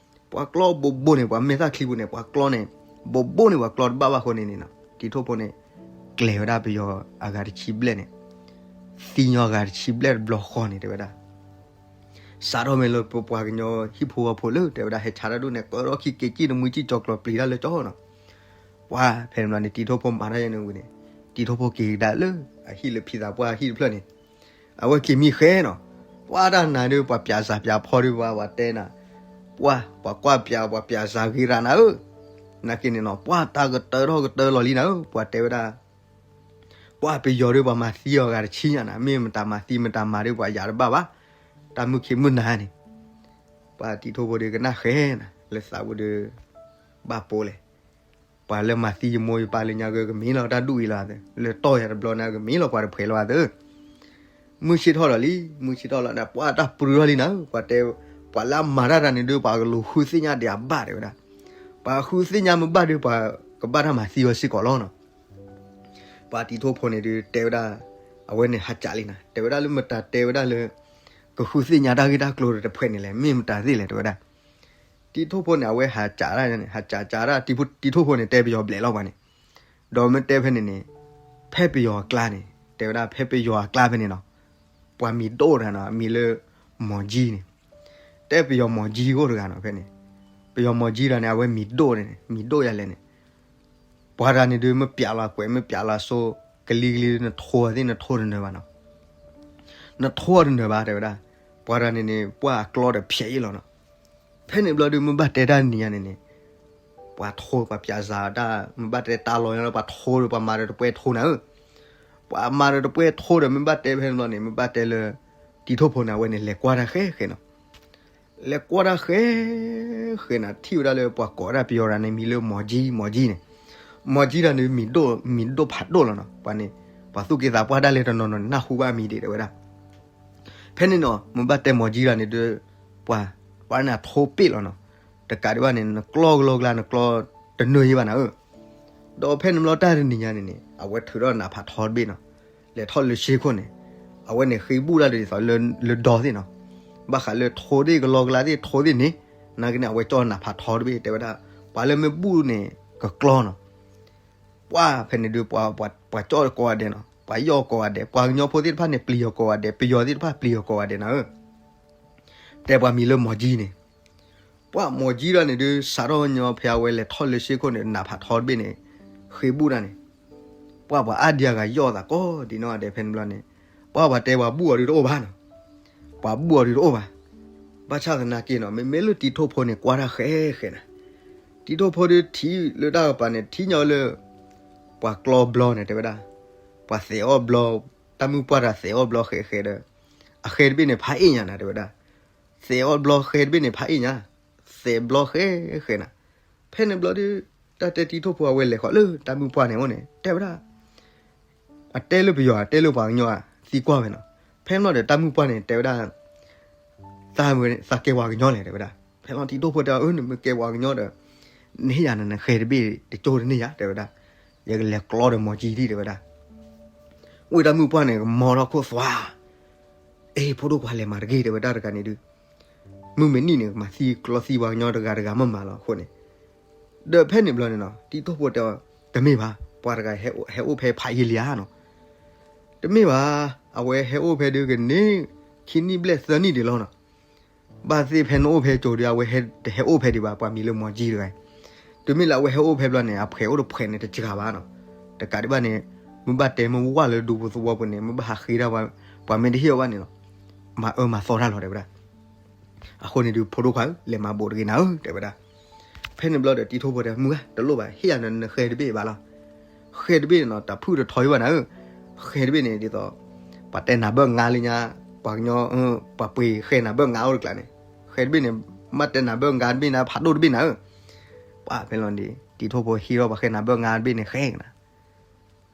ပှၤကျီဘိးဘိၣ်န့ၣ် ပှၤမဲာ်သၣ်ချံပူၤန့ၣ် ပှၤကျီန့ၣ် ဘိးဘိၣ်န့ၣ် ပှၤကျီတဘၣ်ဘၣ်အဃိန့ၣ်န့ၣ်နီၤ တံၤထိၣ်ဖိန့ၣ် ကျဲၤဝဲဒၣ်ပယီၤအဂၤတဆံဘျဲၣ်န့ၣ် သံညီအဂၤတဆံဘျဲၣ်တဘျီဃီန့ၣ် တဲဝဲဒၣ်. စးထီၣ်မ့ၢ်လၢပပှၤကညီဟံၣ်ဖိဃီဖိလၢ တဲဝဲဒၣ်ဟဲဆါတၢ်ဒိၣ်န့ၣ် ကၢထီၣ်ခံက့ၤကံၣ်တမှံကံၣ်ကၠီၤကျီၤပျံၤတၢ်လၢကၠီနီၤ. ပှၤဖဲန့ၣ်ဘျီန့ၣ် တံၤထိၣ်ဖိမၤတၢ်ယဲန့ၣ်ဝံၤန့ၣ် တံၤထိၣ်ဖိက့ၤကဒါလၢအဟံၣ်လၢဖံသးပှၢ်ဟံၣ်တဖျၢၣ်န့ၣ် အဝဲက့ၤမံဃဲနီၤ. ပှၤတၢ်နၤဒီး ပှၤပၠးစၤပၠးဖီဒီး ပှၤပှၤတဲနၤ ပှၤ ပှၤကွၢ်ပၠး ပှၤပၠးစၤဂ့ၤရၤနၤဧၢ. နာ်က့န့ၣ်နီၤ ပှၤတၢ်ကတၢၢ်ထီၣ်ကတၢၢ်လီၤလံနၤဧၢ ပှၤတဲဝဲဒၣ်. ပှၤပယီၤဒီးပှၤမၤသံအီၤဂၤတဆံညါနၤ မ့ၢ်မတၤမၤသံမတၤမၤဒီးပှၤယၤတဘၣ်ဘၣ်. တၢ်မုၢ်ခံမုၢ်နၤန့ၣ် ပှၤတံၤထိၣ်ဖိဒီးကနၣ်ဃဲနၤ လၢသးပူၤဒီး ဘၣ်ပိာ်လဲၣ်. ပှၤလၢမၤသံယမိၢ်ယပၢ်လၢညါဂ့ၤကမ့ၢ်လီၤတၢ်ဒူၣ်အံၤလီၤ. လၢတီၢ်ယၤတဘျီန့ၣ်ကမ့ၢ်လီၤပှၤတဖှဲးလီၤသ့. မုၢ်ဆ့ၣ်ထီၣ်လီၤလံ မုၢ်ဆ့ၣ်ထီၣ်လီၤဒီး ပှၤတၢ်ပြူၤထီၣ်လံနၤ ပှၤတဲ ပှၤလၢအမၤတၢ်တၢ်န့ၣ်ဒီး ပှၤကလူၤဃုသ့ၣ်ညါဒံးအဘၣ်တဲဝဲဒၣ်. ပှၤဃုသ့ၣ်ညါမ့ၢ်ဘၣ်ဒီး ပှၤကဘၣ်တၢ်မၤသံအီၤစ့ၢ်ကီးလီၤနီၤ. ပှၤတံၤထိၣ်ဖိန့ၣ်ဒီးတဲဝဲဒၣ် အဝဲန့ၣ်ဟးကးလံနၤ တဲဝဲဒၣ်လၢမတၤတဲဝဲဒၣ်လၢ ကဃုသ့ၣ်ညါတၢ်ဂ့ၢ်တၢ်ကျိၤဒီးတဖှဲးန့ၣ်လဲၣ် မ့ၢ်မတၤသ့ၣ်လဲၣ်တဲဝဲဒၣ်. တံၤထိၣ်ဖိန့ၣ် အဝဲဟးကးဒၣ်န့ၣ် ဟးကးကးဒၣ် တံၤထိၣ်ဖိန့ၣ် တဲပယီၤဘျဲးလီၤပှၤန့ၣ် ဒီးမ့ၢ်တဲဖဲန့ၣ်န့ၣ် ဖဲပယီၤအကျါန့ၣ် တဲဝဲဒၣ်ဖဲပယီၤအကျါဖဲန့ၣ်နီၤ ပှၤမံၤဒိၣ်တဂၤနီၤ အမံၤလၢ မီၤကၠံန့ၣ် တဲပယီၤမီၤကၠံအိၣ်တဂၤနီၤဖဲန့ၣ် ပယီၤမီၤကၠံတဂၤန့ၣ် အဝဲမံၤဒိၣ်န့ၣ် မံၤဒိၣ်ယၤလဲၣ်န့ၣ် ပှၤတဂၤန့ၣ်ဒီး မ့ၢ်ပျးလီၤကွဲး မ့ၢ်ပျးလီၤစိ ကလံၤကလံၤ နထိသ့ၣ် နထိတနၢၤဘၣ်နီၤ နထိတနၢၤဘၣ်တဲဝဲဒၣ် ပှၤတဂၤန့ၣ်န့ၣ် ပှၤအကျီဒီးဖျဲးအံၤလီၤနီၤ ဖဲန့ၣ်ဘျီဒီး မ့ၢ်ဘၣ်တဲတၢ်နံၤညါန့ၣ်န့ၣ် ပှၤထိ ပှၤပျးစၤတၢ် မ့ၢ်ဘၣ်တဲတၢ်လီၤညါလၢပှၤထိဒီး ပှၤမၤဒီးတပှဲၤထိနၤဧၢ ပှၤမၤဒီးတပှဲၤထိဒီး မ့ၢ်ဘၣ်တဲဖဲန့ၣ်ဘျီန့ၣ် မ့ၢ်ဘၣ်တဲလၢ တံၤထိၣ်ဖိန့ၣ် အဝဲန့ၣ် လဲၤကွၢ်တၢ်ဃဲဃဲနီၤ လဲၤကွၢ်တၢ်ဃဲ ဃဲနၤ ထံၣ်ဝဲဒၣ်လၢပှၤကိးဝဲဒၣ်ပယီၤတဂၤန့ၣ် မံၤလၢမီၤကၠံ မီၤကၠံန့ၣ်, မီၤကၠံတဂၤန့ၣ် မံၤဒိၣ်ဖးဒိၣ်လီၤနီၤ. ပှၤန့ၣ် ပှၤသူၣ်က့သးပှၢ်ဒၣ်လဲာ်တနီၤနီၤန့ၣ် နၢ်ဟူဘၣ်မံၤဒံး တဲဝဲဒၣ်. ဖဲန့ၣ်နီၤ မ့ၢ်ဘၣ်တဲမီၤကၠံတဂၤန့ၣ်ဒီး ပှၤ ပှၤန့ၣ်အထိပ့ၣ်လီၤနီၤ. တကးဒံးဘၣ်န့ၣ် နကျီကလီကလါ နကျီတနၢၤယံၤဘၣ်နၤဧၢ. ဒီးဖဲန့ၣ်ဘျီတၢ်တနံၤညါန့ၣ်န့ၣ် အဝဲထုးထီၣ်နးဖးထီတဘ့ၣ်နီၤ, လဲၤထီၣ်လၢရှ့ခိၣ်န့ၣ်, အဝဲန့ၣ်ဃ့ဘူၣ်တၢ်ဒ်သိးလၢဒီသ့ၣ်နီၤ, ဘၣ်ဃးလၢထိသ့ၣ်ကလီကလါသ့ၣ်ထိသ့ၣ်န့ၣ်, နာ်က့န့ၣ် အဝဲကၠီၣ်နးဖးထီတဘ့ၣ် တဲဝဲဒၣ်, ပှၤလၢမ့ၢ်ဘူၣ်န့ၣ် ကကျီနီၤ. ပှၢ်ဖဲန့ၣ်ဒုး ပှၤကၠီၣ်ကိးဂၤဒဲးနီၤ, ပှၤယီၣ်ကိးဂၤဒဲး, ပှၤကညီဖိသ့ၣ်တဖၣ်န့ၣ် ပျံၤအီၤကိးဂၤဒဲး, ပယီၤသ့ၣ်တဖၣ်ပျံၤအီၤကိးဂၤဒဲးနၤဧၢ. တဲပှၤမံၤလၢမီၤကၠံန့ၣ်, ပှၢ်မီၤကၠံတဂၤန့ၣ်ဒုး စးထီၣ်ညီဖဲအဝဲလဲၤထီၣ်လၢရှ့ခိၣ်န့ၣ် နးဖးထီတဘ့ၣ်န့ၣ် ဃ့ဘူၣ်တၢ်န့ၣ်, ပှၢ်ပှၤအါဒံအါဂၤယီၣ်သးကိးဒံနီၢ်ဂၤဒဲးဖဲန့ၣ်ဘျီန့ၣ်, ပှၢ်ပှၤတဲပှၤဘူၣ်အီၤဒုးတအိၣ်ဘၣ်နီၤ, ပှၤဘူၣ်အီၤဒုးတအိၣ်ဘၣ်. ဘၣ်ဆၣ်သနာ်က့နီၤ မ့မ့ၢ်လၢတံၤထိၣ်ဖိန့ၣ် ကွၢ်တၢ်ဃဲဃဲနၤ, တံၤထိၣ်ဖိဒုးထံၣ်လၢတၢ်ကပၤန့ၣ် ထံၣ်ညီလၢ ပှၤကျီဘျီန့ၣ် တဲဝဲဒၣ်, ပှၤသဲးအီၣ်ဘျီ, တၢ်မုၢ်ပှၢ်တဂၤသဲးအီၣ်ဘျီဃဲဃဲဒီး အဃဲတဘ့ၣ်န့ၣ် ဖးအ့ၣ်ညါနၤ တဲဝဲဒၣ်, သဲးအီၣ်ဘျီဃဲတဘ့ၣ်န့ၣ် ဖးအ့ၣ်ညါ, သဲးဘျီဃဲဃဲနၤ. ဖဲန့ၣ်ဘျီဒုး တၢ်တဲတံၤထိၣ်ဖိအဝဲလဲၤဃီၤလၢတၢ်မုၢ်ပှၢ်န့ၣ်အအိၣ်န့ၣ် တဲဝဲဒၣ်, အတဲလၢပယီၤ အတဲလၢပှၤကညီဧါ သံကွၢ်ဝဲနီၤ. ဖဲန့ၣ်ဘျီဒီး တၢ်မုၢ်ပှၢ်န့ၣ် တဲဝဲဒၣ်, သးဝဲ သးကဲပှၤကညီလဲၣ် တဲဝဲဒၣ်. ဖဲန့ၣ်ဘျီတံၤထိၣ်ဖိတဲအီၤ အၢ နမ့ၢ်ကဲပှၤကညီဒီး နဟ့ၣ်ယၤနဃဲတဘ့ၣ်တကၠိတန့ၢ်ယၤ တဲဝဲဒၣ်, ယကလဲၤကျီဒီးမီၤကၠံဒံး တဲဝဲဒၣ်. ဝံတၢ်မုၢ်ပှၢ်န့ၣ် ကမီထီၣ်ခိၣ်သွါ, အ့ ဖိဒိၣ်ခွါလဲၤမၤတဂ့ၤ တဲဝဲဒၣ်တဂၤန့ၣ်ဒုး, မုၢ်မ့ၢ်နံၤန့ၣ် ကမၤသံကျီသံပှၤကညီတဂၤတဂၤမ့ၢ်မၤလီၤအဃိန့ၣ်, ဒီးဖဲန့ၣ်ဘျီန့ၣ်နီၤ တံၤထိၣ်ဖိတဲအီၤ တမ့ၢ်ဘၣ် ပှၤတဂၤဟဲအိၣ်ဖဲဖးယံာ်လံဧါနီၤ, တမ့ၢ်ဘၣ်, အဝဲဟဲအိၣ်ဖဲဒုးကန့ၢ် ခံနံၣ်ဘျဲၣ်သၢနံၣ်ဒံးလီၤနီၤ. ဘၣ်သ့ၣ်ဖဲနအိၣ်ဖဲကၠိဒုး အဝဲတဟဲအိၣ်ဖဲဒံးဘၣ် ပှၤမံၤလၢမီၤကၠံတဂၤ, တုၤမ့ၢ်လၢအဝဲဟဲအိၣ်ဖဲဘျီန့ၣ် အဖှဲးအိၣ်တဖှဲးန့ၣ်တစှၤဘၣ်နီၤ. တကးဒံးဘၣ်န့ၣ် မ့ၢ်ဘၣ်တဲမ့ၢ်ဝၢ်လၢဒူပူၤသဝီပူၤန့ၣ် မ့ၢ်ဘၣ်ဟးဃ့တၢ် ပှၤမ့ၢ်တဟ့ၣ်အီၤဘၣ်န့ၣ်လီၤ, မၤအၢမၤသီတၢ်လီၤ တဲဝဲဒၣ်. အဃိန့ၣ်ဒုး ဖိဒိၣ်ခွါဧၢ လဲၤမၤဘူးတဂ့ၤနၤဧၢ တဲဝဲဒၣ်. ဖဲန့ၣ်ဘျီဒီးတံၤထိၣ်ဖိတဲ မုၢ်ဂၤ တလိၣ်ဘၣ် ဟ့ၣ်ယၤနဃဲတဘ့ၣ်ဘၣ်လီၤ. ဃဲတဘ့ၣ်န့ၣ်နီၤ တၢ်ဖုၣ်တထီယံၤဘၣ်နၤဧၢ, ဃဲတဘ့ၣ်န့ၣ်ဒ်သိး ပှၤတဲနၤဘၢၣ်ငါလၢညါ, ပှၤကညီ, ပှၤပှ့ၤဃဲနၤဘၢၣ်ငါအိၣ်တကျါန့ၣ်, ဃဲတဘ့ၣ်န့ၣ် မ့ၢ်တဲနၤဘၢၣ်ငါတဘ့ၣ်န့ၣ် ဖးဒိၣ်တဘ့ၣ်နၤဧၢ. ပှၢ်ဖဲလီၤန့ၣ် တံၤထိၣ်ဖိဟ့ၣ်ထီၣ်ပှၤဃဲနၤဘၢၣ်ငါတဘ့ၣ်န့ၣ် ဃဲကနၤ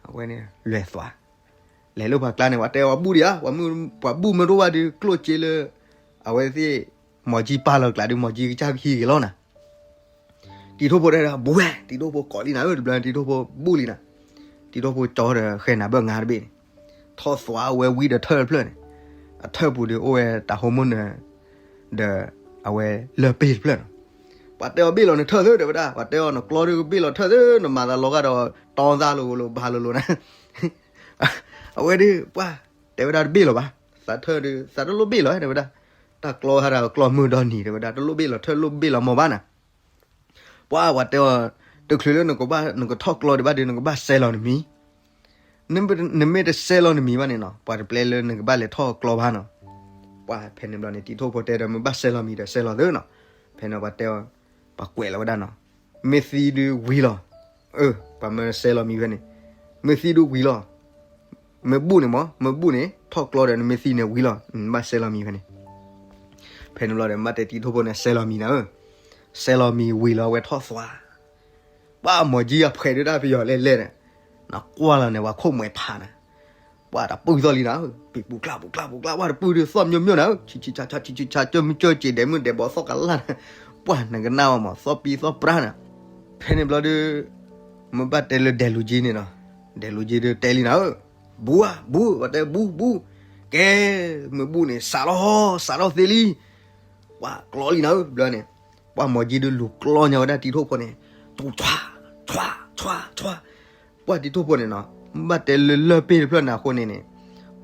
အဝဲန့ၣ် လဲၤသွး, လဲၤလၢပှၤကျါန့ၣ် ပှၤတဲအီၤဘူၣ်ဒံးဧါ, ပှၤဘူၣ်မ့ၢ်တအိၣ်ဘၣ်ဒုး ကျိၣ်စ့လၢ အဝဲသ့ၣ် မီၤကၠံပာ်လီၤကျါဒုး မီၤကၠံကစၢ်ကဟံးက့ၤလီၤနၤ. တံၤထိၣ်ဖိတဲဒၣ် ဘူးဝဲ တံၤထိၣ်ဖိကိးလံနၤဧၢ, တဘျီန့ၣ် တံၤထိၣ်ဖိဘူၣ်လံနၤ. တံၤထိၣ်ဖိကၠီဒီးဃဲနၤဘၢၣ်ငါတဘ့ၣ်န့ၣ်, ထီၣ်သွးဝဲဝံဒီးထၢၣ်တဖျၢၣ်န့ၣ်, အထၢၣ်ပူၤဒုးအိၣ်ဝဲတၢ်ဟိမိၣ်နၢၤ ဒီးအဝဲလၢၢ်ပ့ၢ်တဖျၢၣ်နီၤ. ပှၤတဲအီၤဘ့ၣ်လီၤနထၢၣ်သၢ တဲဝဲဒၣ်, ပှၤတဲအီၤနကျီဒုးကဘ့ၣ်လီၤထၢၣ်သၢ နမၤသးလီၤဂာ်ဒီး တီသၣ်လိၤလိၤ ဘၣ်လိၤလိၤနၤ. အဝဲဒုး ပှၢ်တဲဝဲဒၣ်တဘ့ၣ်လီၤဘၣ်, သးထၢၣ်ဒုး သးတလိၣ်ဘ့ၣ်လီၤ တဲဝဲဒၣ်, တၢ်ကျီဟးဒီးကျီမုၢ်ဒီနံၤ တဲဝဲဒၣ် တလိၣ်ဘ့ၣ်လီၤထၢၣ်လိၣ်ဘ့ၣ်လီၤမီၤဘၣ်နၤ. ပှၢ်ပှၤတဲအီၤ, တချုးလၢနကဘၣ် နကထီၣ်ကျီဒံးဘၣ်ဒုး နကဘၣ်စဲးလီၤနမံၤ, နမ့ၢ်တစဲးလီၤနမံၤဘၣ်န့ၣ်နီၤ ပှၤတပျဲလၢနကဘၣ်လဲၤထီၣ်ကျီဘၣ်နီၤ. ပှၢ်ဖဲန့ၣ်ဘျီန့ၣ် တံၤထိၣ်ဖိတဲဒီး မ့ၢ်ဘၣ်စဲးလီၤမံၤဒီးစဲးလီၤသၢနီၤ. ဖဲန့ၣ်ပှၤတဲအီၤ, ပှၤကွဲးလီၤဝဲဒၣ်နီၤ, မ့ၢ်သံဒုးဝံၤလီၤ. အၢ ပှၤမၢစဲးလီၤမံၤဖဲန့ၣ်, မ့ၢ်သံဒုးဝံၤလီၤ. မ့ၢ်ဘူၣ်န့ၣ်မး မ့ၢ်ဘူၣ်န့ၣ် ထီၣ်ကျီဒီး နမ့ၢ်သံန့ၣ်ဝံၤလီၤ ဘၣ်စဲးလီၤမံၤဖဲန့ၣ်. ဖဲန့ၣ်ဘျီဒီး မ့ၢ်တဲတံၤထိၣ်ဖိန့ၣ် စဲးလီၤမံၤနၤဧၢ, စဲးလီၤမံၤဝံၤလီၤ အဝဲထီၣ်သွး ပှၢ်မီၤကၠံအဖှဲးဒုးတၢ်ပယီၤလဲၣ်လဲၣ်န့ၣ်, နကွၢ်လီၤန့ၣ် ပှၤခိၣ်မှဲၤဖးနၤ, ပှၢ်တၢ်ပုၢ်သီၣ်လံနၤဧၢ, ပံၤပူၤကျၢ်ပူၤကျၢ်ပူၤကျၢ် ပှၢ်တပုၢ်ဒုးသီၣ်မိမိနၤဧၢ, ဆံးဆံးဆါဆါ ဆံးဆံးဆါ ကၢမုၢ်ကၢစံး ဒဲးမုၢ်ဒဲးဘီသီၣ်ကလၢ်နၤ, ပှၢ်နကနၣ်ဝဲမး သီၣ်ပံသီၣ်ပြါနၤ. ဖဲန့ၣ်ဘျီဒုး မ့ၢ်ဘၣ်တဲလၢဒဲးလူၤကၠံန့ၣ်နီၤ, ဒဲးလူၤကၠံဒုးတဲလံနၤဧၢ, ဘူးဧါ ဘူး ပှၤတဲဘူးဘူး, ကဲ မ့ၢ်ဘူးန့ၣ် စးထီၣ် စးထီၣ်သ့လံ ပှၢ်ကျီလံနၤဧၢ ဘျီန့ၣ်, ပှၢ်မီၤကၠံဒုးလူၤကျီညါဝဲဒၣ်တံၤထိၣ်ဖိန့ၣ်, တူၢ်ဆွါ ဆွါ ဆွါ ဆွါ, ပှၢ်တံၤထိၣ်ဖိန့ၣ်နီၤ, ဘၣ်တဲလၢလၢၢ်ပ့ၢ်တဖျၢၣ်န့ၣ်အဃိန့ၣ်န့ၣ်,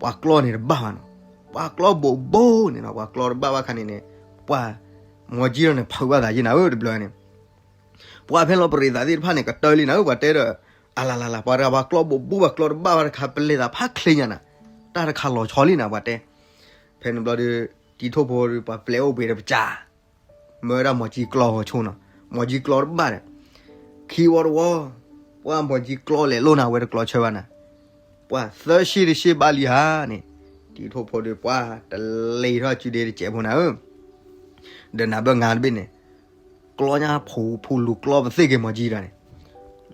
ပှၤကျီန့ၣ်တဘၣ်ဘၣ်နီၤ, ပှၤကျီဘိးဘိန့ၣ်နီၤ, ပှၤကျီတဘၣ်ဘၣ်ခါန့ၣ်န့ၣ်, ပှၢ်မီၤကၠံလီၤန့ၣ် ဖုးဘၣ်သးယဲနၤဧၢ တဘျီန့ၣ် ပှၢ်ဖဲလီၤပရံးသးသ့ၣ်တဖၣ်န့ၣ် ကတၢၢ်လံနၤဧၢ, ပှၤတဲဒီး, အလၤလၤလၤ ပှၤတဂၤပှၤကျီဘိးဘိ ပှၤကျီတဘၣ်ဘၣ်တခါ ပလဲၤသးဖးချ့ညါနၤ, တၢ်တခါလီၤဆီလံနၤ ပှၤတဲ, ဖဲန့ၣ်ဘျီဒီး, တံၤထိၣ်ဖိဒီး ပှၤပျဲအိၣ်ပှ့ၤဒီးပစၢ်, မၢဝဲဒၣ်မီၤကၠံကျီဂီၤဆိနီၤ, မီၤကၠံကျီတဘၣ်ဒီး, ခံဝီတဝီ, ပှၢ်မီၤကၠံကျီလဲၤလိၣ်နၤ အဝဲတကျီဆၢဘၣ်နၤ, ပှၢ်သၢရှ့တရှ့ဘၣ်လံဧါန့ၣ်, တံၤထိၣ်ဖိဒီး ပှၢ်တလ့ၤထီၣ်စုဒ့တစဲးဖိနၤဧၢ ဒီးနၤဘၣ်ငါတဘ့ၣ်န့ၣ်, ကျီညါဖိ ဖိလူၤကျီပသ့ၣ်က့ၤမီၤကၠံတဂၤန့ၣ်,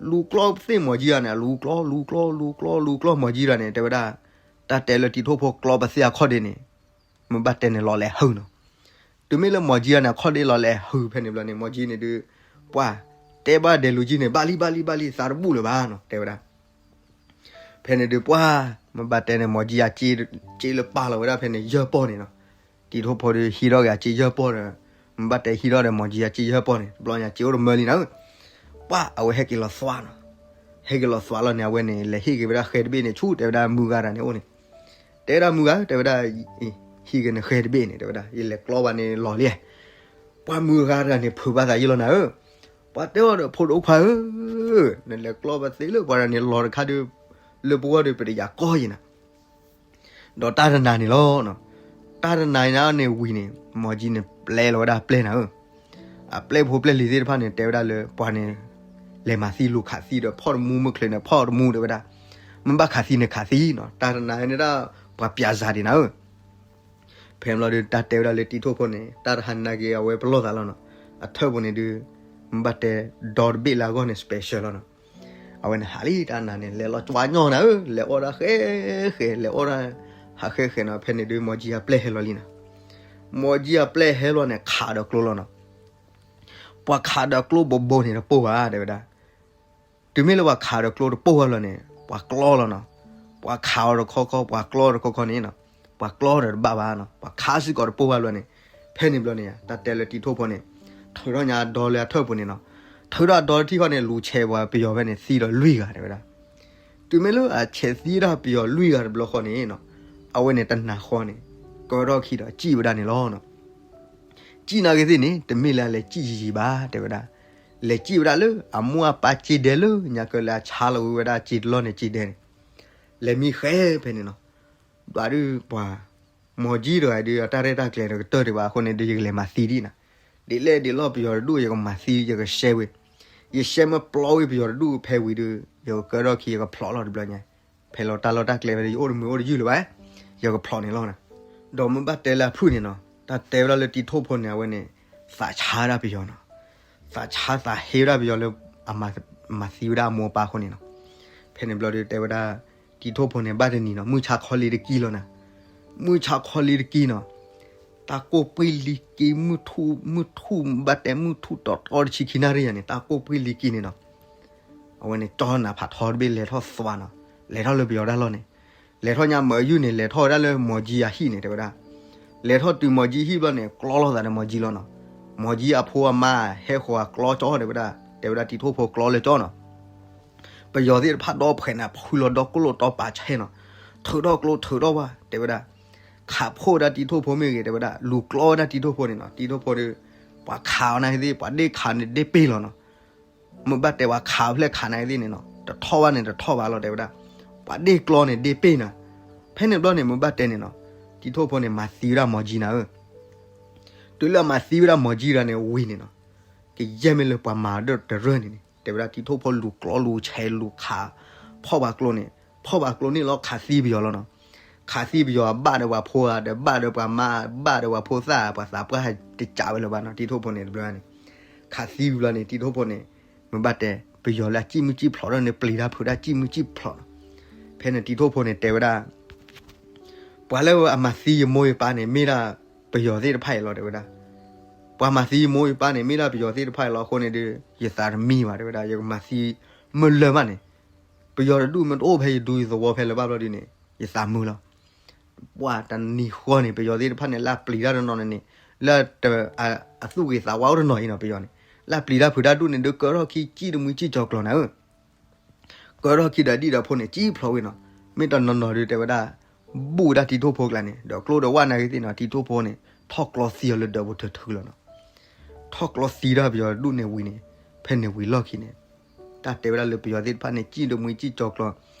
လူၤကျီပသ့ၣ်မီၤကၠံတဂၤန့ၣ် လူၤကျီ လူၤကျီ လူၤကျီမီၤကၠံတဂၤန့ၣ် တဲဝဲဒၣ်, တၢ်တဲလၢတံၤထိၣ်ဖိကျီပသ့ၣ်အခီၣ်ဒ့န့ၣ်, မ့ၢ်ဘၣ်တဲန့ၣ်လီၤလဲၤဟုၣ်နီၤ. တုၤမ့ၢ်လၢမီၤကၠံတဂၤန့ၣ် အခီၣ်ဒ့လီၤလဲၤဟုၣ်ဖဲန့ၣ်ဘျီန့ၣ် မီၤကၠံန့ၣ်ဒုး, ပှၤတဲဘၣ်ဒဲးလူၤကၠံန့ၣ် ဘၣ်လံ ဘၣ်လံ ဘၣ်လံ သးတဘူၣ်လၢၤဘၣ်နီၤ တဲဝဲဒၣ်. ဖဲန့ၣ်ဒုးပှၢ်, မ့ၢ်ဘၣ်တဲန့ၣ် မီၤကၠံအစ့, စ့လၢပာ်လီၤဝဲဒၣ်ဖဲန့ၣ် ယဲၢ်ပီၢ်န့ၣ်နီၤ. တံၤထိၣ်ဖိဒုးဟံးထီၣ်က့ၤအစ့ယဲၢ်ပီၢ်ဒီး, မ့ၢ်ဘၣ်တဲဟံးထီၣ်ဒီးမီၤကၠံအစ့ယဲၢ်ပီၢ်န့ၣ် တဘျီညါစ့အိၣ်တမၢလံနၤဧၢ. ပှၢ်အဝဲဟဲက့ၤလီၤသွးနီၤ. ဟဲက့ၤလီၤသွးလီၤန့ၣ် အဝဲန့ၣ် လဲၤဟ့ၣ်က့ၤဝဲဒၣ်ဃဲတဘ့ၣ်န့ၣ် ဆူတဲဝဲဒၣ်မုၢ်ဂၤတဂၤန့ၣ်အိၣ်န့ၣ်, တဲဝဲဒၣ်မုၢ်ဂၤဧၢ တဲဝဲဒၣ်, ဟံးက့ၤနဃဲတဘ့ၣ်န့ၣ် တဲဝဲဒၣ် ယလဲၤကျီဘၣ်န့ၣ်လီၤလံ. ပှၢ်မုၢ်ဂၤတဂၤန့ၣ် ဖုးဘၣ်သးယံာ်လီၤနၤဧၢ. ပှၢ်တဲအီၤဒီး ဖိဒိၣ်ခွါဧၢ, နလဲၤကျီပသ့ၣ်လၢပှၤတဂၤန့ၣ် လီၤတခါဒုး, လၢပဂီၢ်ဒုး ပတယာ်ကီယံၤနၤ. ဒီးတၢ်တနၤန့ၣ်လီၤ. တၢ်တနၤန့ၣ်န့ၣ်ဝံၤန့ၣ် မီၤကၠံန့ၣ်ပျဲလီၤဝဲဒၣ်အပျဲၢ်နၤဧၢ. အပျဲၢ်ဖိပျဲၢ်လံၤသ့ၣ်တဖၣ်န့ၣ် တဲဝဲဒၣ်လၢပှၤန့ၣ် လဲၤမၤသံလူၤခးသံဒီး ဖီၣ်တမူမုၢ်ချ့န့ၣ် ဖီၣ်တမူတဲဝဲဒၣ်, မ့ၢ်ဘၣ်ခးသံန့ၣ်ခးသံနီၤ. တၢ်တနၤန့ၣ်ဒၣ် ပှၤပျးစၤဒံးနၤဧၢ. ဖဲန့ၣ်ဘျီဒုး တၢ်တဲဝဲဒၣ်လၢတံၤထိၣ်ဖိန့ၣ် တၢ်တဟါနၤက့ၤအဝဲပလီၢ်သးလီၤနီၤ. အထၢၣ်ပူၤန့ၣ်ဒုး မ့ၢ်ဘၣ်တဲဒီတဘ့ၣ်လၢအဂီၢ်န့ၣ် special လီၤနီၤ. အဝဲန့ၣ်ဟးလံတၢ်နၤန့ၣ် လဲၤလီၤကွၢ်ညီနၤဧၢ, လဲၤအီၣ်ဒၣ်ဃဲဃဲ, လဲၤအီၣ်ဒၣ်ဟးဃဲဃဲနီၤ. ဖဲန့ၣ်ဒုး မီၤကၠံအပျဲၢ်ဟဲလီၤလံနီၤ. မီၤကၠံအပျဲၢ်ဟဲလီၤန့ၣ် ခးဒီးကျိလီၤနီၤ. ပှၤခးဒီးကျိဘိဘိန့ၣ်တပိၢ်ဘၣ် တဲဝဲဒၣ်. တုၤမ့ၢ်လၢပှၤခးဒီးကျိတပိၢ်ဘၣ်လီၤန့ၣ် ပှၤကျီလီၤနီၤ. ပှၤခးအီၤတခီခီ ပှၤကျီတခီခီန့ၣ်နီၤ, ပှၤကျီဒီးတဘၣ်ဘၣ်နီၤ, ပှၤခးစ့ၢ်ကီးတပိၢ်ဘၣ်လီၤန့ၣ်, ဖဲန့ၣ်ဘျီန့ၣ် တၢ်တဲလၢတံၤထိၣ်ဖိန့ၣ် ထုးထီၣ်ညါအဒီလၢအထၢၣ်ပူၤန့ၣ်နီၤ, ထုးထီၣ်အဒီတထံၣ်ဃီန့ၣ် လူၤဆဲးပှၤပယီၤဖဲန့ၣ် သံဒီးလွံၢ်ဂၤ တဲဝဲဒၣ်. တုၤမ့ၢ်လၢအဆဲးသံဒၣ်ပယီၤလွံၢ်ဂၤတဘျီဃီန့ၣ်နီၤ, အဝဲန့ၣ်တနၤဃီန့ၣ် ကၢထီၣ်ခံဒီးစံၣ်ဝဲဒၣ်န့ၣ်လီၤနီၤ. စံၣ်နာ်က့ၤသ့ၣ်န့ၣ် တမ့ၢ်လၢအလဲၤစံၣ်ယံာ်ယံာ်ဘၣ် တဲဝဲဒၣ်, လဲၤစံၣ်ဝဲဒၣ်လၢအမိၢ်အပၢ်စ့ဒဲလၢညါကၢလၢအဆါလီၤဝဲဒၣ်စ့တလီၢ်န့ၣ်စ့ဒဲန့ၣ်, လဲၤမံဃဲဖဲန့ၣ်နီၤ. ဘၣ်ဒုးပှၤ မီၤကၠံတဂၤဒုး အတၢ်ရဲၣ်တၢ်ကျဲၤဒီးကတၢၢ်ဒံးဘၣ်အဃိန့ၣ်ဒီး ယကလဲၤမၤသံဒံးနၤ, ဒ်လဲၣ်ဒ်လဲၣ်ပယီၤတဒူၣ် ယကမၤသံ ယကရှဲဝဲ, ယရှဲမ့ၢ်ပျီဝဲပယီၤတဒူၣ်ဖဲဝံၤဒီး ယကကၢထီၣ်ခံ ယကဖျိးလီၤတဘျီညါ, ဖဲလီၤတၢ်လီၢ်တၢ်ကျဲဝဲဒီး ယအိၣ်တမုာ်အိၣ်တယုၢ်လၢၤဘၣ်, ယကဖျိးန့ၣ်လီၤနၤ. ဒီးမ့ၢ်ဘၣ်တဲလၢအဖုၣ်န့ၣ်နီၤ, တၢ်တဲဝဲဒၣ်လၢတံၤထိၣ်ဖိန့ၣ် အဝဲန့ၣ် သးဆါဒၣ်ပယီၤနီၤ, သးဆါသးဟ့ဝဲဒၣ်ပယီၤလၢ အမၤသံဝဲဒၣ်အမိၢ်အပၢ်အဃိန့ၣ်နီၤ. ဖဲန့ၣ်ဘျီဒီးတဲဝဲဒၣ် တံၤထိၣ်ဖိန့ၣ် ဘၣ်တနံၤနီၤ မုၢ်ဆါခီလံတကံလီၤနၤ, မုၢ်ဆါခီလံတကံနီၤ, တၢ်ကိၢ်ပှံၢ်လံက့ မုၢ်ထူၣ် မုၢ်ထူၣ်ဘၣ်တဲ မုၢ်ထူၣ်တီတီတဆံခံနၣ်ရံၣ်ယၤန့ၣ် တၢ်ကိၢ်ပှံၢ်လံက့န့ၣ်နီၤ, အဝဲန့ၣ် ကၠီနၤဖးထီတဘ့ၣ် လဲၤထီၣ်သွါနီၤ, လဲၤထီၣ်လၢပယီၤတၢ်လီၢ်န့ၣ်, လဲၤထီၣ်ညါမၤယုၢ်န့ၣ် လဲၤထီၣ်ဝဲဒၣ်လၢမီၤကၠံအဟံၣ်န့ၣ် တဲဝဲဒၣ်, လဲၤထီၣ်တုၤမီၤကၠံဟံၣ်ဘျီန့ၣ် ကျီလိာ်သးဒီးမီၤကၠံလီၤနီၤ, မီၤကၠံအဖိအမါ ဟဲဃီၤအကျီကၠီ တဲဝဲဒၣ်, တဲဝဲဒၣ်တံၤထိၣ်ဖိကျီလၢကၠီနီၤ, ပယီၤသ့ၣ်တဖၣ်ဒီဖှဲးန့ၣ် ဖုလီၤဒီကိၣ်လိာ်တီပာ်ဆဲနီၤ, ထုးထီၣ်ကျိထုးထီၣ်ဝါ တဲဝဲဒၣ်, ခးဖှိၣ်ဝဲဒၣ်တံၤထိၣ်ဖိမ့ၢ်ဂ့ၤ တဲဝဲဒၣ်, လူၤကျီဝဲဒၣ်တံၤထိၣ်ဖိန့ၣ်နီၤ, တံၤထိၣ်ဖိဒီး ပှၤခးအီၤနာ်က့သ့ၣ် ပှၤဒ့ၣ်ခးန့ၣ်ဒ့ၣ်ပ့ၢ်လီၤနီၤ, မ့ၢ်ဘၣ်တဲပှၤခးဖျဲၣ်ခးနာ်က့သ့ၣ်န့ၣ်နီၤ တထီၣ်ဘၣ်န့ၣ်တထီၣ်ဘၣ်လီၤ တဲဝဲဒၣ်, ပှၤဒ့ၣ်ကျီန့ၣ်ဒ့ၣ်ပ့ၢ်နၤ, ဖဲန့ၣ်ဘျီန့ၣ် မ့ၢ်ဘၣ်တဲန့ၣ်နီၤ, တံၤထိၣ်ဖိန့ၣ် မၤသံဝဲဒၣ်မီၤကၠံနၤဧၢ, တုၤလၢအမၤသံဝဲဒၣ်မီၤကၠံတဂၤန့ၣ်ဝံၤန့ၣ်နီၤ, ကယဲၢ်မ့ၢ်လၢပှၤမၤဒီးတရၢၢ်န့ၣ်န့ၣ် တဲဝဲဒၣ်တံၤထိၣ်ဖိလူၤကျီလူၤဆဲးလူၤခး, ဖီၣ်ပှၤကျိန့ၣ်, ဖီၣ်ပှၤကျိန့ၣ်လီၤခးသံပယီၤလီၤနီၤ, ခးသံပယီၤဘၣ်ဒီးပှၤဖိဧါ ဒီးဘၣ်ဒီးပှၤမါ ဘၣ်ဒီးပှၤဖိသၣ် ပှၤသးပှၢ်တစးဝဲလၢၤဘၣ်နီၤ တံၤထိၣ်ဖိန့ၣ်တဘျီန့ၣ်, ခးသံပယီၤန့ၣ် တံၤထိၣ်ဖိန့ၣ်, မ့ၢ်ဘၣ်တဲ ပယီၤလၢအစံၣ်မုၢ်စံၣ်ဖျိးဒီးန့ၣ် ပျံၤတၢ်ဖုးတၢ်စံၣ်မုၢ်စံၣ်ဖျိးနီၤ, ဖဲန့ၣ်တံၤထိၣ်ဖိန့ၣ်တဲဝဲဒၣ် ပှၤလၢအမၤသံယမိၢ်ယပၢ်န့ၣ် မ့ၢ်ဒၣ်ပယီၤသ့ၣ်တဖၣ်အံၤလီၤ တဲဝဲဒၣ်, ပှၤမၤသံယမိၢ်ယပၢ်န့ၣ် မ့ၢ်ဒၣ်ပယီၤသ့ၣ်တဖၣ်အံၤလီၤအဃိန့ၣ်ဒီး ယသးတမံဘၣ် တဲဝဲဒၣ်, ယကမၤသံမုၢ်လၢ်မးန့ၣ်, ပယီၤတဒူၣ်မ့ၢ်တအိၣ်ဖဲယဒူယသဝီဖဲလၢၤဘၣ်ဘျီဒုန့ၣ် ယသးမုာ်လီၤ, ပှၤတနံၤဃီန့ၣ် ပယီၤသ့ၣ်တဖၣ်န့ၣ် လၢပျံၤတၢ်တနီၤန့ၣ်န့ၣ်, လၢအသူၣ်ဂ့ၤသးဝါအိၣ်တနီၤအံၤနီၤ ပယီၤန့ၣ်, လၢပျံၤတၢ်ဖုးတၢ်ဒူၣ်န့ၣ် ဒုးကၢထီၣ်ခံစံၣ်တမှံစံၣ်ကၠီၤကျီၤနၤဧၢ ကၢထီၣ်ခံဒီးဒံၣ်ဒီးဖိန့ၣ် စံၣ်ဖျိးဝံၤနီၤ, မ့ၢ်တနီၤနီၤဒုးတဲဝဲဒၣ်, ဘူၣ်ဝဲဒၣ်တံၤထိၣ်ဖိကျါန့ၣ် ဒီးကျိဒီးဝဲနာ်က့သ့ၣ်နီၤ တံၤထိၣ်ဖိန့ၣ် ထီၣ်ကျီသံအီၤလၢဒၢးပူၤထုးထုးလီၤနီၤ, ထီၣ်ကျီသံဒၣ်ပယီၤတဒူၣ်န့ၣ်ဝံၤန့ၣ်, ဖဲန့ၣ်ဝံၤလီၢ်ခံန့ၣ်, တၢ်တဲဝဲဒၣ်လၢပယီၤသ့ၣ်တဖၣ်န့ၣ် စံၣ်တမှံစံၣ်ကၠီၤကျီၤ,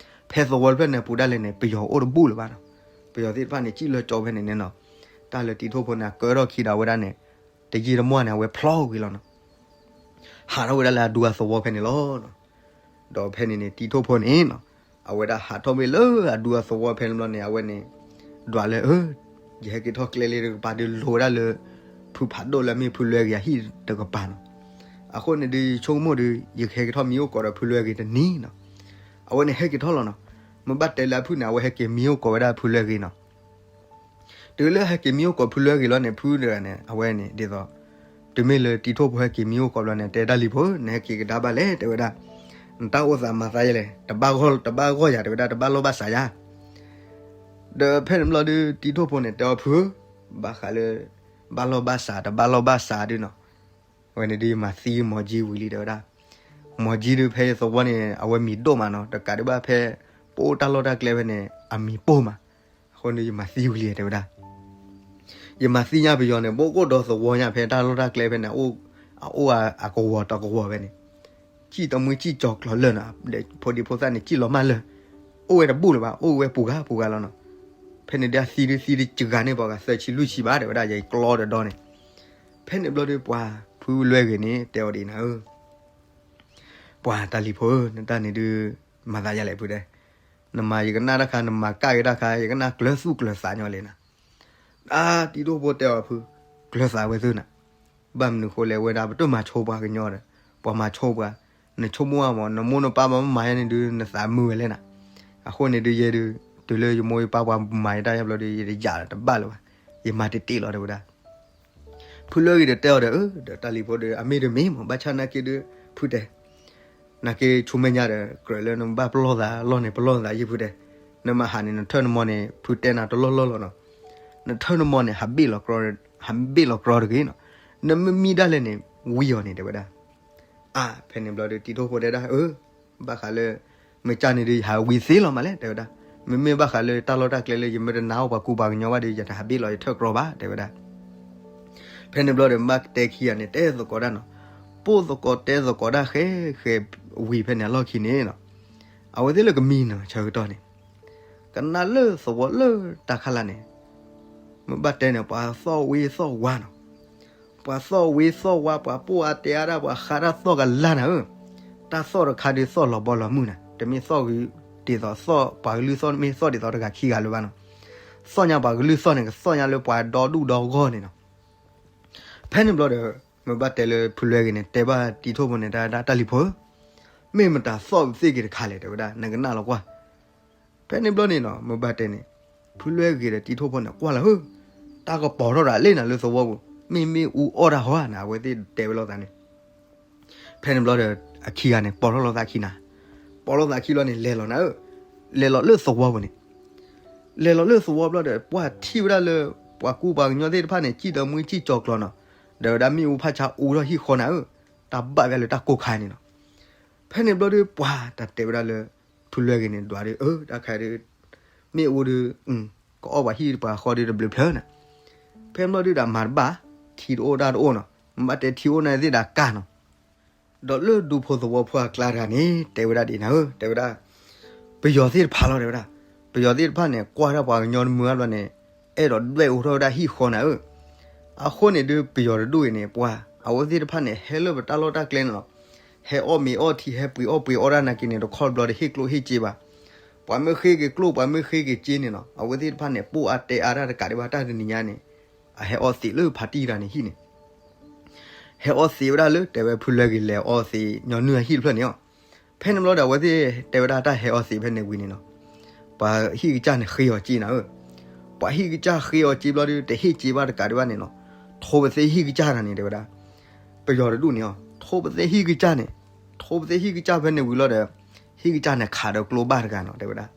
ဖဲသဝီတဖျၢၣ်န့ၣ်ပူၤဒၣ်လဲာ်န့ၣ် ပယီၤအိၣ်တဘူၣ်လၢၤဘၣ်နီၤ, ပယီၤသ့ၣ်တဖၣ်န့ၣ် စံၣ်လၢကၠီဖဲန့ၣ်န့ၣ်နီၤ, တၢ်လၢတံၤထိၣ်ဖိန့ၣ် အကၢထီၣ်ခံဒီးဝဲဒၣ်န့ၣ်, တယံာ်တမီၢ်န့ၣ် အဝဲဖျိးဝံၤလီၤနီၤ ဟးထီၣ်ဝဲဒၣ်လၢအဒူအသဝီဖဲန့ၣ်လီၤ. ဒီးဖဲန့ၣ်န့ၣ် တံၤထိၣ်ဖိန့ၣ်နီၤ, အဝဲဒၣ်ဟးထီၣ်ဝဲလၢအဒူအသဝီဖဲန့ၣ်ဘျီန့ၣ် အဝဲန့ၣ်, ဒွးလၢ, ယဟဲက့ၤထီၣ်ကျဲလၢတကပၤဒီးလိၤဝဲဒၣ်လၢ, ဖုဖးဒိၣ်လၢအမ့ၢ်ဖုလွဲဂ့ၤအဟံၣ်တကပၤနီၤ. အဃိန့ၣ်ဒုး ယဆိကမိၣ်ဒီး ယကဟဲက့ၤထီၣ်မံအိၣ်ကိးဒီးဖုလွဲဂ့ၤတနံၤနီၤ. အဝဲန့ၣ်ဟဲက့ၤထီၣ်လီၤနီၤ. မ့ၢ်ဘၣ်တဲလၢအဖုန့ၣ် အဝဲဟဲက့ၤမံအိၣ်ကိးဝဲဒၣ်ဖုလွဲဂ့ၤနီၤ. တုၤလၢဟဲက့ၤမံအိၣ်ကိးဖုလွဲဂ့ၤလီၤန့ၣ် ဖုတဂၤန့ၣ် အဝဲန့ၣ်ဒ်သိး တုၤမ့ၢ်လၢတံၤထိၣ်ဖိဟဲက့ၤမံအိၣ်ကိးဘျီန့ၣ် တဲတၢ်လံၤဖိ နဟဲက့ၤကဒါဘၣ်လဲၣ် တဲဝဲဒၣ်, နတၢ်အိၣ်သးမၤသးယဲလဲၣ်, တဘၣ်ဂီၢ် တဘၣ်ဂီၢ်ယၤ တဲဝဲဒၣ်, တဘၣ်လိာ်ဘၣ်စးယၤ. ဒီးဖဲန့ၣ်ဘျီဒုး တံၤထိၣ်ဖိန့ၣ် တဲအီၤဖုဧၢ, ဘၣ်ဃးလၢ ဘၣ်လိာ်ဘၣ်စး တဘၣ်လိာ်ဘၣ်စးဒုးနီၤ, အဝဲန့ၣ်ဒုးယမၤသံမီၤကၠံဝံၤလံ တဲဝဲဒၣ်. မီၤကၠံဒုးဖဲယသဝီန့ၣ် အဝဲမံၤဒိၣ်မးနီၤ, တကးဒံးဘၣ်ဖဲ ပအိၣ်တၢ်လီၢ်တၢ်ကျဲဖဲန့ၣ် အမံၤပိၢ်မး, အဃိန့ၣ်ယမၤသံဝံၤလံ တဲဝဲဒၣ်. ယမၤသံညါပယီၤန့ၣ် ဘၣ်အိၣ်ဒီးသဝီညါဖဲတၢ်လီၢ်တၢ်ကျဲဖဲန့ၣ် အအိၣ်အကဝီၤတကဝီၤဖဲန့ၣ်, စံၣ်တမှံစံၣ်ကၠီၤကျီၤလၢာ်နီၤ, ဖိဒံဖိသၣ်န့ၣ် စံၣ်လီၤမၢ်လၢာ်, အိၣ်ဝဲတဘူၣ်လၢၤဘၣ်, အိၣ်ဝဲပူၤဂၤပူၤဂၤလီၤနီၤ. ဖဲန့ၣ်ဒုးအသံဒုးသံဒုးစှၤန့ၢ်ပှၤဂၤသၢဆံလွံၢ်ဆံဘၣ် တဲဝဲဒၣ်, ယကျီတဒီန့ၣ်. ဖဲန့ၣ်ဘျီဒုးပှၤဖုလွဲဂ့ၤန့ၣ် တဲအီၤဒ်အံၤနၤဧၢ, ပှၤတၢ်လံၤဖိဧၢ, နတၢ်န့ၣ်ဒုး မၤသးယၤလဲၣ်ဖုတဲ, နမၤယကနၣ်တၢ်ခါ နမၤကၣ်က့ၤတၢ်ခါ ယကနၣ်ကျၢၤသူၣ်ကျၢၤသးညီလဲၣ်နၤ. အါ တံၤထိၣ်ဖိတဲအီၤဖု, ကျၢၤသးဝဲသ့ၣ်နၤ, ဘၣ်မနုၤဃိလဲၣ် ဝဲဒၣ်ပတမၤဆိပှၤကညီဒီး ပှၤမၤဆိပှၤ, နဆိကမိၣ်အါမး နမိၢ်နပၢ်ဘၣ်မၤယါန့ၣ်ဒုး နသးမုာ်ဝဲလဲၣ်နၤ. အဃိန့ၣ်ဒုးယဲဒုး တုၤလၢယမိၢ်ယပၢ်ပှၤမၤယတၢ်ယါဘျီဒုး ယတယာ်လီၤတဘၣ်လၢၤဘၣ်, ယမၤတ့ၢ်တ့ၢ်လီၤ တဲဝဲဒၣ်. ဖုလွဲဂ့ၤဒီးတဲအီၤဒီး အၢ ဒီးတၢ်လံၤဖိဒီး အမ့ၢ်တမ့ၢ်မး ဘၣ်ဆၣ်နာ်က့ဒုး ဖုတဲ နာ်က့ဆိမဲာ်ညါဒီး ကြၢးလၢနဘၣ်ပလီၢ်သးလီၢ်န့ၣ် ပလီၢ်သးယုၢ်ဖုတဲ, နမၤဟးန့ၣ် နထၢၣ်နမီန့ၣ် ဖုတဲနၤတလီၢ်လီၢ်လီၤနီၤ, နထၢၣ်နမီန့ၣ် ဟးဘ့ၣ်လီၤကြီ, ဟးဘ့ၣ်လီၤကြီတဂ့ၤနီၤ, နမ့ၢ်မံဒၣ်လဲာ်န့ၣ် ဝံအီၤန့ၣ် တဲဝဲဒၣ်. အါ ဖဲန့ၣ်ဘျီဒီး တံၤထိၣ်ဖိတဲဒၣ် အၢ ဘၣ်ဃးလၢ မ့ၢ်ကၢ်န့ၣ်ဒီး ယဟးဝံသ့လီၤမးလဲၣ် တဲဝဲဒၣ်, မ့မ့ၢ်ဘၣ်ဃးလၢတၢ်လီၢ်တၢ်ကျဲလၢ ယမ့ၢ်တနာ်အီၣ်ပှၤကူပှၤကညီဘၣ်ဒီး ယတဟးဘ့ၣ်လီၤယထၢၣ်ကြီဘၣ် တဲဝဲဒၣ်. ဖဲန့ၣ်ဘျီဒီး မ့ၢ်ဘၣ်တဲခံဂၤန့ၣ် တဲသကိးတၢ်နီၤ, ပိၢ်သကိးတဲသကိးတၢ်ဃဲဃဲဝံၤဖဲန့ၣ်အလီၢ်ခံန့ၣ်နီၤ, အဝဲသ့ၣ်လၢကမံနီၤ ဆၢကတီၢ်န့ၣ် ကနၣ်လၢသဝီလၢတၢ်ခါလၢ်န့ၣ်, မ့ၢ်ဘၣ်တဲန့ၣ် ပှၤသီၣ်ဝ့သီၣ်ဝါနီၤ, ပှၤသီၣ်ဝ့သီၣ်ဝါ ပှၤပိၢ်အါတဲအါဒၣ် ပှၤဃါတၢ်သီၣ်ကလါနၤဧၢ, တၢ်သီၣ်တခါဒုးသီၣ်လီၤဘီလီၤမုၢ်နၤ, တမ့ၢ်သီၣ်ဒ်သိးသီၣ် ပှၤကလုၢ်သီၣ်မ့ၢ်သီၣ်ဒ်သိးတဂၤခံဂၤလၢၤဘၣ်နီၤ, သီၣ်ညါပှၤကလုၢ်သီၣ်န့ၣ် ကသီၣ်ညါလၢပှၤဒီဒူၣ်ဒီဂီၢ်န့ၣ်နီၤ. ဖဲန့ၣ်ဘျီဒီး မ့ၢ်ဘၣ်တဲလၢဖုလွဲဂ့ၤန့ၣ် တဲဘၣ်တံၤထိၣ်ဖိန့ၣ် တၢ်တၢ်လံၤဖိဧၢ, မ့ၢ်မတၤသီၣ်ပသ့ၣ်က့ၤတခါလဲၣ် တဲဝဲဒၣ် နကနၣ်လီၤကွၢ်. ဖဲန့ၣ်ဘျီန့ၣ်နီၤ မ့ၢ်ဘၣ်တဲန့ၣ် ဖုလွဲဂ့ၤဒီးတံၤထိၣ်ဖိန့ၣ် ကွၢ်လီၤဧၢ, တၢ်ကပီၤထီၣ်ဒၣ်လဲာ်နၤလၢသဝီပူၤ, မ့မ့ၢ်အူအီၣ်တၢ်ဟီဧါနၤ အဝဲသ့ၣ်တဲဝဲလိာ်သးန့ၣ်. ဖဲန့ၣ်ဘျီဒီး အခံဂၤန့ၣ် ပီၤထီၣ်လိာ်သးခံနၤ, ပီၤလိာ်သးခံဘျီန့ၣ် လဲၤလီၤနၤဧၢ, လဲၤလီၤလၢသဝီပူၤန့ၣ်, လဲၤလီၤလၢသဝီဘျီဒီး ပှၤထံၣ်ဝဲဒၣ်လၢ ပှၤကူပှၤကညီသ့ၣ်တဖၣ်န့ၣ် စံၣ်တမှံစံၣ်ကၠီၤကျီၤနီၤ, ဒီးဝဲဒၣ်မ့ၣ်အူဖးဆါအူထီၣ်ဟံၣ်ဃီနၤဧၢ, တၢ်ဘၣ်ဝဲလၢတၢ်ကိၢ်ခါန့ၣ်နီၤ. ဖဲန့ၣ်ဘျီဒီး ပှၤတၢ်တဲဝဲဒၣ်လၢ ဖုလွဲဂ့ၤန့ၣ် ဒွးဒီး အၢ တၢ်ခါဒီး မ့ၣ်အူဒီး ကအီၣ်ပှၤဟံၣ်ပှၤဃီဒီးတဘျုးဖျၢၣ်နၤ. ဖဲဘျီဒုးဒီးမၤတဘၣ်, ထံတအိၣ်တၢ်တအိၣ်နီၤ, မ့ၢ်ဘၣ်တဲထံအိၣ်န့ၣ်သ့ၣ်ဒီးကၢ်နီၤ. ဒီးလၢဒူဖိသဝီဖိအကျါတဂၤန့ၣ် တဲဝဲဒၣ်ဒ်နၤဧၢ, တဲဝဲဒၣ် ပယီၤသ့ၣ်တဖၣ်လီၤ တဲဝဲဒၣ်, ပယီၤသ့ၣ်တဖၣ်န့ၣ် ကွၢ်တၢ်ပှၤကညီတမုာ်ဘၣ်ဘျီန့ၣ် အဲၣ်ဒိးဒွဲၣ်အိးထီၣ်ဝဲဒၣ်ဟံၣ်ဃီနၤဧၢ. အဃိန့ၣ်ဒုး ပယီၤတဒူၣ်အံၤန့ၣ် ပှၤအဝဲသ့ၣ်တဖၣ်န့ၣ် ဟဲလၢပတၢ်လီၢ်တၢ်ကျဲန့ၣ်လီၤ. ဟဲအီၣ်မ့ၤအီထံ ဟဲပှ့ၤအီၣ်ပှ့ၤအီတၢ်နာ်က့န့ၣ် တခီတဘျီဒီးဟ့ၣ်ကျိၣ်ဟ့ၣ်စ့ဘၣ်. ပှၤမ့ၢ်ဃ့က့ၤကျိၣ် ပှၤမ့ၢ်ဃ့က့ၤစ့န့ၣ်လီၤ. အဝဲသ့ၣ်တဖၣ်န့ၣ် ပိၢ်အါတဲအါတၢ်တကးဒံးဘၣ် တၢ်တနံၤညါန့ၣ် အဟဲအီၣ်သံးလၢဖါတံၢ်တဂၤန့ၣ်ဟံၣ်န့ၣ် ဟဲအီၣ်သံးဝဲဒၣ်လၢ တဲဝဲဖုလွဲဂ့ၤလဲၤအီၣ်သံးညီနုၢ်အဟံၣ်တဖျၢၣ်န့ၣ်လီၤ. ဖဲန့ၣ်ဘျီဒီး အဝဲသ့ၣ်တဲဝဲဒၣ်တၢ်ဟဲအီၣ်သံးဖဲန့ၣ်ဝံၤန့ၣ်လီၤ. ပှၤဟံၣ်ကစၢ်န့ၣ်ဃ့အီၤစ့နၤဧၢ. ပှၤဟံၣ်ကစၢ်ဃ့အီၤစ့ဘျီဒီး တဟ့ၣ်စ့ဘၣ်တကးဒံးဘၣ်န့ၣ်လီၤ. ထိပသ့ဟံၣ်ကစၢ်တဂၤန့ၣ် တဲဝဲဒၣ်. ပယီၤတဒူၣ်န့ၣ်လီၤ. ထိပသ့ဟံၣ်ကစၢ်န့ၣ်, ထိပသ့ဟံၣ်ကစၢ်ဖဲန့ၣ်ဝံၤလီၤဒီး ဟံၣ်ကစၢ်န့ၣ်ခးဒီးကျိဘၣ်တဂၤနီၤ တဲဝဲဒၣ်.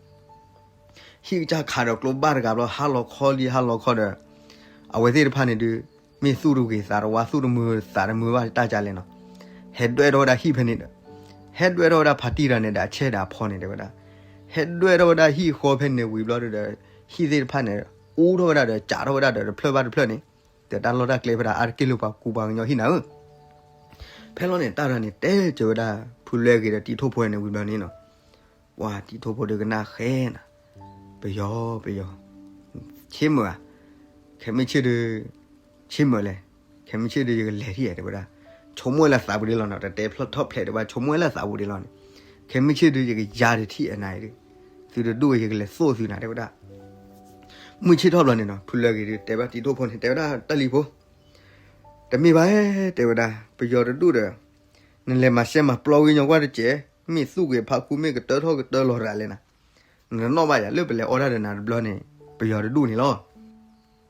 ဟံၣ်ကစၢ်ခးဒီးကျိဘၣ်တဂၤဘျီ ဟါလီၤခီလံ ဟါလီၤခီဒီး အဝဲသ့ၣ်တဖၣ်န့ၣ်ဒုး မ့ၢ်သူၣ်တဂ့ၤသးတဝါ သူၣ်တမုာ်သးတမုာ်ဘၣ်တၢ်ကလဲၣ်နီၤ. ဟဲဒွဲၣ်ထီၣ်ဝဲဒၣ်ဟံၣ်ဖဲန့ၣ်ဒီး ဟဲဒွဲၣ်ထီၣ်ဝဲဒၣ်ဖါတံၢ်တဂၤန့ၣ်ဒီး အဆဲဒီးအဖီန့ၣ် တဲဝဲဒၣ်. ဟဲဒွဲၣ်ထီၣ်ဝဲဒၣ်ဟံၣ်ဃီဖဲန့ၣ်ဝံၤဘျီဒီး ဟံၣ်သ့ၣ်တဖၣ်န့ၣ် အူထီၣ်ဝဲဒၣ်ဒီး ကးထီၣ်ဝဲဒၣ်ဒီး တဖျၢၣ်ဘၣ်တဖျၢၣ်န့ၣ် ဒီးတၢ်လီၢ်တၢ်ကျဲဖဲဒၣ်အါတက့ၢ်လၢပှၤကူပှၤကညီဟံၣ်နၤဧၢ. ဖဲလီၤန့ၣ် တၢ်တဂၤန့ၣ် တဲစၢၤဝဲဒၣ် ဖုလွဲဂ့ၤဒီးတံၤထိၣ်ဖိန့ၣ်ဝံၤဘျီန့ၣ်နီၤ. ပှၤတံၤထိၣ်ဖိဒီးကနၣ်ဃဲနၤ, ပယီၤ ပယီၤ, ဆ့မုာ်ဧါ, ခဲမုၢ်ဆ့ၣ်ဒီး ဆ့မုာ်လဲၣ်, ခဲမုၢ်ဆ့ၣ်ဒီးယကလဲၤထံၣ်ဧါ တဲဝဲဒၣ်. ဆိကမိၣ်ဝဲလၢသးပူၤဒံးလီၤနီၤ, တတဲဖျီၣ်ထီၣ်ဖျဲးဒံးဘၣ် ဆိကမိၣ်ဝဲလၢသးပူၤဒံးလီၤန့ၣ်, ခဲမုၢ်ဆ့ၣ်ဒီးယကယါဒံးထံၣ်အနၤအံၤဒီး သုတဒူၣ်ဝဲယကလဲၤသိၣ်သုနၤ တဲဝဲဒၣ်. မုၢ်ဆ့ၣ်ထီၣ်ဘျီန့ၣ်နီၤ ဖုလွဲဂ့ၤဒီးတဲဘၣ်တံၤထိၣ်ဖိန့ၣ် တဲဝဲဒၣ်တၢ်လံၤဖိ တမ့ၢ်ဘၣ် တဲဝဲဒၣ်, ပယီၤတဒူၣ်ဒီး နလဲၤမၤရှဲမၤပျီဂ့ၤညီကွၢ်တကဲး, မ့ၢ်သူၣ်ဂ့ၤဖးခူ မ့ၢ်ကတၢထီၣ်ကတၢလီၤရၤလဲၣ်နၤ, နတနီၣ်ဘၣ်ယၤလၢပလဲၤအီၣ်ဒၣ်ဒီးနၤတဘျီန့ၣ် ပယီၤတဒူၣ်န့ၣ်လီၤ.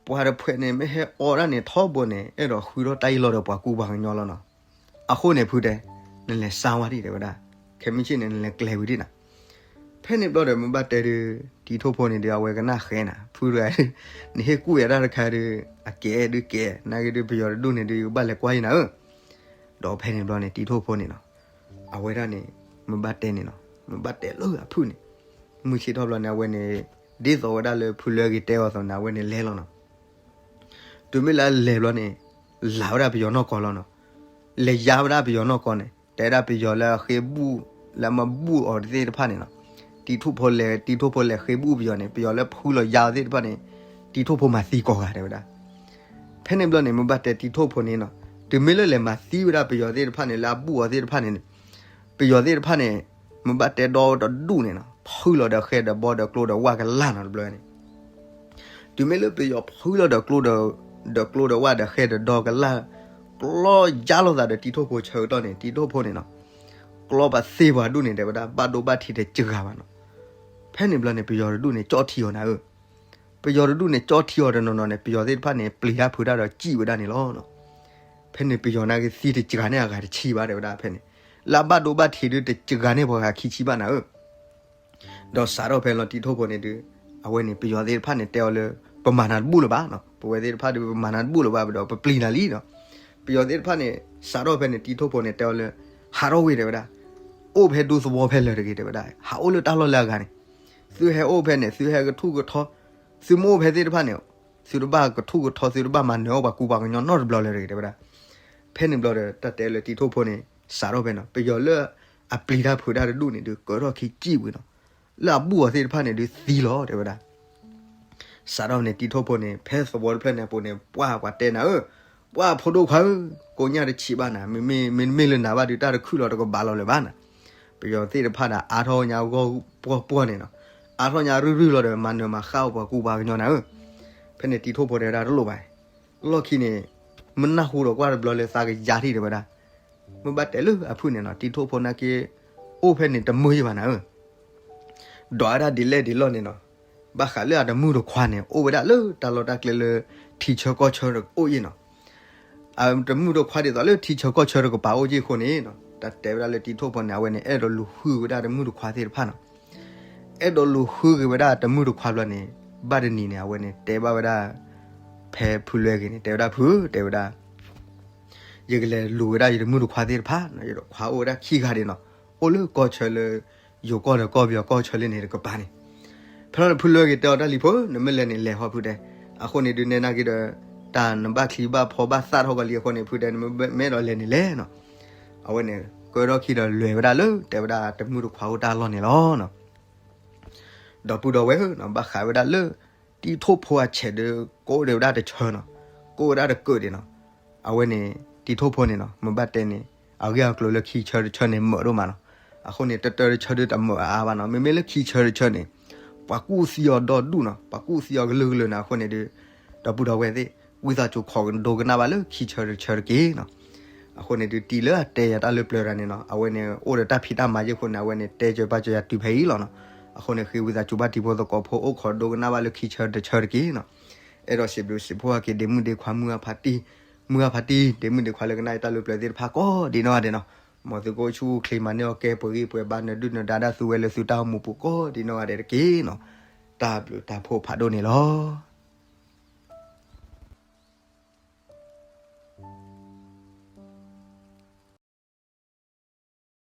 ပှၤတဖှဲးန့ၣ် မ့ၢ်ဟဲအီၣ်ဒၣ်န့ၣ် ထီဘိန့ၣ် အဲၣ်ဒိးဃုထီၣ်တၢ်အ့ၣ်လိာ်ဒီးပှၤကူပှၤကညီလီၤနီၤ. အဃိန့ၣ်ဖုတဲ, နလဲၤစါဝဲဒံး တဲဝဲဒၣ်, ခဲမုၢ်ဆ့ၣ်န့ၣ် နလဲၤကျဲၤဝံၤဒံးနၤ. ဖဲန့ၣ်ဘျီဒီး မ့ၢ်ဘၣ်တဲဒုး တံၤထိၣ်ဖိန့ၣ်ဒုး အဝဲကနၣ်ဃဲနၤ, ဖုတဂၤ, နဟ့ၣ်ကူၣ်ယၤတၢ်တခါဒုး အကဲဒုးကဲ, နာ်က့ဒုး ပယီၤတဒူၣ်န့ၣ်ဒုး ယကဘၣ်လဲၤကွၢ်ယနၤဧၢ. ဒီးဖဲန့ၣ်ဘျီန့ၣ် တံၤထိၣ်ဖိန့ၣ်နီၤ, အဝဲဒၣ်န့ၣ် မ့ၢ်ဘၣ်တဲန့ၣ်နီၤ, မ့ၢ်ဘၣ်တဲလၢအဖုၣ်န့ၣ်, မုၢ်ဆ့ၣ်ထီၣ်ဘျီန့ၣ် အဝဲန့ၣ် ဒ်သိးဝဲဒၣ်လၢဖုလၢအဂ့ၤတဲအီၤအသိးန့ၣ် အဝဲန့ၣ်လဲၤလီၤနီၤ. တုၤမ့ၢ်လၢအလဲၤဘျီန့ၣ် လၢ်ဝဲဒၣ်ပယီၤနီၢ်ကီၢ်လီၤနီၤ. လဲၤယါဝဲဒၣ်ပယီၤနီၢ်ကီၢ်န့ၣ် တဲဒၣ်ပယီၤလၢအဃ့ဘူၣ် လၢအမၤဘူၣ်အီၤသ့ၣ်တဖၣ်န့ၣ်နီၤ. တံၤထိၣ်ဖိလဲၤ တံၤထိၣ်ဖိလဲၤဃ့ဘူၣ်ပယီၤန့ၣ် ပယီၤလၢဖှံလီၤယါအီၤသ့ၣ်တဖၣ်န့ၣ် တံၤထိၣ်ဖိမၤသံကိးဂၤ တဲဝဲဒၣ်. ဖဲန့ၣ်ဘျီန့ၣ် မ့ၢ်ဘၣ်တဲတံၤထိၣ်ဖိန့ၣ်နီၤ, တုၤမ့ၢ်လၢလဲၤမၤသံဝဲဒၣ်ပယီၤသ့ၣ်တဖၣ်န့ၣ် လၢအဘူၣ်အီၤသ့ၣ်တဖၣ်န့ၣ် ပယီၤသ့ၣ်တဖၣ်န့ၣ် မ့ၢ်ဘၣ်တဲဒီတဒူၣ်န့ၣ်နီၤ ဖှံလီၤဒီးဃဲဒီးဘီဒီးကျိဒီးဝၣ်ကလၢ်နီၤတဘျီန့ၣ်. တုၤမ့ၢ်လၢပယီၤဖှံလီၤဒီးကျိဒီး ဒီးကျိဒီးဝၣ်ဒီးဃဲဒီးဒီကလၢ် ကျီယါလိာ်သးဒီးတံၤထိၣ်ဖိဆၢကတီၢ်န့ၣ် တံၤထိၣ်ဖိန့ၣ်နီၤ ကျီပသ့ပှၤဒူၣ်န့ၣ် တဲဝဲဒၣ် ဘၣ်ဒိဘၣ်ထံးတစှၤဘၣ်နီၤ. ဖဲန့ၣ်ဘျီန့ၣ် ပယီၤတဒူၣ်န့ၣ် ကၠီၣ်ထံအီၤနၤဧၢ. ပယီၤတဒူၣ်န့ၣ် ကၠီၣ်ထံအီၤတနီၤနီၤန့ၣ် ပယီၤသ့ၣ်တဖၣ်န့ၣ် ပျံၤတၢ်ဖုးတၢ်ဒီးစံၣ်ဝဲဒၣ်န့ၣ်လီၤနီၤ. ဖဲန့ၣ်ပယီၤနာ်က့သံတစှၤန့ၢ်အဂၤတဆံဘၣ် တဲဝဲဒၣ်ဖဲန့ၣ်, လၢအဘၣ်ဒိဘၣ်ထံးဒုးတစှၤန့ၢ်ပှၤဂၤခံဆံဘၣ်နၤဧၢ. ဒီးစးထီၣ်ဖဲလီၤတံၤထိၣ်ဖိန့ၣ်ဒုး အဝဲန့ၣ် ပယီၤသ့ၣ်တဖၣ်န့ၣ် တဲအီၤလၢ ပမၤနၤတဘူၣ်လၢၤဘၣ်နီၤ, ပဝဲသ့ၣ်တဖၣ်ဒုး ပမၤနၤတဘူၣ်လၢၤဘၣ်ဒီး ပပျံၤနၤလံနီၤ. ပယီၤသ့ၣ်တဖၣ်န့ၣ် စးထီၣ်ဖဲန့ၣ် တံၤထိၣ်ဖိန့ၣ် တဲအီၤလၢ ဟးထီၣ်ဝ့ၢ် တဲဝဲဒၣ်, အိၣ်ဖဲဒူသဝီဖဲလၢာ်တဂ့ၤ တဲဝဲဒၣ်, ဟးအိၣ်လၢတၢ်လီၢ်လၢအဂၤန့ၣ်, သုဟဲအိၣ်ဖဲန့ၣ် သုဟဲကထူၣ်ကထီ, သုမ့ၢ်အိၣ်ဖဲသ့ၣ်တဖၣ်န့ၣ် သုတဘၣ်ကထူၣ်ကထီ သုတဘၣ်မၤနၢၤအီၣ်ပှၤကူပှၤကညီနီတဘျီလၢၤတဂ့ၤ တဲဝဲဒၣ်. ဖဲန့ၣ်ဘျီဒီး တၢ်တဲလၢတံၤထိၣ်ဖိန့ၣ် စးထီၣ်ဖဲနီၤ ပယီၤလၢအပျံၤတၢ်ဖုးတၢ်တဒူၣ်န့ၣ်ဒုး ကၢထီၣ်ခံစံၣ်ဝံၤနီၤ, လၢအဘူၣ်အီၤသ့ၣ်တဖၣ်န့ၣ်ဒုးသံလီၤ တဲဝဲဒၣ်. စးထီၣ်န့ၣ် တံၤထိၣ်ဖိန့ၣ် ဖဲသဝီတဖျၢၣ်န့ၣ်အပူၤန့ၣ် ပှၢ်ပှၤတဲနၤဧၢ, ပှၢ်ဖိဒိၣ်ခွါဧၢ, ကိးညၣ်တဆံးဘၣ်နၤ, မ့မ့ၢ် မ့မ့ၢ်လၢနၤဘၣ်ဒုး တၢ်တခုၣ်လီၤတကဘၣ်လီၤလၢၤဘၣ်နၤ. ပယီၤသ့ၣ်တဖၣ်ဒီး အါထီၣ်ညါဂီၢ်ပှီၢ်ပှီၢ်န့ၣ်နီၤ, အါထီၣ်ညါရုၢ်ရုၢ်လီၤဒီး မၤနၢၤမၤဃၣ်အီၣ်ပှၤကူပှၤကညီနၤဧၢ. ဖဲန့ၣ်တံၤထိၣ်ဖိတဲဝဲဒၣ်တလိၣ်ဘၣ်, လီၢ်ခံန့ၣ် မ့ၢ်နၢ်ဟူဒီးကွၢ်တဘျီလၢသးကယါထံၣ် တဲဝဲဒၣ်. မ့ၢ်ဘၣ်တဲလၢအဖုၣ်န့ၣ်နီၤ တံၤထိၣ်ဖိနာ်က့ အိၣ်ဖဲန့ၣ်တမုာ်ယဘၣ်နၤဧၢ. ဒွးဝဲဒၣ်ဒ်လဲၣ်ဒ်လဲၣ်န့ၣ်နီၤ, ဘၣ်ဃးလၢအတမုၢ်တခွါန့ၣ် အိၣ်ဝဲဒၣ်လၢတၢ်လီၢ်တၢ်ကျဲလၢ ထံဆၢကီၢ်ဆၢတအိၣ်ယ့ၣ်နီၤ. အတမုၢ်တခွါဒ်သိးလၢထံဆၢကီၢ်ဆၢတကပၤအိၣ်ယ့ၣ်အဃိန့ၣ်နီၤ, တၢ်တဲဝဲဒၣ်လၢတံၤထိၣ်ဖိန့ၣ် အဝဲန့ၣ် အဲၣ်ဒိးလူၤဃုဝဲဒၣ်တမုၢ်တခွါသ့ၣ်တဖၣ်နီၤ. အဲၣ်ဒိးလူၤဃုက့ၤဝဲဒၣ်တမုၢ်တခွါဘျီန့ၣ် ဘၣ်တနံၤန့ၣ် အဝဲန့ၣ် တဲဘၣ်ဝဲဒၣ် ဖဲဖုလၢအဂ့ၤန့ၣ် တဲဝဲဒၣ်ဖု, တဲဝဲဒၣ် ယကလဲၤလူၤဝဲဒၣ်ယတမုၢ်တခွါသ့ၣ်တဖၣ်နီၤ, ယတခွါအိၣ်ဝဲဒၣ်ခံဂၤဒံးနီၤ, အိၣ်လၢကီၢ်ဆၢလၢ ယိၤကီၢ်ဒီးကီၢ်ပယီၤကီၢ်ဆၢလၢန့ၣ်တကပၤန့ၣ်. ဖဲလီၤန့ၣ် ဖုလၢအဂ့ၤတဲအီၤတၢ်လံ ဖိ, နမ့ၢ်လဲၤန့ၣ်လဲၤဟီဖုတဲ, အဃိန့ၣ်ဒုးနဲနာ်က့ဒီး တၢ်နဘၣ်ချံဘၣ်ဖီဘၣ်သၣ်ထီၣ်ကီးလံအဃိန့ၣ် ဖုတဲ နမ့ၢ်အဲၣ်ဒိးလဲၤန့ၣ်လဲၤနီၤ. အဝဲန့ၣ် ကၢထီၣ်ခံဒီးလဲၤဝဲဒၣ်လၢ တဲဝဲဒၣ်တမုၢ်တခွါအိၣ်တၢ်လီၢ်န့ၣ်လီၤနီၤ. ဒီပုၢ်ဒီဝဲၢ်ဧၢနီၤ, ဘၣ်ဃးဝဲဒၣ်လၢ တံၤထိၣ်ဖိအဆဲးဒီး ကိးဒံးဝဲဒၣ်တဆၢနီၤ, ကိးဝဲဒၣ်တကၢးဒံးနီၤ. အဝဲန့ၣ် တံၤထိၣ်ဖိန့ၣ်နီၤ, မ့ၢ်ဘၣ်တဲန့ၣ် အဂ့ၢ်အကျိၤလၢခံဆၢတဆၢန့ၣ် မုာ်ဒိၣ်မးနီၤ. အဃိန့ၣ် တတၢတဆၢဒုးတမုာ်အါအါဘၣ်နီၤ. မ့မ့ၢ်လၢခံဆၢတဆၢန့ၣ် ပှၤကူၣ်သံအီၤဒီဒူၣ်နီၤ, ပှၤကူၣ်သံအီၤကလုာ်ကလုာ်န့ၣ်. အဃိန့ၣ်ဒုး ဒီပုၢ်ဒီဝဲၢ်သ့ၣ် ဝံသးစူၤခိးဒိကနၣ်ဘၣ်လၢခံဆၢတဆၢတက့ၢ်နီၤ. အဃိန့ၣ်ဒုး တံၤလၢအတဲယၤတၢ်လၢပျၢၤတဂၤန့ၣ်နီၤ, အဝဲန့ၣ် အိၣ်ဒီးတၢ်ဖံးတၢ်မၤယ့ၢ်အဃိန့ၣ် အဝဲန့ၣ် တဲစၢၤပာ်စၢၤယၤတုၤဖဲအံၤလီၤနီၤ. အဃိန့ၣ် ဃ့ဝံသးစူၤဘၣ်တံၤဖိသကိးဖိ အိၣ်ခိးဒိကနၣ်ဘၣ်လၢခံဆၢတဆၢတက့ၢ်နီၤ. အဲၣ်ဒိးစံးဘျုးစံးဖှိၣ်က့ၤ ဒ့မုၣ်ဒ့ခွါ မုၢ်အါဖးတံၢ်, မုၢ်အါဖးတံၢ် ဒ့မုၣ်ဒ့ခွါလၢကနၣ်ယတၢ်လၢပျၢၤသ့ၣ်တဖၣ်ကိးဒံးနီၢ်ဂၤဒဲးနီၤ. မ်သုကအိၣ်ဆူၣ်အိၣ်ချ့ မၤန့ၢ်အီၣ်ကဲ ပှဲၤဂံၢ်ပှဲၤဘါ နၢၤဒုၣ်နၢၤဒါဒၣ်သုဝဲလၢသုတၢ်အိၣ်မူပူၤကိးဒံးနီၢ်ဂၤဒဲးတက့ၢ်နီၤ. တၢ်ဘျုးတၢ်ဖှိၣ်ဖးဒိၣ်န့ၣ်လီၤ.